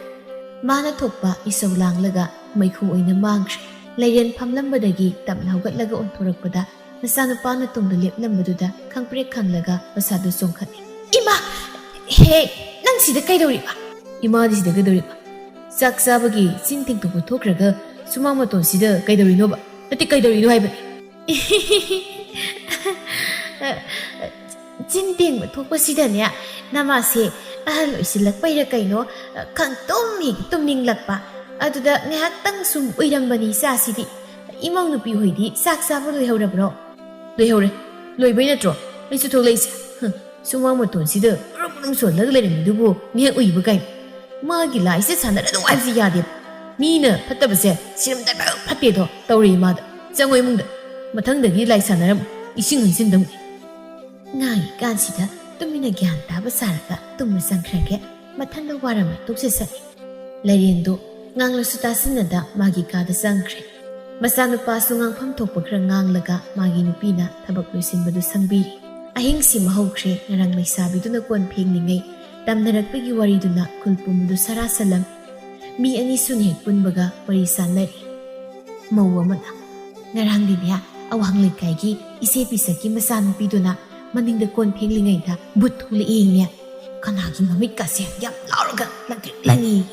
ꯃꯥꯅ ꯊꯣꯛꯄ ꯏꯁꯧ ꯂꯥꯡꯂꯒ ꯃꯩꯈꯨ ꯑꯣꯏꯅ ꯃꯥꯡꯈ꯭ꯔꯦ꯫ ꯂꯩꯔꯦꯟ ꯐꯝꯂꯝꯕꯗꯒꯤ ꯇꯞꯅ ꯍꯧꯒꯠꯂꯒ ꯑꯣꯟꯊꯣꯔꯛꯄꯗ ꯃꯆꯥꯅꯨꯄꯥꯅ ꯇꯨꯡꯗ ꯂꯦꯞꯂꯝꯕꯗꯨꯗ ꯈꯪꯄ꯭ꯔꯦꯛ ꯈꯪꯂꯒ ꯃꯁꯥꯗꯨ ꯆꯣꯡꯈꯠꯂꯤ꯫ ꯏꯃꯥ! ꯍꯦ! ꯅꯪ ꯁꯤꯗ ꯀꯩꯗꯧꯔꯤꯕ? ꯏꯃꯥꯗꯤ ꯁꯤꯗ ꯀꯩꯗꯧꯔꯤꯕ? ꯆꯥꯛ ꯆꯥꯕꯒꯤ ꯆꯤꯟ ꯇꯦꯡꯊꯣꯛꯄ ꯊꯣꯛꯈ꯭ꯔꯒ ꯁꯨꯃꯥꯡ ꯃꯇꯣꯟꯁꯤꯗ ꯀꯩꯗꯧꯔꯤꯅꯣꯕ? ꯅꯠꯇꯦ, ꯀꯩꯗꯧꯔꯤꯅꯣ ꯍꯥꯏꯕꯅꯤ꯫ ꯆꯤꯟ ꯇꯦꯡꯕ ꯊꯣꯛꯄꯁꯤꯗꯅꯦ, ꯅꯃꯥꯁꯦ ꯑꯍꯜ ꯑꯣꯏꯁꯤꯜꯂꯛꯄꯩꯔ ꯀꯩꯅꯣ, ꯈꯪꯇꯨꯝ ꯍꯦꯛ ꯇꯨꯝꯅꯤꯡꯂꯛꯄ꯫ ꯑꯗꯨꯗ ꯉꯥꯏꯍꯥꯛꯇꯪ ꯁꯨꯝ ꯎꯏꯔꯝꯕꯅꯤ ꯏꯆꯥꯁꯤꯗꯤ꯫ ꯏꯃꯧ ꯅꯨꯄꯤ ꯍꯣꯏꯗꯤ ꯆꯥꯛ ꯆꯥꯕ ꯂꯣꯏꯍꯧꯔꯕ꯭ꯔꯣ? ꯂꯣꯏꯍꯧꯔꯦ꯫ ꯂꯣꯏꯕꯩ ꯅꯠꯇ꯭ꯔꯣ ꯑꯩꯁꯨ ꯊꯣꯛꯂꯛꯏꯁꯦ? ꯍꯝ, ꯁꯨꯃꯥꯡ ꯃꯇꯣꯟꯁꯤꯗ ꯕ꯭ꯔꯨꯝ ꯕ꯭ꯔꯨꯝ ꯁꯣꯜꯂꯒ ꯂꯩꯔꯝꯃꯤꯗꯨꯕꯨ ꯉꯥꯏꯍꯥꯛ ꯎꯏꯕ ꯀꯥꯏꯅ꯫ ꯃꯥꯒꯤ ꯂꯥꯏꯁꯦ ꯁꯥꯟꯅꯔꯅꯨ ꯍꯥꯏꯕꯁꯤ ꯌꯥꯗꯦꯕ꯫ ꯃꯤꯅ ꯐꯠꯇꯕꯁꯦ ꯁꯤꯔꯝꯗ ꯐꯠꯇꯦꯗꯣ ꯇꯧꯔꯦ ꯏꯃꯥꯗ꯫ ꯆꯪꯉꯣ ꯏꯃꯨꯡꯗ꯫ ꯃꯊꯪꯗꯒꯤ ꯂꯥꯏ ꯁꯥꯟꯅꯔꯝꯃꯨ꯫ ꯏꯁꯤꯡ ꯍꯩꯖꯤꯟꯗꯧꯅꯤ꯫ ꯉꯥꯡꯉꯤꯀꯥꯟꯁꯤꯗ ꯇꯨꯃꯤꯟꯅ ꯒ꯭ꯌꯥꯟ ꯇꯥꯕ ꯁꯥꯔꯒ ꯇꯨꯝꯕ ꯆꯪꯈ꯭ꯔꯒꯦ꯫ ꯃꯊꯟꯗ ꯋꯥꯔꯝꯃꯦ ꯇꯣꯛꯆꯁꯅꯤ꯫ ꯂꯩꯔꯦꯟꯗꯨ ꯉꯥꯡꯂꯁꯨ ꯇꯥꯁꯤꯟꯅꯗ ꯃꯥꯒꯤ ꯀꯥꯗ ꯆꯪꯈ꯭ꯔꯦ꯫ ꯃꯆꯥꯅꯨꯄꯥꯁꯨ ꯉꯥꯡꯐꯝ ꯊꯣꯛꯄ ꯈꯔ ꯉꯥꯡꯂꯒ ꯃꯥꯒꯤ ꯅꯨꯄꯤꯅ ꯊꯕꯛ ꯂꯣꯏꯁꯤꯟꯕꯗꯨ ꯁꯪꯕꯤꯔꯤ꯫ ꯑꯍꯤꯡꯁꯤꯃ ꯍꯧꯈ꯭ꯔꯦ꯫ ꯉꯔꯥꯡ ꯂꯩꯁꯥꯕꯤꯗꯨꯅ ꯀꯣꯟ ꯐꯦꯡꯂꯤꯉꯩ ꯇꯝꯅꯔꯛꯄꯒꯤ ꯋꯥꯔꯤꯗꯨꯅ ꯈꯨꯜ ꯄꯨꯝꯕꯗꯨ ꯁꯔꯥ ꯁꯂꯝ꯫ ꯃꯤ ꯑꯅꯤꯁꯨꯅ ꯍꯦꯛ ꯄꯨꯟꯕꯒ ꯋꯥꯔꯤ ꯁꯥꯟꯅꯔꯤ꯫ ꯃꯧ ꯑꯃꯅ, "ꯉꯔꯥꯡꯗꯤꯅꯦ, ꯑꯋꯥꯡ ꯂꯩꯀꯥꯏꯒꯤ ꯏꯆꯦ ꯄꯤꯁꯛꯀꯤ ꯃꯆꯥꯅꯨꯄꯤꯗꯨꯅ ꯃꯅꯤꯡꯗ ꯀꯣꯟ ꯐꯦꯡꯂꯤꯉꯩꯗ ꯕꯨꯠ ꯊꯣꯛꯂꯛꯑꯦꯅꯦ꯫ ꯀꯅꯥꯒꯤ ꯃꯃꯤꯠꯀꯁꯦ ꯌꯥꯝ ꯂꯥꯎꯔꯒ ꯂꯪꯇ꯭ꯔꯤꯛ ꯂꯪꯉꯤ꯫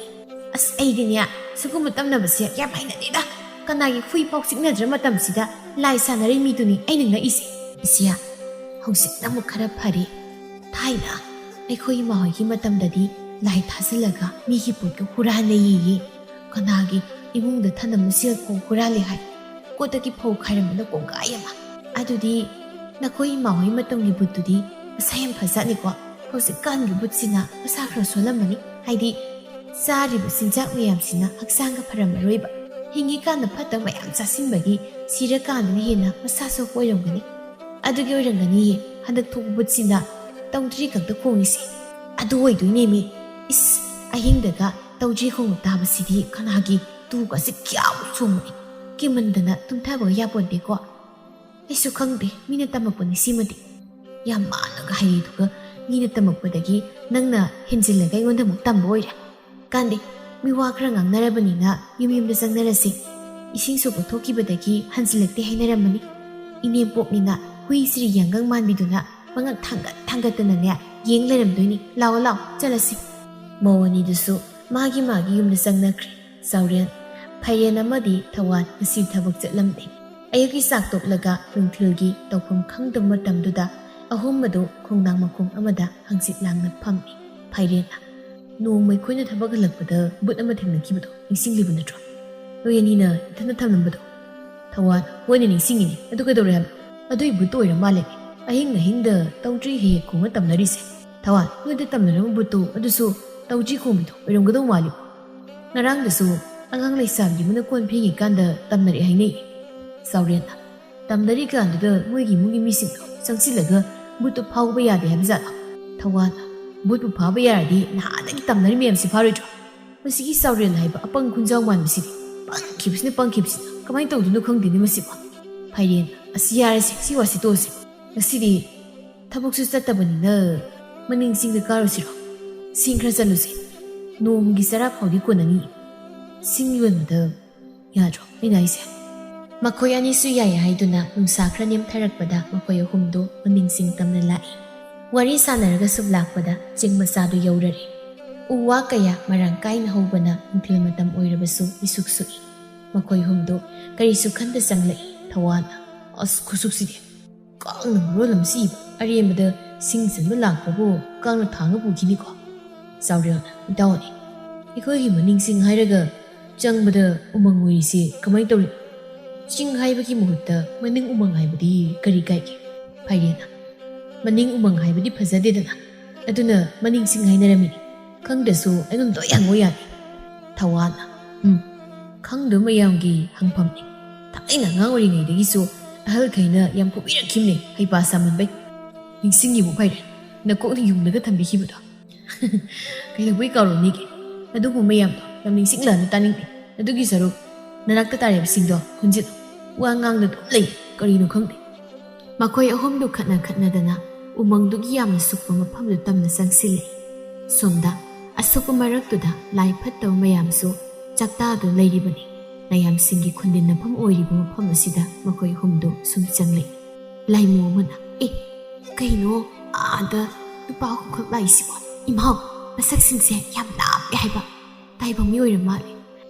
ꯑꯁ, ꯑꯩꯗꯤꯅꯦ, ꯁꯤꯒꯨꯝꯕ ꯇꯝꯅꯕꯁꯦ ꯌꯥꯝ ꯍꯩꯅꯗꯦꯗ꯫ ꯀꯅꯥꯒꯤ ꯍꯨꯏ ꯄꯥꯎ ꯆꯤꯛꯅꯗ꯭ꯔ ꯃꯇꯝꯁꯤꯗ ꯂꯥꯏ ꯁꯥꯟꯅꯔꯤ ꯃꯤꯗꯨꯅꯤ ꯑꯩꯅ ꯉꯛꯏꯁꯦ꯫ ꯏꯆꯦ, ꯍꯧꯖꯤꯛꯅ ꯑꯃꯨꯛ ꯈꯔ ꯐꯔꯦ꯫ ꯊꯥꯏꯅ ꯑꯩꯈꯣꯏ ꯏꯃꯥ ꯍꯣꯏꯒꯤ ꯃꯇꯝꯗꯗꯤ ꯂꯥꯏ ꯊꯥꯖꯤꯜꯂꯒ ꯃꯤꯒꯤ ꯄꯣꯠꯀ ꯍꯨꯔꯥꯟꯅꯩꯌꯦ꯫ ꯀꯅꯥꯒꯤ ꯏꯃꯨꯡꯗ ꯊꯅꯝꯕ ꯁꯦꯜ ꯐꯥꯎ ꯍꯨꯔꯥꯜꯂꯦ ꯍꯥꯏ꯫ ꯀꯣꯠꯇꯒꯤ ꯐꯧ ꯈꯥꯏꯔꯝꯕꯅ ꯀꯣꯡꯒꯥꯏ ꯑꯃ꯫ ꯑꯗꯨꯗꯤ ꯅꯈꯣꯏ ꯏꯃꯥ ꯍꯣꯏ ꯃꯇꯝꯒꯤ ꯕꯨꯠꯇꯨꯗꯤ ꯃꯁꯥ ꯌꯥꯝ ꯐꯖꯥꯠꯅꯤꯀꯣ꯫ ꯍꯧꯖꯤꯛꯀꯥꯟꯒꯤ ꯕꯨꯠꯁꯤꯅ ꯃꯁꯥ ꯈꯔ ꯁꯣꯜꯂꯝꯃꯅꯤ, ꯍꯥꯏꯗꯤ ꯆꯥꯔꯤꯕ ꯆꯤꯟꯖꯥꯛ ꯃꯌꯥꯝꯁꯤꯅ ꯍꯛꯆꯥꯡꯒ ꯐꯔꯝꯃꯔꯣꯏꯕ꯫ ꯍꯤꯡꯉꯤꯀꯥꯟꯗ ꯐꯠꯇꯕ ꯃꯌꯥꯝ ꯆꯥꯁꯤꯟꯕꯒꯤ ꯁꯤꯔꯀꯥꯟꯗꯅ ꯍꯦꯟꯅ ꯃꯁꯥ ꯁꯣꯛꯄ ꯑꯣꯏꯔꯝꯒꯅꯤ꯫ ꯑꯗꯨꯒꯤ ꯑꯣꯏꯔꯝꯒꯅꯤꯌꯦ ꯍꯟꯗꯛ ꯊꯣꯛꯄ ꯕꯨꯠꯁꯤꯅ ꯇꯧꯗ꯭ꯔꯤ ꯈꯛꯇ ꯈꯣꯡꯉꯤꯁꯦ꯫ ꯑꯗꯨ ꯑꯣꯏꯗꯣꯏꯅꯦꯃꯤ꯫ ꯏꯁ, ꯑꯍꯤꯡꯗꯒ ꯇꯧꯗ꯭ꯔꯤ ꯈꯣꯡꯕ ꯇꯥꯕꯁꯤꯗꯤ ꯀꯅꯥꯒꯤ ꯇꯨꯒꯁꯦ ꯀꯌꯥꯃꯨꯛ ꯆꯣꯡꯕꯅꯤ꯫ ꯀꯤꯃꯟꯗꯅ ꯇꯨꯝꯊꯕꯒ ꯌꯥꯄꯣꯟꯇꯦꯀꯣ꯫ ꯑꯩꯁꯨ ꯈꯪꯗꯦ, ꯃꯤꯅ ꯇꯝꯃꯛꯄꯅꯤ ꯁꯤꯃꯗꯤ꯫ ꯌꯥꯝ ꯃꯥꯟꯅꯒ ꯍꯩꯔꯤꯗꯨꯒ ꯃꯤꯅ ꯇꯝꯃꯛꯄꯗꯒꯤ ꯅꯪꯅ ꯍꯦꯟꯖꯤꯜꯂꯒ ꯑꯩꯉꯣꯟꯗ ꯑꯃꯨꯛ ꯇꯝꯕ ꯑꯣꯏꯔꯦ꯫ ꯀꯥꯟꯗꯦ, ꯃꯤ ꯋꯥ ꯈꯔ ꯉꯥꯡꯅꯔꯕꯅꯤꯅ ꯌꯨꯝ ꯌꯨꯝꯗ ꯆꯪꯅꯔꯁꯤ꯫ ꯏꯁꯤꯡ ꯁꯣꯛꯄ ꯊꯣꯛꯈꯤꯕꯗꯒꯤ ꯍꯟꯖꯤꯜꯂꯛꯇꯦ ꯍꯥꯏꯅꯔꯝꯃꯅꯤ꯫ ꯏꯅꯦꯝꯄꯣꯛꯅꯤꯅ ꯍꯨꯏ ꯁꯤꯔꯤ ꯌꯥꯡꯒꯪ ꯃꯥꯟꯕꯤꯗꯨꯅ ꯃꯉꯛ ꯊꯥꯡꯒꯠ ꯊꯥꯡꯒꯠꯇꯅꯅꯦ ꯌꯦꯡ ꯂꯩꯔꯝꯗꯣꯏꯅꯤ꯫ ꯂꯥꯛꯑꯣ ꯂꯥꯛꯑꯣ, ꯆꯠꯂꯁꯤ꯫ ꯃꯧ ꯑꯅꯤꯗꯨꯁꯨ ꯃꯥꯒꯤ ꯃꯥꯒꯤ ꯌꯨꯝꯗ ꯆꯪꯅꯈ꯭ꯔꯦ꯫ ꯆꯥꯎꯔꯦꯟ, ꯐꯩꯔꯦꯟ ꯑꯃꯗꯤ ꯊꯧꯋꯥꯟ ꯉꯁꯤ ꯊꯕꯛ ꯆꯠꯂꯝꯗꯦ꯫ ꯑꯌꯨꯛꯀꯤ ꯆꯥꯛ ꯇꯣꯛꯂꯒ ꯅꯨꯡꯊꯤꯜꯒꯤ ꯇꯧꯐꯝ ꯈꯪꯗꯕ ꯃꯇꯝꯗꯨꯗ ꯑꯍꯨꯝ ꯑꯗꯨ ꯈꯣꯡꯅꯥꯡ ꯃꯈꯣꯡ ꯑꯃꯗ ꯍꯪꯆꯤꯠ ꯂꯥꯡꯅ ꯐꯝꯃꯤ꯫ ꯐꯩꯔꯦꯟꯅ, "ꯅꯣꯡꯃ ꯑꯩꯈꯣꯏꯅ ꯊꯕꯛ ꯍꯜꯂꯛꯄꯗ ꯕꯨꯠ ꯑꯃ ꯊꯦꯡꯅꯈꯤꯕꯗꯣ ꯅꯤꯡꯁꯤꯡꯂꯤꯕ ꯅꯠꯇ꯭ꯔꯣ? ꯅꯣꯏ ꯑꯅꯤꯅ ꯏꯊꯟꯗ ꯊꯝꯂꯝꯕꯗꯣ?" ꯊꯧꯋꯥꯟ, "ꯍꯣꯏꯅꯦ, ꯅꯤꯡꯁꯤꯡꯉꯤꯅꯦ꯫ ꯑꯗꯨ ꯀꯩꯗꯧꯔꯦ ꯍꯥꯏꯕꯅꯣ?" "ꯑꯗꯨꯏ ꯕꯨꯠꯇꯣ ꯑꯣꯏꯔ ꯃꯥꯜꯂꯦ꯫ ꯑꯍꯤꯡ ꯑꯍꯤꯡꯗ ꯇꯧꯗ꯭ꯔꯤ ꯍꯦꯛ ꯍꯦꯛ ꯈꯣꯡꯉ ꯇꯝꯅꯔꯤꯁꯦ꯫ ꯊꯧꯋꯥꯟ, ꯅꯣꯏꯗ ꯇꯝꯅꯔꯝꯕ ꯕꯨꯠꯇꯣ ꯑꯗꯨꯁꯨ ꯇꯧꯗ꯭ꯔꯤ ꯈꯣꯡꯕꯤꯗꯣ ꯑꯣꯏꯔꯝꯒꯗꯧ ꯃꯥꯜꯂꯤ꯫ ꯉꯔꯥꯡꯗꯁꯨ ꯑꯉꯥꯡ ꯂꯩꯁꯥꯕꯤ ꯑꯃꯅ ꯀꯣꯟ ꯐꯦꯡꯉꯤꯀꯥꯟꯗ ꯇꯝꯅꯔꯛꯑꯦ ꯍꯥꯏꯅꯩ꯫" ꯆꯥꯎꯔꯦꯟꯅ, "ꯇꯝꯅꯔꯤꯀꯥꯟꯗꯨꯗ ꯃꯣꯏꯒꯤ ꯏꯃꯨꯡꯒꯤ ꯃꯤꯁꯤꯡꯗꯣ ꯆꯪꯁꯤꯜꯂꯒ ꯕꯨꯠꯇꯨ ꯐꯥꯎꯕ ꯌꯥꯗꯦ ꯍꯥꯏꯕ ꯖꯥꯠꯂꯣ? ꯊꯋꯥꯟ, ꯕꯨꯠꯄꯨ ꯐꯥꯕ ꯌꯥꯔꯗꯤ ꯅꯍꯥꯟꯗꯒꯤ ꯇꯝꯅꯔꯤ ꯃꯌꯥꯝꯁꯤ ꯐꯥꯔꯣꯏꯗ꯭ꯔꯣ? ꯃꯁꯤꯒꯤ ꯆꯥꯎꯔꯦꯜ ꯍꯥꯏꯕ ꯑꯄꯪ ꯈꯨꯟꯖꯥꯎ ꯃꯥꯟꯕꯁꯤꯗꯤ ꯄꯪꯈꯤꯕꯁꯤꯅ ꯄꯪꯈꯤꯕꯁꯤꯅ ꯀꯃꯥꯏꯅ ꯇꯧꯗꯣꯏꯅꯣ ꯈꯪꯗꯦꯅꯦ ꯃꯁꯤꯕꯣ꯫ ꯐꯥꯏꯔꯦꯟ, ꯑꯁꯤ ꯌꯥꯔꯦꯁꯦ, ꯁꯤ ꯋꯥꯁꯤ ꯇꯣꯛꯑꯁꯦ꯫ ꯉꯁꯤꯗꯤ ꯊꯕꯛꯁꯨ ꯆꯠꯇꯕꯅꯤꯅ ꯃꯅꯤꯡ ꯆꯤꯡꯗ ꯀꯥꯔꯨꯁꯤꯔꯣ? ꯆꯤꯡ ꯈꯔ ꯆꯠꯂꯨꯁꯦ꯫ ꯅꯣꯡꯃꯒꯤ ꯆꯔꯥ ꯐꯥꯎꯗꯤ ꯀꯣꯟꯅꯅꯤ꯫ ꯆꯤꯡ ꯌꯣꯟꯕꯗ ꯌꯥꯗ꯭ꯔꯣ ꯑꯩꯅ ꯍꯥꯏꯁꯦ? ꯃꯈꯣꯏ ꯑꯅꯤꯁꯨ ꯌꯥꯏ ꯍꯥꯏꯗꯨꯅ ꯅꯨꯡꯁꯥ ꯈꯔ ꯅꯦꯝꯊꯔꯛꯄꯗ ꯃꯈꯣꯏ ꯑꯍꯨꯝꯗꯨ ꯃꯅꯤꯡ ꯆꯤꯡ ꯇꯝꯅ ꯂꯥꯛꯏ꯫ ꯋꯥꯔꯤ ꯁꯥꯟꯅꯔꯒ ꯁꯨꯝ ꯂꯥꯛꯄꯗ ꯆꯤꯡ ꯃꯆꯥꯗꯨ ꯌꯧꯔꯔꯦ꯫ ꯎ ꯋꯥ ꯀꯌꯥ ꯃꯔꯥꯡ ꯀꯥꯏꯅ ꯍꯧꯕꯅ ꯅꯨꯡꯊꯤꯜ ꯃꯇꯝ ꯑꯣꯏꯔꯕꯁꯨ ꯏꯁꯨꯛ ꯁꯨꯛꯏ꯫ ꯃꯈꯣꯏ ꯑꯍꯨꯝꯗꯨ ꯀꯔꯤꯁꯨ ꯈꯟꯗ ꯆꯪꯂꯛꯏ꯫ ꯊꯋꯥꯟ, ꯑꯁ ꯈꯨꯁꯨꯛꯁꯤꯗꯤ! ꯀꯥꯡꯅ ꯃꯔꯣꯜ ꯑꯃ ꯆꯤꯛꯏꯕ, ꯑꯔꯦꯝꯕꯗ ꯁꯤꯡ ꯆꯟꯕ ꯂꯥꯛꯄꯕꯨ ꯀꯥꯡꯅ ꯊꯥꯡꯉ ꯄꯨꯈꯤꯅꯤꯀꯣ꯫ ꯆꯥꯎꯔꯦꯜ, ꯏꯇꯥꯎꯅꯤ, ꯑꯩꯈꯣꯏꯒꯤ ꯃꯅꯤꯡ ꯆꯤꯡ ꯍꯥꯏꯔꯒ ꯆꯪꯕꯗ ꯎꯃꯪ ꯑꯣꯏꯔꯤꯁꯦ ꯀꯃꯥꯏꯅ ꯇꯧꯔꯤꯅꯣ? ꯆꯤꯡ ꯍꯥꯏꯕꯒꯤ ꯃꯍꯨꯠꯇ ꯃꯅꯤꯡ ꯎꯃꯪ ꯍꯥꯏꯕꯗꯤ ꯀꯔꯤ ꯀꯥꯏꯒꯦ? ꯐꯥꯏꯔꯦꯟ, ꯃꯅꯤꯡ ꯎꯃꯪ ꯍꯥꯏꯕꯗꯤ ꯐꯖꯗꯦꯗꯅ, ꯑꯗꯨꯅ ꯃꯅꯤꯡ ꯆꯤꯡ ꯍꯥꯏꯅꯔꯝꯃꯤꯅꯤ꯫ ꯈꯪꯗ꯭ꯔꯁꯨ ꯑꯗꯨꯝ ꯂꯣꯏ ꯍꯪꯉꯣ ꯌꯥꯅꯤ꯫ ꯊꯋꯥꯟ, ꯎꯝ, ꯈꯪꯗꯕ ꯃꯌꯥꯝꯒꯤ ꯍꯪꯐꯝꯅꯤ꯫ ꯊꯥꯏꯅ ꯑꯉꯥꯡ ꯑꯣꯏꯔꯤꯉꯩꯗꯒꯤꯁꯨ ꯑꯍꯜꯈꯩꯅ ꯌꯥꯝ ꯐꯨꯕꯤꯔꯛꯈꯤꯕꯅꯦ, ꯍꯩꯄꯥ ꯁꯥꯃꯟꯕꯩ꯫ ꯅꯤꯡꯁꯤꯡꯉꯤꯕꯣ ꯐꯥꯏꯔꯦꯟ, ꯅꯀꯣꯛꯅ ꯌꯨꯡꯂꯒ ꯊꯝꯕꯤꯈꯤꯕꯗꯣ? ꯀꯩꯗꯧꯕꯩ ꯀꯥꯎꯔꯨꯅꯤꯒꯦ? ꯑꯗꯨꯒꯨꯝꯕ ꯃꯌꯥꯝꯗꯣ ꯌꯥꯝ ꯅꯤꯡꯁꯤꯡꯂꯛꯑꯅꯨ, ꯇꯥꯅꯤꯡꯗꯦ꯫ ꯑꯗꯨꯒꯤ ꯁꯔꯨꯛ ꯅꯅꯥꯛꯇ ꯇꯥꯔꯤꯕꯁꯤꯡꯗꯣ ꯈꯨꯟꯖꯤꯜꯂꯨ꯫ ꯋꯥ ꯉꯥꯡꯗ ꯑꯗꯨꯝ ꯂꯩ, ꯀꯔꯤꯅꯣ ꯈꯪꯗꯦ꯫ ꯃꯈꯣꯏ ꯑꯍꯨꯝꯗꯨ ꯈꯠꯅ ꯈꯠꯅꯗꯅ ꯎꯃꯪꯗꯨꯒꯤ ꯌꯥꯝꯅ ꯁꯨꯛꯄ ꯃꯐꯝꯗꯨ ꯇꯝꯅ ꯆꯪꯁꯤꯜꯂꯛꯏ꯫ ꯁꯣꯝꯗ ꯑꯁꯨꯛꯄ ꯃꯔꯛꯇꯨꯗ ꯂꯥꯏ ꯐꯠꯇꯕ ꯃꯌꯥꯝꯁꯨ ꯆꯥꯛꯇꯥꯗꯨꯅ ꯂꯩꯔꯤꯕꯅꯤ꯫ ꯃꯌꯥꯝꯁꯤꯡꯒꯤ ꯈꯨꯟꯗꯤꯟꯅꯐꯝ ꯑꯣꯏꯔꯤꯕ ꯃꯐꯝ ꯑꯁꯤꯗ ꯃꯈꯣꯏ ꯑꯍꯨꯝꯗꯨ ꯁꯨꯝ ꯆꯪꯂꯛꯏ꯫ ꯂꯥꯏꯃꯨ ꯑꯃꯅ, "ꯑꯦ, ꯀꯩꯅꯣ ꯑꯥꯗ ꯅꯨꯄꯥ ꯑꯍꯨꯝꯈꯛ ꯂꯥꯛꯏꯁꯤꯕꯣ? ꯏꯃꯥꯎ, ꯃꯁꯛꯁꯤꯡꯁꯦ ꯌꯥꯝ ꯂꯥꯞꯄꯦ ꯍꯥꯏꯕ꯫ ꯇꯥꯏꯕꯪ ꯃꯤ ꯑꯣꯏꯔ ꯃꯥꯜꯂꯦ꯫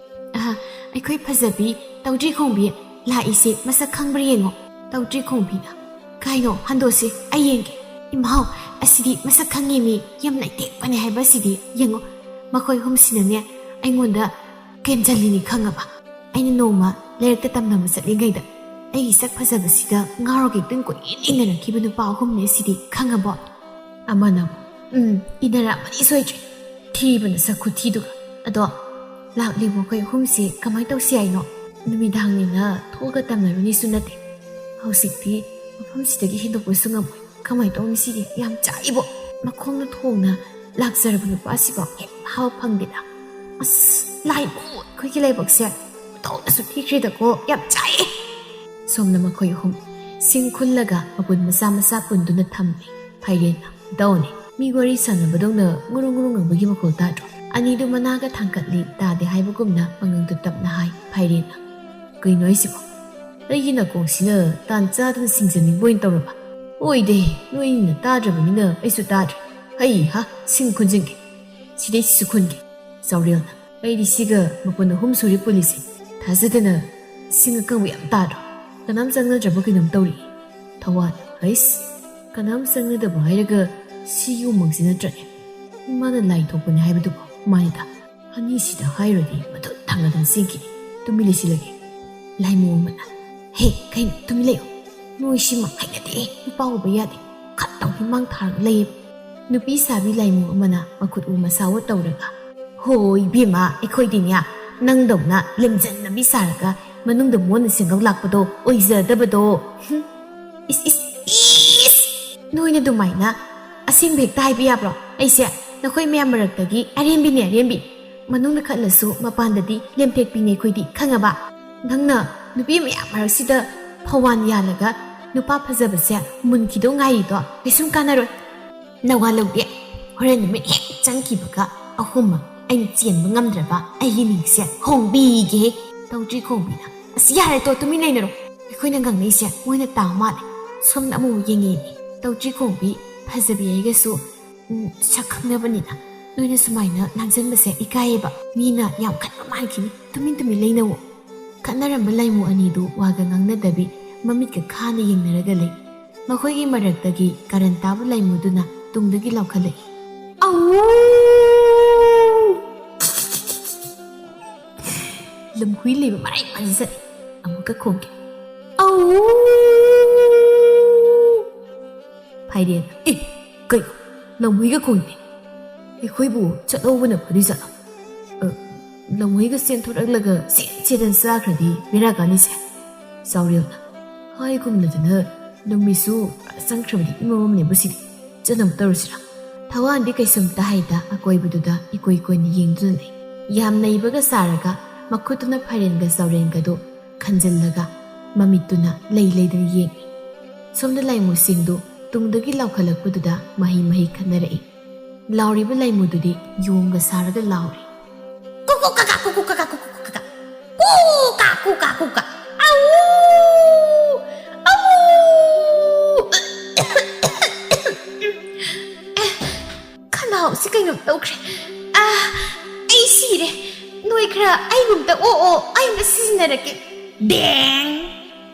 ꯑꯍ, ꯑꯩꯈꯣꯏ ꯐꯖꯕꯤ ꯇꯧꯗ꯭ꯔꯤ ꯈꯣꯡꯕꯤ ꯂꯥꯛꯏꯁꯦ ꯃꯁꯛ ꯈꯪꯕ꯭ꯔꯥ ꯌꯦꯡꯉꯣ꯫" ꯇꯧꯗ꯭ꯔꯤ ꯈꯣꯡꯕꯤꯅ, "ꯀꯩꯅꯣ? ꯍꯟꯗꯣꯛꯁꯤ, ꯑꯩ ꯌꯦꯡꯒꯦ꯫" "ꯏꯃꯥꯎ, ꯑꯁꯤꯗꯤ ꯃꯁꯛ ꯈꯪꯉꯤ ꯃꯤ, ꯌꯥꯝ ꯂꯩꯇꯦꯛꯄꯅꯦ ꯍꯥꯏꯕ ꯑꯁꯤꯗꯤ꯫ ꯌꯦꯡꯉꯣ, ꯃꯈꯣꯏ ꯑꯍꯨꯝꯁꯤꯅꯅꯦ ꯑꯩꯉꯣꯟꯗ ꯀꯦꯟꯖꯜꯂꯤꯅꯤ ꯈꯪꯉꯕ꯫ ꯑꯩꯅ ꯅꯣꯡꯃ ꯂꯩꯔꯛꯇ ꯇꯝꯅꯕ ꯆꯠꯂꯤꯉꯩꯗ ꯑꯩꯒꯤ ꯁꯛ ꯐꯖꯕꯁꯤꯗ ꯉꯥꯎꯔꯒ ꯍꯦꯛꯇ ꯀꯣꯏꯏꯟ ꯏꯟꯅꯔꯛꯈꯤꯕ ꯅꯨꯄꯥ ꯑꯍꯨꯝꯅꯦ ꯁꯤꯗꯤ, ꯈꯪꯉꯕꯣ?" ꯑꯃꯅ, "ꯎꯝ, ꯏꯟꯅꯔꯛꯑꯃꯅꯤ ꯁꯣꯏꯗ꯭ꯔꯦ꯫ ꯊꯤꯕꯅ ꯁꯛ ꯈꯨꯊꯤꯗꯨꯒ꯫ ꯑꯗꯣ ꯂꯥꯛꯂꯤꯕ ꯑꯩꯈꯣꯏ ꯑꯍꯨꯝꯁꯤ ꯀꯃꯥꯏꯅ ꯇꯧꯁꯤ ꯍꯥꯏꯅꯣ? ꯅꯨꯃꯤꯗꯥꯡꯅꯤꯅ ꯊꯣꯛꯑꯒ ꯇꯝꯅꯔꯨꯅꯤꯁꯨ ꯅꯠꯇꯦ꯫ ꯍꯧꯖꯤꯛꯇꯤ ꯃꯐꯝꯁꯤꯗꯒꯤ ꯍꯦꯟꯗꯣꯛꯄꯁꯨ ꯉꯝꯃꯣꯏ꯫ ꯀꯃꯥꯏꯅ ꯇꯧꯅꯤ ꯁꯤꯗꯤ? ꯌꯥꯝ ꯆꯥꯛꯏꯕꯣ꯫ ꯃꯈꯣꯡꯅ ꯊꯣꯡꯅ ꯂꯥꯛꯆꯔꯕ ꯅꯨꯄꯥꯁꯤꯐꯥꯎ ꯍꯦꯛ ꯍꯥꯕ ꯐꯪꯗꯦꯗ꯫ ꯑꯁ, ꯂꯥꯏꯕꯨ ꯑꯩꯈꯣꯏꯒꯤ ꯂꯥꯏꯕꯛꯁꯦ ꯇꯧꯅꯁꯨ ꯊꯤꯈ꯭ꯔꯦꯗꯀꯣ꯫ ꯌꯥꯝ ꯆꯥꯛꯑꯦ꯫ ꯁꯣꯝꯅ ꯃꯈꯣꯏ ꯑꯍꯨꯝ ꯁꯤꯡ ꯈꯨꯜꯂꯒ ꯃꯄꯨꯟ ꯃꯆꯥ ꯃꯆꯥ ꯄꯨꯟꯗꯨꯅ ꯊꯝꯂꯤ꯫ ꯐꯥꯏꯔꯦꯟꯅ, "ꯗꯧꯅꯤ, ꯃꯤ ꯋꯥꯔꯤ ꯁꯥꯟꯅꯕꯗꯧꯅ ꯉꯨꯔꯨꯡ ꯉꯨꯔꯨꯡ ꯉꯪꯕꯒꯤ ꯃꯈꯣꯜ ꯇꯥꯗ꯭ꯔꯣ?" ꯑꯅꯤꯗꯨ ꯃꯅꯥꯒ ꯊꯥꯡꯀꯠꯂꯤ꯫ ꯇꯥꯗꯦ ꯍꯥꯏꯕꯒꯨꯝꯅ ꯃꯉꯥꯡꯗꯨ ꯇꯞꯅ ꯍꯥꯏ ꯐꯥꯏꯔꯦꯟꯅ, "ꯀꯩꯅꯣ ꯍꯥꯏꯁꯤꯕꯣ? ꯑꯩꯒꯤ ꯅꯥꯀꯣꯡꯁꯤꯅ ꯇꯥꯟ ꯆꯥꯗꯅ ꯁꯤꯡꯖꯅꯤꯡꯕ ꯑꯣꯏꯅ ꯇꯧꯔꯕ? ꯑꯣꯏꯗꯦ, ꯅꯣꯏꯅ ꯇꯥꯗ꯭ꯔꯕꯅꯤꯅ ꯑꯩꯁꯨ ꯇꯥꯗ꯭ꯔꯦ꯫ ꯍꯩ ꯍꯥ, ꯁꯤꯡ ꯈꯨꯟꯖꯤꯟꯒꯦ꯫ ꯁꯤꯗꯩꯁꯤꯁꯨ ꯈꯨꯟꯒꯦ꯫" ꯆꯥꯎꯔꯦꯜꯅ, "ꯑꯩꯗꯤ ꯁꯤꯒ ꯃꯄꯨꯟ ꯑꯍꯨꯝ ꯁꯨꯔꯤ ꯄꯨꯜꯂꯤꯁꯦ꯫ ꯊꯥꯖꯗꯅ ꯁꯤꯡ ꯑꯀꯪꯕ ꯌꯥꯝ ꯇꯥꯗ꯭ꯔꯣ? ꯀꯅꯥꯝ ꯆꯪꯅꯗ꯭ꯔꯕ ꯀꯩꯅꯣꯝ ꯇꯧꯔꯤ꯫" ꯊꯋꯥꯟ, "ꯍꯩꯁ, ꯀꯅꯥꯝ ꯆꯪꯅꯗꯕ ꯍꯥꯏꯔꯒ ꯁꯤꯒꯤ ꯎꯃꯪꯁꯤ ꯅꯠꯇ꯭ꯔꯅꯦ? ꯏꯃꯥꯅ ꯂꯥꯏ ꯊꯣꯛꯄꯅꯦ ꯍꯥꯏꯕꯗꯨꯕꯨ ꯃꯥꯅꯤꯗ꯫ ꯑꯅꯤꯁꯤꯗ ꯍꯥꯏꯔꯨꯔꯗꯤ ꯃꯊꯨꯟ ꯊꯥꯡꯒꯗꯅ ꯆꯦꯟꯈꯤꯅꯤ꯫ ꯇꯨꯃꯤꯟ ꯂꯩꯁꯤꯜꯂꯒꯦ꯫" ꯂꯥꯏꯃꯨ ꯑꯃꯅ, "ꯍꯦ, ꯀꯩꯅꯣ ꯇꯨꯃꯤꯟ ꯂꯩꯌꯨ꯫ ꯅꯣꯏꯁꯤꯃ ꯍꯩꯅꯗꯦ꯫ ꯅꯨꯄꯥ ꯎꯕ ꯌꯥꯗꯦ꯫ ꯈꯠꯇꯧ ꯃꯤꯃꯥꯡ ꯊꯥꯔꯒ ꯂꯩꯌꯦ꯫" ꯅꯨꯄꯤ ꯁꯥꯕꯤ ꯂꯥꯏꯃꯨ ꯑꯃꯅ ꯃꯈꯨꯠ ꯎ ꯃꯁꯥ ꯑꯣ ꯇꯧꯔꯒ, "ꯍꯣ ꯏꯕꯦꯝꯃ, ꯑꯩꯈꯣꯏꯗꯤꯅꯦ ꯅꯪꯗꯧꯅ ꯂꯦꯝꯖꯟꯅꯕꯤ ꯁꯥꯔꯒ ꯃꯅꯨꯡꯗ ꯃꯣꯟꯅ ꯁꯦꯡꯒꯧ ꯂꯥꯛꯄꯗꯣ ꯑꯣꯏꯖꯗꯕꯗꯣ꯫ ꯍꯨꯝ꯫ ꯏꯁ, ꯏꯁ, ꯏꯁ! ꯅꯣꯏꯅ ꯑꯗꯨꯃꯥꯏꯅ ꯑꯁꯦꯡꯕ ꯍꯦꯛꯇ ꯍꯥꯏꯕ ꯌꯥꯕ꯭ꯔꯣ? ꯑꯩꯁꯦ ꯅꯈꯣꯏ ꯃꯌꯥꯝ ꯃꯔꯛꯇꯒꯤ ꯑꯔꯦꯝꯕꯤꯅꯦ, ꯑꯔꯦꯝꯕꯤ꯫ ꯃꯅꯨꯡꯗ ꯈꯠꯂꯁꯨ ꯃꯄꯥꯟꯗꯗꯤ ꯂꯦꯝꯊꯦꯛꯄꯤꯅꯦ ꯑꯩꯈꯣꯏꯗꯤ, ꯈꯪꯉꯕ? ꯅꯪꯅ ꯅꯨꯄꯤ ꯃꯌꯥꯝ ꯃꯔꯛꯁꯤꯗ ꯐꯋꯥꯟ ꯌꯥꯜꯂꯒ ꯅꯨꯄꯥ ꯐꯖꯕꯁꯦ ꯃꯨꯟꯈꯤꯗꯧ ꯉꯥꯏꯔꯤꯗꯣ ꯀꯩꯁꯨꯝ ꯀꯥꯟꯅꯔꯣꯏ꯫ ꯅꯋꯥ ꯂꯧꯗꯦ꯫ ꯍꯣꯔꯦꯟ ꯅꯨꯃꯤꯠ ꯍꯦꯛ ꯆꯪꯈꯤꯕꯒ ꯑꯍꯨꯝꯃꯛ ꯑꯩꯅ ꯆꯦꯟꯕ ꯉꯝꯗ꯭ꯔꯕ ꯑꯩꯒꯤ ꯃꯤꯡꯁꯦ ꯈꯣꯡꯕꯤꯒꯦ꯫" ꯇꯧꯗ꯭ꯔꯤ ꯈꯣꯡꯕꯤꯅ, "ꯑꯁ, ꯌꯥꯔꯦ ꯇꯣ, ꯇꯨꯃꯤꯟ ꯂꯩꯅꯔꯣ꯫ ꯑꯩꯈꯣꯏꯅ ꯉꯥꯡꯅꯩꯁꯦ ꯃꯣꯏꯅ ꯇꯥ ꯃꯥꯜꯂꯦ꯫" ꯁꯣꯝꯗ ꯑꯃꯨꯛ ꯌꯦꯡꯉꯦ꯫ ꯇꯧꯗ꯭ꯔꯤ ꯈꯣꯡꯕꯤ ꯐꯖꯕꯤ ꯑꯩꯒꯁꯨ, ꯎꯝ, ꯁꯛ ꯈꯪꯅꯕꯅꯤꯅ ꯅꯣꯏꯅ ꯁꯨꯃꯥꯏꯅ ꯂꯥꯡꯖꯟꯕꯁꯦ ꯏꯀꯥꯏꯌꯦꯕ꯫ ꯃꯤꯅ ꯌꯥꯝ ꯈꯟꯕ ꯃꯥꯟꯈꯤꯅꯤ꯫ ꯇꯨꯃꯤꯟ ꯇꯨꯃꯤꯟ ꯂꯩꯅꯧꯋꯣ꯫ ꯈꯠꯅꯔꯝꯕ ꯂꯥꯏꯃꯨ ꯑꯅꯤꯗꯨ ꯋꯥꯒ ꯉꯥꯡꯅꯗꯕꯤ ꯃꯃꯤꯠꯀ ꯈꯥꯅ ꯌꯦꯡꯅꯔꯒ ꯂꯩ꯫ ꯃꯈꯣꯏꯒꯤ ꯃꯔꯛꯇꯒꯤ ꯀꯥꯔꯟ ꯇꯥꯕ ꯂꯥꯏꯃꯨꯗꯨꯅ ꯇꯨꯡꯗꯒꯤ ꯂꯥꯎꯈꯠꯂꯛꯏ, "ꯑꯧ!" ꯂꯝꯍꯨꯏ ꯂꯩꯕ ꯃꯔꯥꯏ ꯃꯥꯟꯖꯠ꯫ ꯑꯃꯨꯛꯀ ꯈꯣꯡꯒꯦ꯫ "ꯑꯧ!" ꯐꯥꯏꯔꯦꯟ, "ꯑꯦ, ꯀꯩꯅꯣ? ꯂꯝꯍꯨꯏꯒ ꯈꯣꯡꯉꯦ꯫ ꯑꯩꯈꯣꯏꯕꯨ ꯆꯠꯍꯧꯕꯅ ꯐꯗꯣꯏ ꯖꯥꯠꯂꯣ? ꯑ, ꯂꯝꯍꯨꯏꯒ ꯆꯦꯟꯊꯣꯔꯛꯂꯒ ꯆꯦꯟ ꯆꯦꯟꯗꯅ ꯆꯥꯈ꯭ꯔꯗꯤ ꯕꯦꯔꯥ ꯀꯥꯅꯤꯁꯦ꯫" ꯆꯥꯎꯔꯦꯜꯅ, "ꯍꯥꯏꯒꯨꯝꯅꯗꯅ ꯅꯨꯃꯤꯠꯁꯨ ꯄꯨꯔꯥ ꯆꯪꯈ꯭ꯔꯕꯗꯤ ꯏꯃꯝ ꯑꯃꯅꯦꯕꯨ ꯁꯤꯗꯤ꯫ ꯆꯠꯅꯕ ꯇꯧꯔꯁꯤꯔꯥ? ꯊꯋꯥꯟꯗꯤ ꯀꯩꯁꯨꯝꯇ ꯍꯩꯇ ꯑꯀꯣꯏꯕꯗꯨꯗ ꯏꯀꯣꯏ ꯀꯣꯏꯅ ꯌꯦꯡꯗꯨꯅ ꯂꯩ꯫ ꯌꯥꯝ ꯅꯩꯕꯒ ꯁꯥꯔꯒ ꯃꯈꯨꯠꯇꯨꯅ ꯐꯥꯏꯔꯦꯟꯒ ꯆꯥꯎꯔꯦꯟꯒꯗꯨ ꯈꯟꯖꯤꯜꯂꯒ ꯃꯃꯤꯠꯇꯨꯅ ꯂꯩ ꯂꯩꯗꯅ ꯌꯦꯡꯏ꯫ ꯁꯣꯝꯗ ꯂꯥꯏꯃꯨꯁꯤꯡꯗꯨ ꯇꯨꯡꯗꯒꯤ ꯂꯥꯎꯈꯠꯂꯛꯄꯗꯨꯗ ꯃꯍꯩ ꯃꯍꯩ ꯈꯟꯅꯔꯛꯏ꯫ ꯂꯥꯎꯔꯤꯕ ꯂꯥꯏꯃꯨꯗꯨꯗꯤ ꯌꯣꯡꯒ ꯁꯥꯔꯒ ꯂꯥꯎꯔꯤ꯫ ꯀꯨꯀꯨ ꯀꯀꯥ, ꯀꯨꯀꯨ ꯀꯀꯥ, ꯀꯨꯀꯨ ꯀꯀꯥ꯫ ꯀꯨꯀꯥ, ꯀꯨꯀꯥ, ꯀꯨꯀꯥ꯫ ꯑꯧ! ꯑꯧ! ꯑꯦ, ꯈꯅꯥꯎꯁꯤ ꯀꯩꯅꯣꯝ ꯇꯧꯈ꯭ꯔꯦ꯫ ꯑꯥ, ꯑꯩ ꯁꯤꯔꯦ꯫ ꯅꯣꯏ ꯈꯔ ꯑꯩꯒꯨꯝꯇ ꯑꯣꯛꯑꯣ, ꯑꯩ ꯑꯝꯇ ꯁꯤꯖꯤꯟꯅꯔꯛꯀꯦ꯫ ꯗꯦꯡ!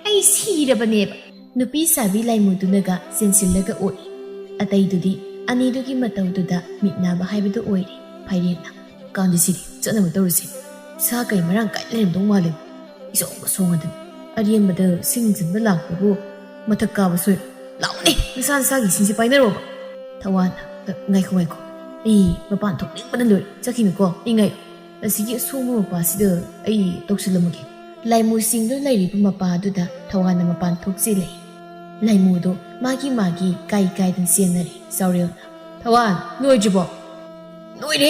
ꯑꯩ ꯁꯤꯔꯕꯅꯦꯕ꯫ ꯅꯨꯄꯤ ꯁꯥꯕꯤ ꯂꯥꯏꯃꯨꯗꯨꯅꯒ ꯆꯦꯟꯁꯤꯜꯂꯒ ꯑꯣꯛꯏ꯫ ꯑꯇꯩꯗꯨꯗꯤ ꯑꯅꯤꯗꯨꯒꯤ ꯃꯇꯧꯗꯨꯗ ꯃꯤꯠ ꯅꯥꯕ ꯍꯥꯏꯕꯗꯨ ꯑꯣꯏꯔꯦ꯫ ꯐꯥꯏꯔꯦꯟꯅ, "ꯀꯥꯟꯗꯦ ꯁꯤꯗꯤ, ꯆꯠꯅꯕ ꯇꯧꯔꯁꯦ꯫ ꯁꯥ ꯀꯩ ꯃꯔꯥꯡ ꯀꯥꯏ ꯂꯩꯔꯝꯗꯧ ꯃꯥꯜꯂꯦ꯫ ꯏꯁꯣꯡꯒ ꯁꯣꯡꯉꯗꯅ꯫ ꯑꯔꯦꯝꯕꯗ ꯁꯤꯡ ꯆꯟꯕ ꯂꯥꯛꯄꯕꯨ ꯃꯊꯛ ꯀꯥꯕ ꯁꯣꯏꯔꯣꯏ꯫ ꯂꯥꯎꯅꯦ, ꯅꯁꯥ ꯅꯁꯥꯒꯤ ꯁꯤꯡꯁꯦ ꯄꯥꯏꯅꯔꯣꯕ꯫" ꯊꯋꯥꯟꯅ, "ꯑ, ꯉꯥꯏꯈꯣ, ꯉꯥꯏꯈꯣ꯫ ꯑꯩ ꯃꯄꯥꯟ ꯊꯣꯛꯅꯤꯡꯕꯅ ꯂꯣꯏꯔꯦ꯫ ꯆꯠꯈꯤꯅꯨꯀꯣ, ꯑꯩ ꯉꯥꯏꯌꯨ꯫ ꯑꯁꯤꯒꯤ ꯑꯁꯣꯡꯕ ꯃꯄꯥꯁꯤꯗ ꯑꯩ ꯇꯧꯁꯤꯜꯂꯝꯃꯒꯦ꯫" ꯂꯥꯏꯃꯨꯁꯤꯡꯗꯨ ꯂꯩꯔꯤꯕ ꯃꯄꯥ ꯑꯗꯨꯗ ꯊꯋꯥꯟꯅ ꯃꯄꯥꯟ ꯊꯣꯛꯆꯤꯜꯂꯛꯏ꯫ ꯂꯥꯏꯃꯨꯗꯣ ꯃꯥꯒꯤ ꯃꯥꯒꯤ ꯀꯥꯏ ꯀꯥꯏꯗꯅ ꯆꯦꯟꯅꯔꯦ꯫ ꯆꯥꯎꯔꯦꯜꯅ, "ꯊꯋꯥꯟ, ꯂꯣꯏꯗ꯭ꯔꯤꯕꯣ?" "ꯂꯣꯏꯔꯦ꯫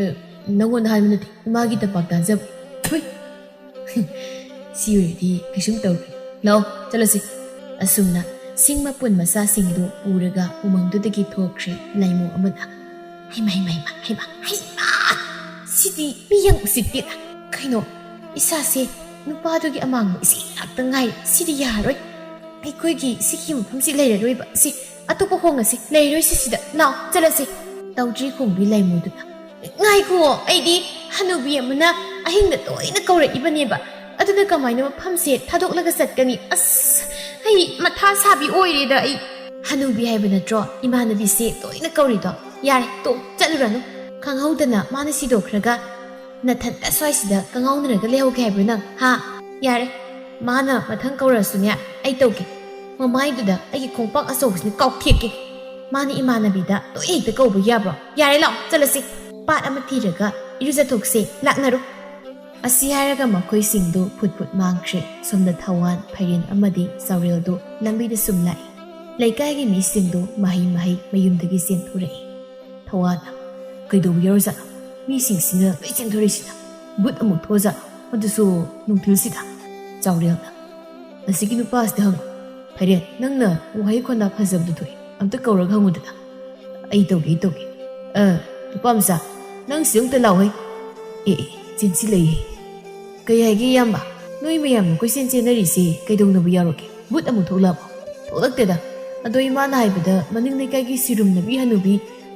ꯑ, ꯅꯪꯉꯣꯟꯗ ꯍꯥꯏꯕ ꯅꯠꯇꯦ, ꯏꯃꯥꯒꯤ ꯇꯝꯄꯥꯛ ꯇꯥꯖꯕ꯫ ꯊꯨꯏ꯫" "ꯁꯤ ꯑꯣꯏꯔꯗꯤ ꯀꯩꯁꯨꯝ ꯇꯧꯔꯣꯏ꯫ ꯂꯥꯛꯑꯣ, ꯆꯠꯂꯁꯤ꯫" ꯑꯁꯨꯝꯅ ꯁꯤꯡ ꯃꯄꯨꯟ ꯃꯆꯥꯁꯤꯡꯗꯨ ꯄꯨꯔꯒ ꯎꯃꯪꯗꯨꯗꯒꯤ ꯊꯣꯛꯈ꯭ꯔꯦ ꯂꯥꯏꯃꯨ ꯑꯃꯅ꯫ "ꯍꯩꯃ, ꯍꯩꯃ, ꯍꯩꯃ, ꯍꯩꯃ, ꯍꯩꯃ! ꯁꯤꯗꯤ ꯃꯤ ꯌꯥꯝ ꯎꯁꯤꯠꯇꯦꯗ꯫ ꯀꯩꯅꯣ, ꯏꯁꯥꯁꯦ ꯅꯨꯄꯥꯗꯨꯒꯤ ꯑꯃꯥꯡꯕ ꯏꯁꯩ ꯉꯥꯛꯇ ꯉꯥꯏꯔꯦ꯫ ꯁꯤꯗꯤ ꯌꯥꯔꯔꯣꯏ꯫ ꯑꯩꯈꯣꯏꯒꯤ ꯁꯤꯒꯤ ꯃꯐꯝꯁꯤ ꯂꯩꯔꯔꯣꯏꯕ꯫ ꯁꯤ ꯑꯇꯣꯞꯄ ꯍꯣꯡꯉꯁꯤ, ꯂꯩꯔꯣꯏꯁꯤ ꯁꯤꯗ꯫ ꯂꯥꯛꯑꯣ, ꯆꯠꯂꯁꯤ꯫" ꯇꯧꯗ꯭ꯔꯤ ꯈꯣꯡꯕꯤ ꯂꯥꯏꯃꯨꯗꯨꯅ, "ꯉꯥꯏꯈꯨꯑꯣ, ꯑꯩꯗꯤ ꯍꯅꯨꯕꯤ ꯑꯃꯅ ꯑꯍꯤꯡꯗ ꯇꯣꯏꯅ ꯀꯧꯔꯛꯏꯕꯅꯦꯕ꯫ ꯑꯗꯨꯅ ꯀꯃꯥꯏꯅ ꯃꯐꯝꯁꯦ ꯊꯥꯗꯣꯛꯂꯒ ꯆꯠꯀꯅꯤ? ꯑꯁ, ꯑꯩ ꯃꯊꯥ ꯁꯥꯕꯤ ꯑꯣꯏꯔꯦꯗ ꯑꯩ꯫" "ꯍꯅꯨꯕꯤ ꯍꯥꯏꯕ ꯅꯠꯇ꯭ꯔꯣ ꯏꯃꯥꯟꯅꯕꯤꯁꯦ ꯇꯣꯏꯅ ꯀꯧꯔꯤꯗꯣ? ꯌꯥꯔꯦ, ꯇꯣꯛ, ꯆꯠꯂꯨꯔꯅꯨ꯫ ꯈꯪꯍꯧꯗꯅ ꯃꯥꯅ ꯁꯤꯗꯣꯛꯈ꯭ꯔꯒ ꯅꯊꯟꯇ ꯁ꯭ꯋꯥꯏꯁꯤꯗ ꯀꯉꯥꯎꯅꯔꯒ ꯂꯩꯍꯧꯒꯦ ꯍꯥꯏꯕ꯭ꯔꯣ ꯅꯪ, ꯍꯥ? ꯌꯥꯔꯦ, ꯃꯥꯅ ꯃꯊꯪ ꯀꯧꯔꯛꯑꯁꯨꯅꯦ, ꯑꯩ ꯇꯧꯒꯦ꯫ ꯃꯃꯥꯏꯗꯨꯗ ꯑꯩꯒꯤ ꯈꯣꯡꯄꯥꯛ ꯑꯆꯧꯕꯁꯤꯅ ꯀꯥꯎꯊꯦꯛꯀꯦ꯫ ꯃꯥꯅ ꯏꯃꯥꯟꯅꯕꯤꯗ ꯇꯣꯏ ꯍꯦꯛꯇ ꯀꯧꯕ ꯌꯥꯕ꯭ꯔꯣ? ꯌꯥꯔꯦ, ꯂꯥꯛꯑꯣ, ꯆꯠꯂꯁꯤ꯫ ꯄꯥꯠ ꯑꯃ ꯊꯤꯔꯒ ꯏꯔꯨꯖꯊꯣꯛꯁꯦ, ꯂꯥꯛꯅꯔꯣ꯫" ꯑꯁꯤ ꯍꯥꯏꯔꯒ ꯃꯈꯣꯏꯁꯤꯡꯗꯨ ꯐꯨꯠ ꯐꯨꯠ ꯃꯥꯡꯈ꯭ꯔꯦ꯫ ꯁꯣꯝꯗ ꯊꯋꯥꯟ, ꯐꯩꯔꯦꯟ ꯑꯃꯗꯤ ꯆꯥꯎꯔꯦꯜꯗꯨ ꯂꯝꯕꯤꯗ ꯁꯨꯝ ꯂꯥꯛꯏ꯫ ꯂꯩꯀꯥꯏꯒꯤ ꯃꯤꯁꯤꯡꯗꯨ ꯃꯍꯩ ꯃꯍꯩ ꯃꯌꯨꯝꯗꯒꯤ ꯆꯦꯟꯊꯣꯔꯛꯏ꯫ ꯊꯋꯥꯟꯅ, "ꯀꯩꯗꯧꯕ ꯌꯥꯎꯔꯖꯥꯠꯅꯣ? ꯃꯤꯁꯤꯡꯁꯤꯅ ꯂꯣꯏ ꯆꯦꯟꯊꯣꯔꯛꯏꯁꯤꯅ? ꯕꯨꯠ ꯑꯃꯨꯛ ꯊꯣꯛꯑꯖꯥꯠꯂꯣ? ꯑꯗꯨꯁꯨ ꯅꯨꯡꯊꯤꯜꯁꯤꯗ?" ꯆꯥꯎꯔꯦꯜꯅ, "ꯑꯁꯤꯒꯤ ꯅꯨꯄꯥꯁꯤꯗ ꯍꯪꯉꯨ꯫ ꯐꯩꯔꯦꯟ, ꯅꯪꯅ ꯋꯥꯍꯩ ꯈꯣꯟꯗꯥ ꯐꯖꯕꯗꯨ ꯊꯣꯛꯑꯦ, ꯑꯝꯇ ꯀꯧꯔꯒ ꯍꯪꯉꯨꯗꯅ꯫" "ꯑꯩ ꯇꯧꯒꯦ, ꯑꯩ ꯇꯧꯒꯦ꯫ ꯑ, ꯅꯨꯄꯥ ꯃꯆꯥ, ꯅꯪ ꯁꯤ ꯑꯝꯇ ꯂꯥꯎꯍꯦ꯫" "ꯑꯦ, ꯑꯦ, ꯆꯦꯟꯁꯤꯜꯂꯛꯏꯍꯦ꯫ ꯀꯩ ꯍꯥꯏꯒꯦ ꯏꯌꯥꯝꯕ? ꯅꯣꯏ ꯃꯌꯥꯝꯅ ꯀꯣꯏꯆꯦꯟ ꯆꯦꯟꯅꯔꯤꯁꯦ ꯀꯩꯗꯧꯅꯕ ꯌꯥꯎꯔꯒꯦ? ꯕꯨꯠ ꯑꯃꯨꯛ ꯊꯣꯛꯂꯛꯑꯕꯣ?" "ꯊꯣꯛꯂꯛꯇꯦꯗ꯫ ꯑꯗꯣ ꯏꯃꯥꯅ ꯍꯥꯏꯕꯗ ꯃꯅꯤꯡ ꯂꯩꯀꯥꯏꯒꯤ ꯁꯤꯔꯨꯝꯅꯕꯤ ꯍꯅꯨꯕꯤ,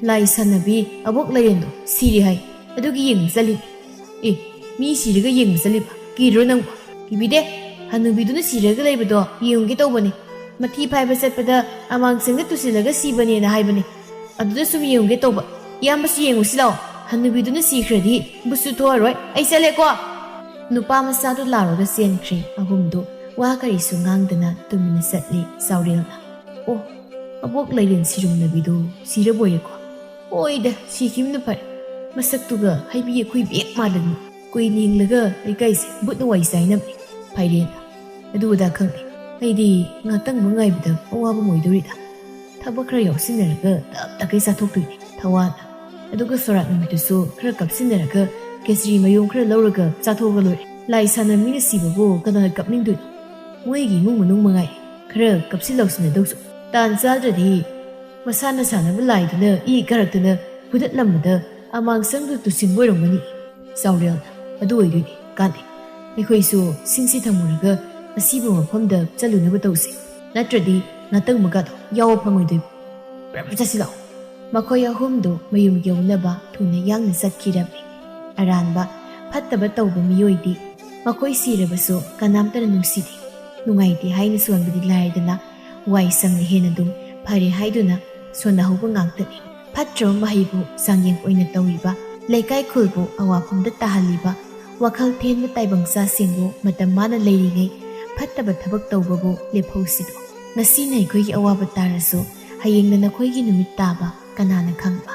ꯂꯥꯏ ꯁꯥꯟꯅꯕꯤ ꯑꯕꯣꯛ ꯂꯥꯏꯔꯦꯟꯗꯣ ꯁꯤꯔꯦ ꯍꯥꯏ꯫ ꯑꯗꯨꯒꯤ ꯌꯦꯡꯕ ꯆꯠꯂꯤꯅꯦ꯫" "ꯑꯦ, ꯃꯤ ꯁꯤꯔꯒ ꯌꯦꯡꯕ ꯆꯠꯂꯤꯕ? ꯀꯤꯗ꯭ꯔꯣ ꯅꯪꯕꯣ?" "ꯀꯤꯕꯤꯗꯦ꯫ ꯍꯅꯨꯕꯤꯗꯨꯅ ꯁꯤꯔꯒ ꯂꯩꯕꯗꯣ ꯌꯦꯡꯉꯨꯒꯦ ꯇꯧꯕꯅꯦ꯫ ꯃꯊꯤ ꯐꯥꯏꯕ ꯆꯠꯄꯗ ꯑꯃꯥꯡꯁꯪꯗ ꯇꯨꯁꯤꯜꯂꯒ ꯁꯤꯕꯅꯦꯅ ꯍꯥꯏꯕꯅꯦ꯫ ꯑꯗꯨꯗ ꯁꯨꯝ ꯌꯦꯡꯉꯨꯒꯦ ꯇꯧꯕ꯫ ꯏꯌꯥꯝꯕꯁꯨ ꯌꯦꯡꯉꯨꯁꯤ ꯂꯥꯛꯑꯣ꯫ ꯍꯅꯨꯕꯤꯗꯨꯅ ꯁꯤꯈ꯭ꯔꯗꯤ ꯕꯨꯠꯁꯨ ꯊꯣꯛꯑꯔꯣꯏ꯫ ꯑꯩ ꯆꯠꯂꯦꯀꯣ꯫" ꯅꯨꯄꯥ ꯃꯆꯥꯗꯨ ꯂꯥꯎꯔꯒ ꯆꯦꯟꯈ꯭ꯔꯦ꯫ ꯑꯍꯨꯝꯗꯨ ꯋꯥ ꯀꯔꯤꯁꯨ ꯉꯥꯡꯗꯅ ꯇꯨꯃꯤꯟꯅ ꯆꯠꯂꯤ꯫ ꯆꯥꯎꯔꯦꯜꯅ, "ꯑꯣ, ꯑꯕꯣꯛ ꯂꯥꯏꯔꯦꯟ ꯁꯤꯔꯨꯝꯅꯕꯤꯗꯨ ꯁꯤꯔꯕꯣꯏꯔꯦꯀꯣ? ꯍꯣꯏꯗ, ꯁꯤꯈꯤꯕꯅ ꯐꯔꯦ꯫ ꯃꯁꯛꯇꯨꯒ ꯍꯩꯕꯤ ꯑꯩꯈꯣꯏ ꯕꯦꯛ ꯃꯥꯜꯂꯗꯅ꯫ ꯀꯨꯏꯅ ꯍꯤꯡꯂꯒ ꯂꯩꯀꯥꯏꯁꯦ ꯕꯨꯠꯅ ꯋꯥꯏ ꯆꯥꯏꯅꯕꯅꯦ꯫" ꯐꯩꯔꯦꯟꯅ, "ꯑꯗꯨ ꯑꯗꯥ ꯈꯪꯗꯦ꯫ ꯑꯩꯗꯤ ꯉꯥꯇꯪꯕ ꯉꯥꯏꯕꯗ ꯑꯋꯥꯕ ꯑꯣꯏꯗꯣꯔꯤꯗ꯫ ꯊꯕꯛ ꯈꯔ ꯌꯥꯎꯁꯤꯟꯅꯔꯒ ꯇꯞ ꯇꯈꯩ ꯆꯥꯊꯣꯛꯇꯣꯏꯅꯦ꯫" ꯊꯋꯥꯟꯅ, "ꯑꯗꯨꯒ ꯁꯣꯔꯥꯠ ꯅꯨꯃꯤꯠꯇꯨꯁꯨ ꯈꯔ ꯀꯞꯁꯤꯟꯅꯔꯒ ꯈꯦꯆ꯭ꯔꯤ ꯃꯌꯣꯝ ꯈꯔ ꯂꯧꯔꯒ ꯆꯥꯊꯣꯛꯑꯒ ꯂꯣꯏꯔꯦ꯫ ꯂꯥꯏ ꯁꯥꯟꯅꯕ ꯃꯤꯅ ꯁꯤꯕꯕꯨ ꯀꯅꯥꯅ ꯀꯞꯅꯤꯡꯗꯣꯏꯅꯣ? ꯃꯣꯏꯒꯤ ꯏꯃꯨꯡ ꯃꯅꯨꯡ ꯃꯉꯥꯏ ꯈꯔ ꯀꯞꯁꯤ ꯂꯥꯎꯁꯤꯟꯅꯗꯧꯁꯨ꯫ ꯇꯥꯟ ꯆꯥꯗ꯭ꯔꯗꯤ ꯃꯁꯥꯅ ꯁꯥꯟꯅꯕ ꯂꯥꯏꯗꯨꯅ ꯏ ꯀꯥꯔꯛꯇꯅ ꯐꯨꯗꯠꯂꯝꯕꯗ ꯑꯃꯥꯡꯁꯪꯗꯨ ꯇꯨꯁꯤꯟꯕ ꯑꯣꯏꯔꯝꯒꯅꯤ꯫" ꯆꯥꯎꯔꯦꯜꯅ, "ꯑꯗꯨ ꯑꯣꯏꯗꯣꯏꯅꯤ, ꯀꯥꯟꯅꯩ꯫ ꯑꯩꯈꯣꯏꯁꯨ ꯁꯤꯡꯁꯤ ꯊꯝꯃꯨꯔꯒ ꯑꯁꯤꯕ ꯃꯐꯝꯗ ꯆꯠꯂꯨꯅꯕ ꯇꯧꯁꯤ꯫ ꯅꯠꯇ꯭ꯔꯗꯤ ꯉꯥꯇꯪꯕꯒꯗꯣ ꯌꯥꯎꯕ ꯐꯪꯉꯣꯏꯗꯣꯏꯕ꯫ ꯄꯨꯔꯞ ꯆꯠꯁꯤ ꯂꯥꯛꯑꯣ꯫" ꯃꯈꯣꯏ ꯑꯍꯨꯝꯗꯨ ꯃꯌꯨꯝ ꯌꯧꯅꯕ ꯊꯨꯅ ꯌꯥꯡꯅ ꯆꯠꯈꯤꯔꯝꯃꯤ꯫ ꯑꯔꯥꯟꯕ ꯐꯠꯇꯕ ꯇꯧꯕ ꯃꯤꯑꯣꯏꯗꯤ ꯃꯈꯣꯏ ꯁꯤꯔꯕꯁꯨ ꯀꯅꯥꯝꯇꯅ ꯅꯨꯡꯁꯤꯗꯦ꯫ ꯅꯨꯡꯉꯥꯏꯇꯦ ꯍꯥꯏꯅ ꯁꯣꯟꯕꯗꯤ ꯂꯥꯏꯔꯗꯅ ꯋꯥꯏ ꯁꯪꯅ ꯍꯦꯟꯅ ꯑꯗꯨꯝ ꯐꯔꯦ ꯍꯥꯏꯗꯨꯅ ꯁꯣꯟꯅꯍꯧꯕ ꯉꯥꯛꯇꯅꯤ꯫ ꯐꯠꯇ꯭ꯔꯕ ꯃꯍꯩꯕꯨ ꯆꯥꯡꯌꯦꯡ ꯑꯣꯏꯅ ꯇꯧꯔꯤꯕ, ꯂꯩꯀꯥꯏ ꯈꯨꯜꯕꯨ ꯑꯋꯥꯐꯝꯗ ꯇꯥꯍꯜꯂꯤꯕ, ꯋꯥꯈꯜ ꯊꯦꯟꯕ ꯇꯥꯏꯕꯪꯆꯥꯁꯤꯡꯕꯨ ꯃꯇꯝ ꯃꯥꯅ ꯂꯩꯔꯤꯉꯩ ꯐꯠꯇꯕ ꯊꯕꯛ ꯇꯧꯕꯕꯨ ꯂꯦꯞꯍꯧꯁꯤꯗꯣ꯫ ꯉꯁꯤꯅ ꯑꯩꯈꯣꯏꯒꯤ ꯑꯋꯥꯕ ꯇꯥꯔꯁꯨ ꯍꯌꯦꯡꯅ ꯅꯈꯣꯏꯒꯤ ꯅꯨꯃꯤꯠ ꯇꯥꯕ ꯀꯅꯥꯅ ꯈꯪꯕ?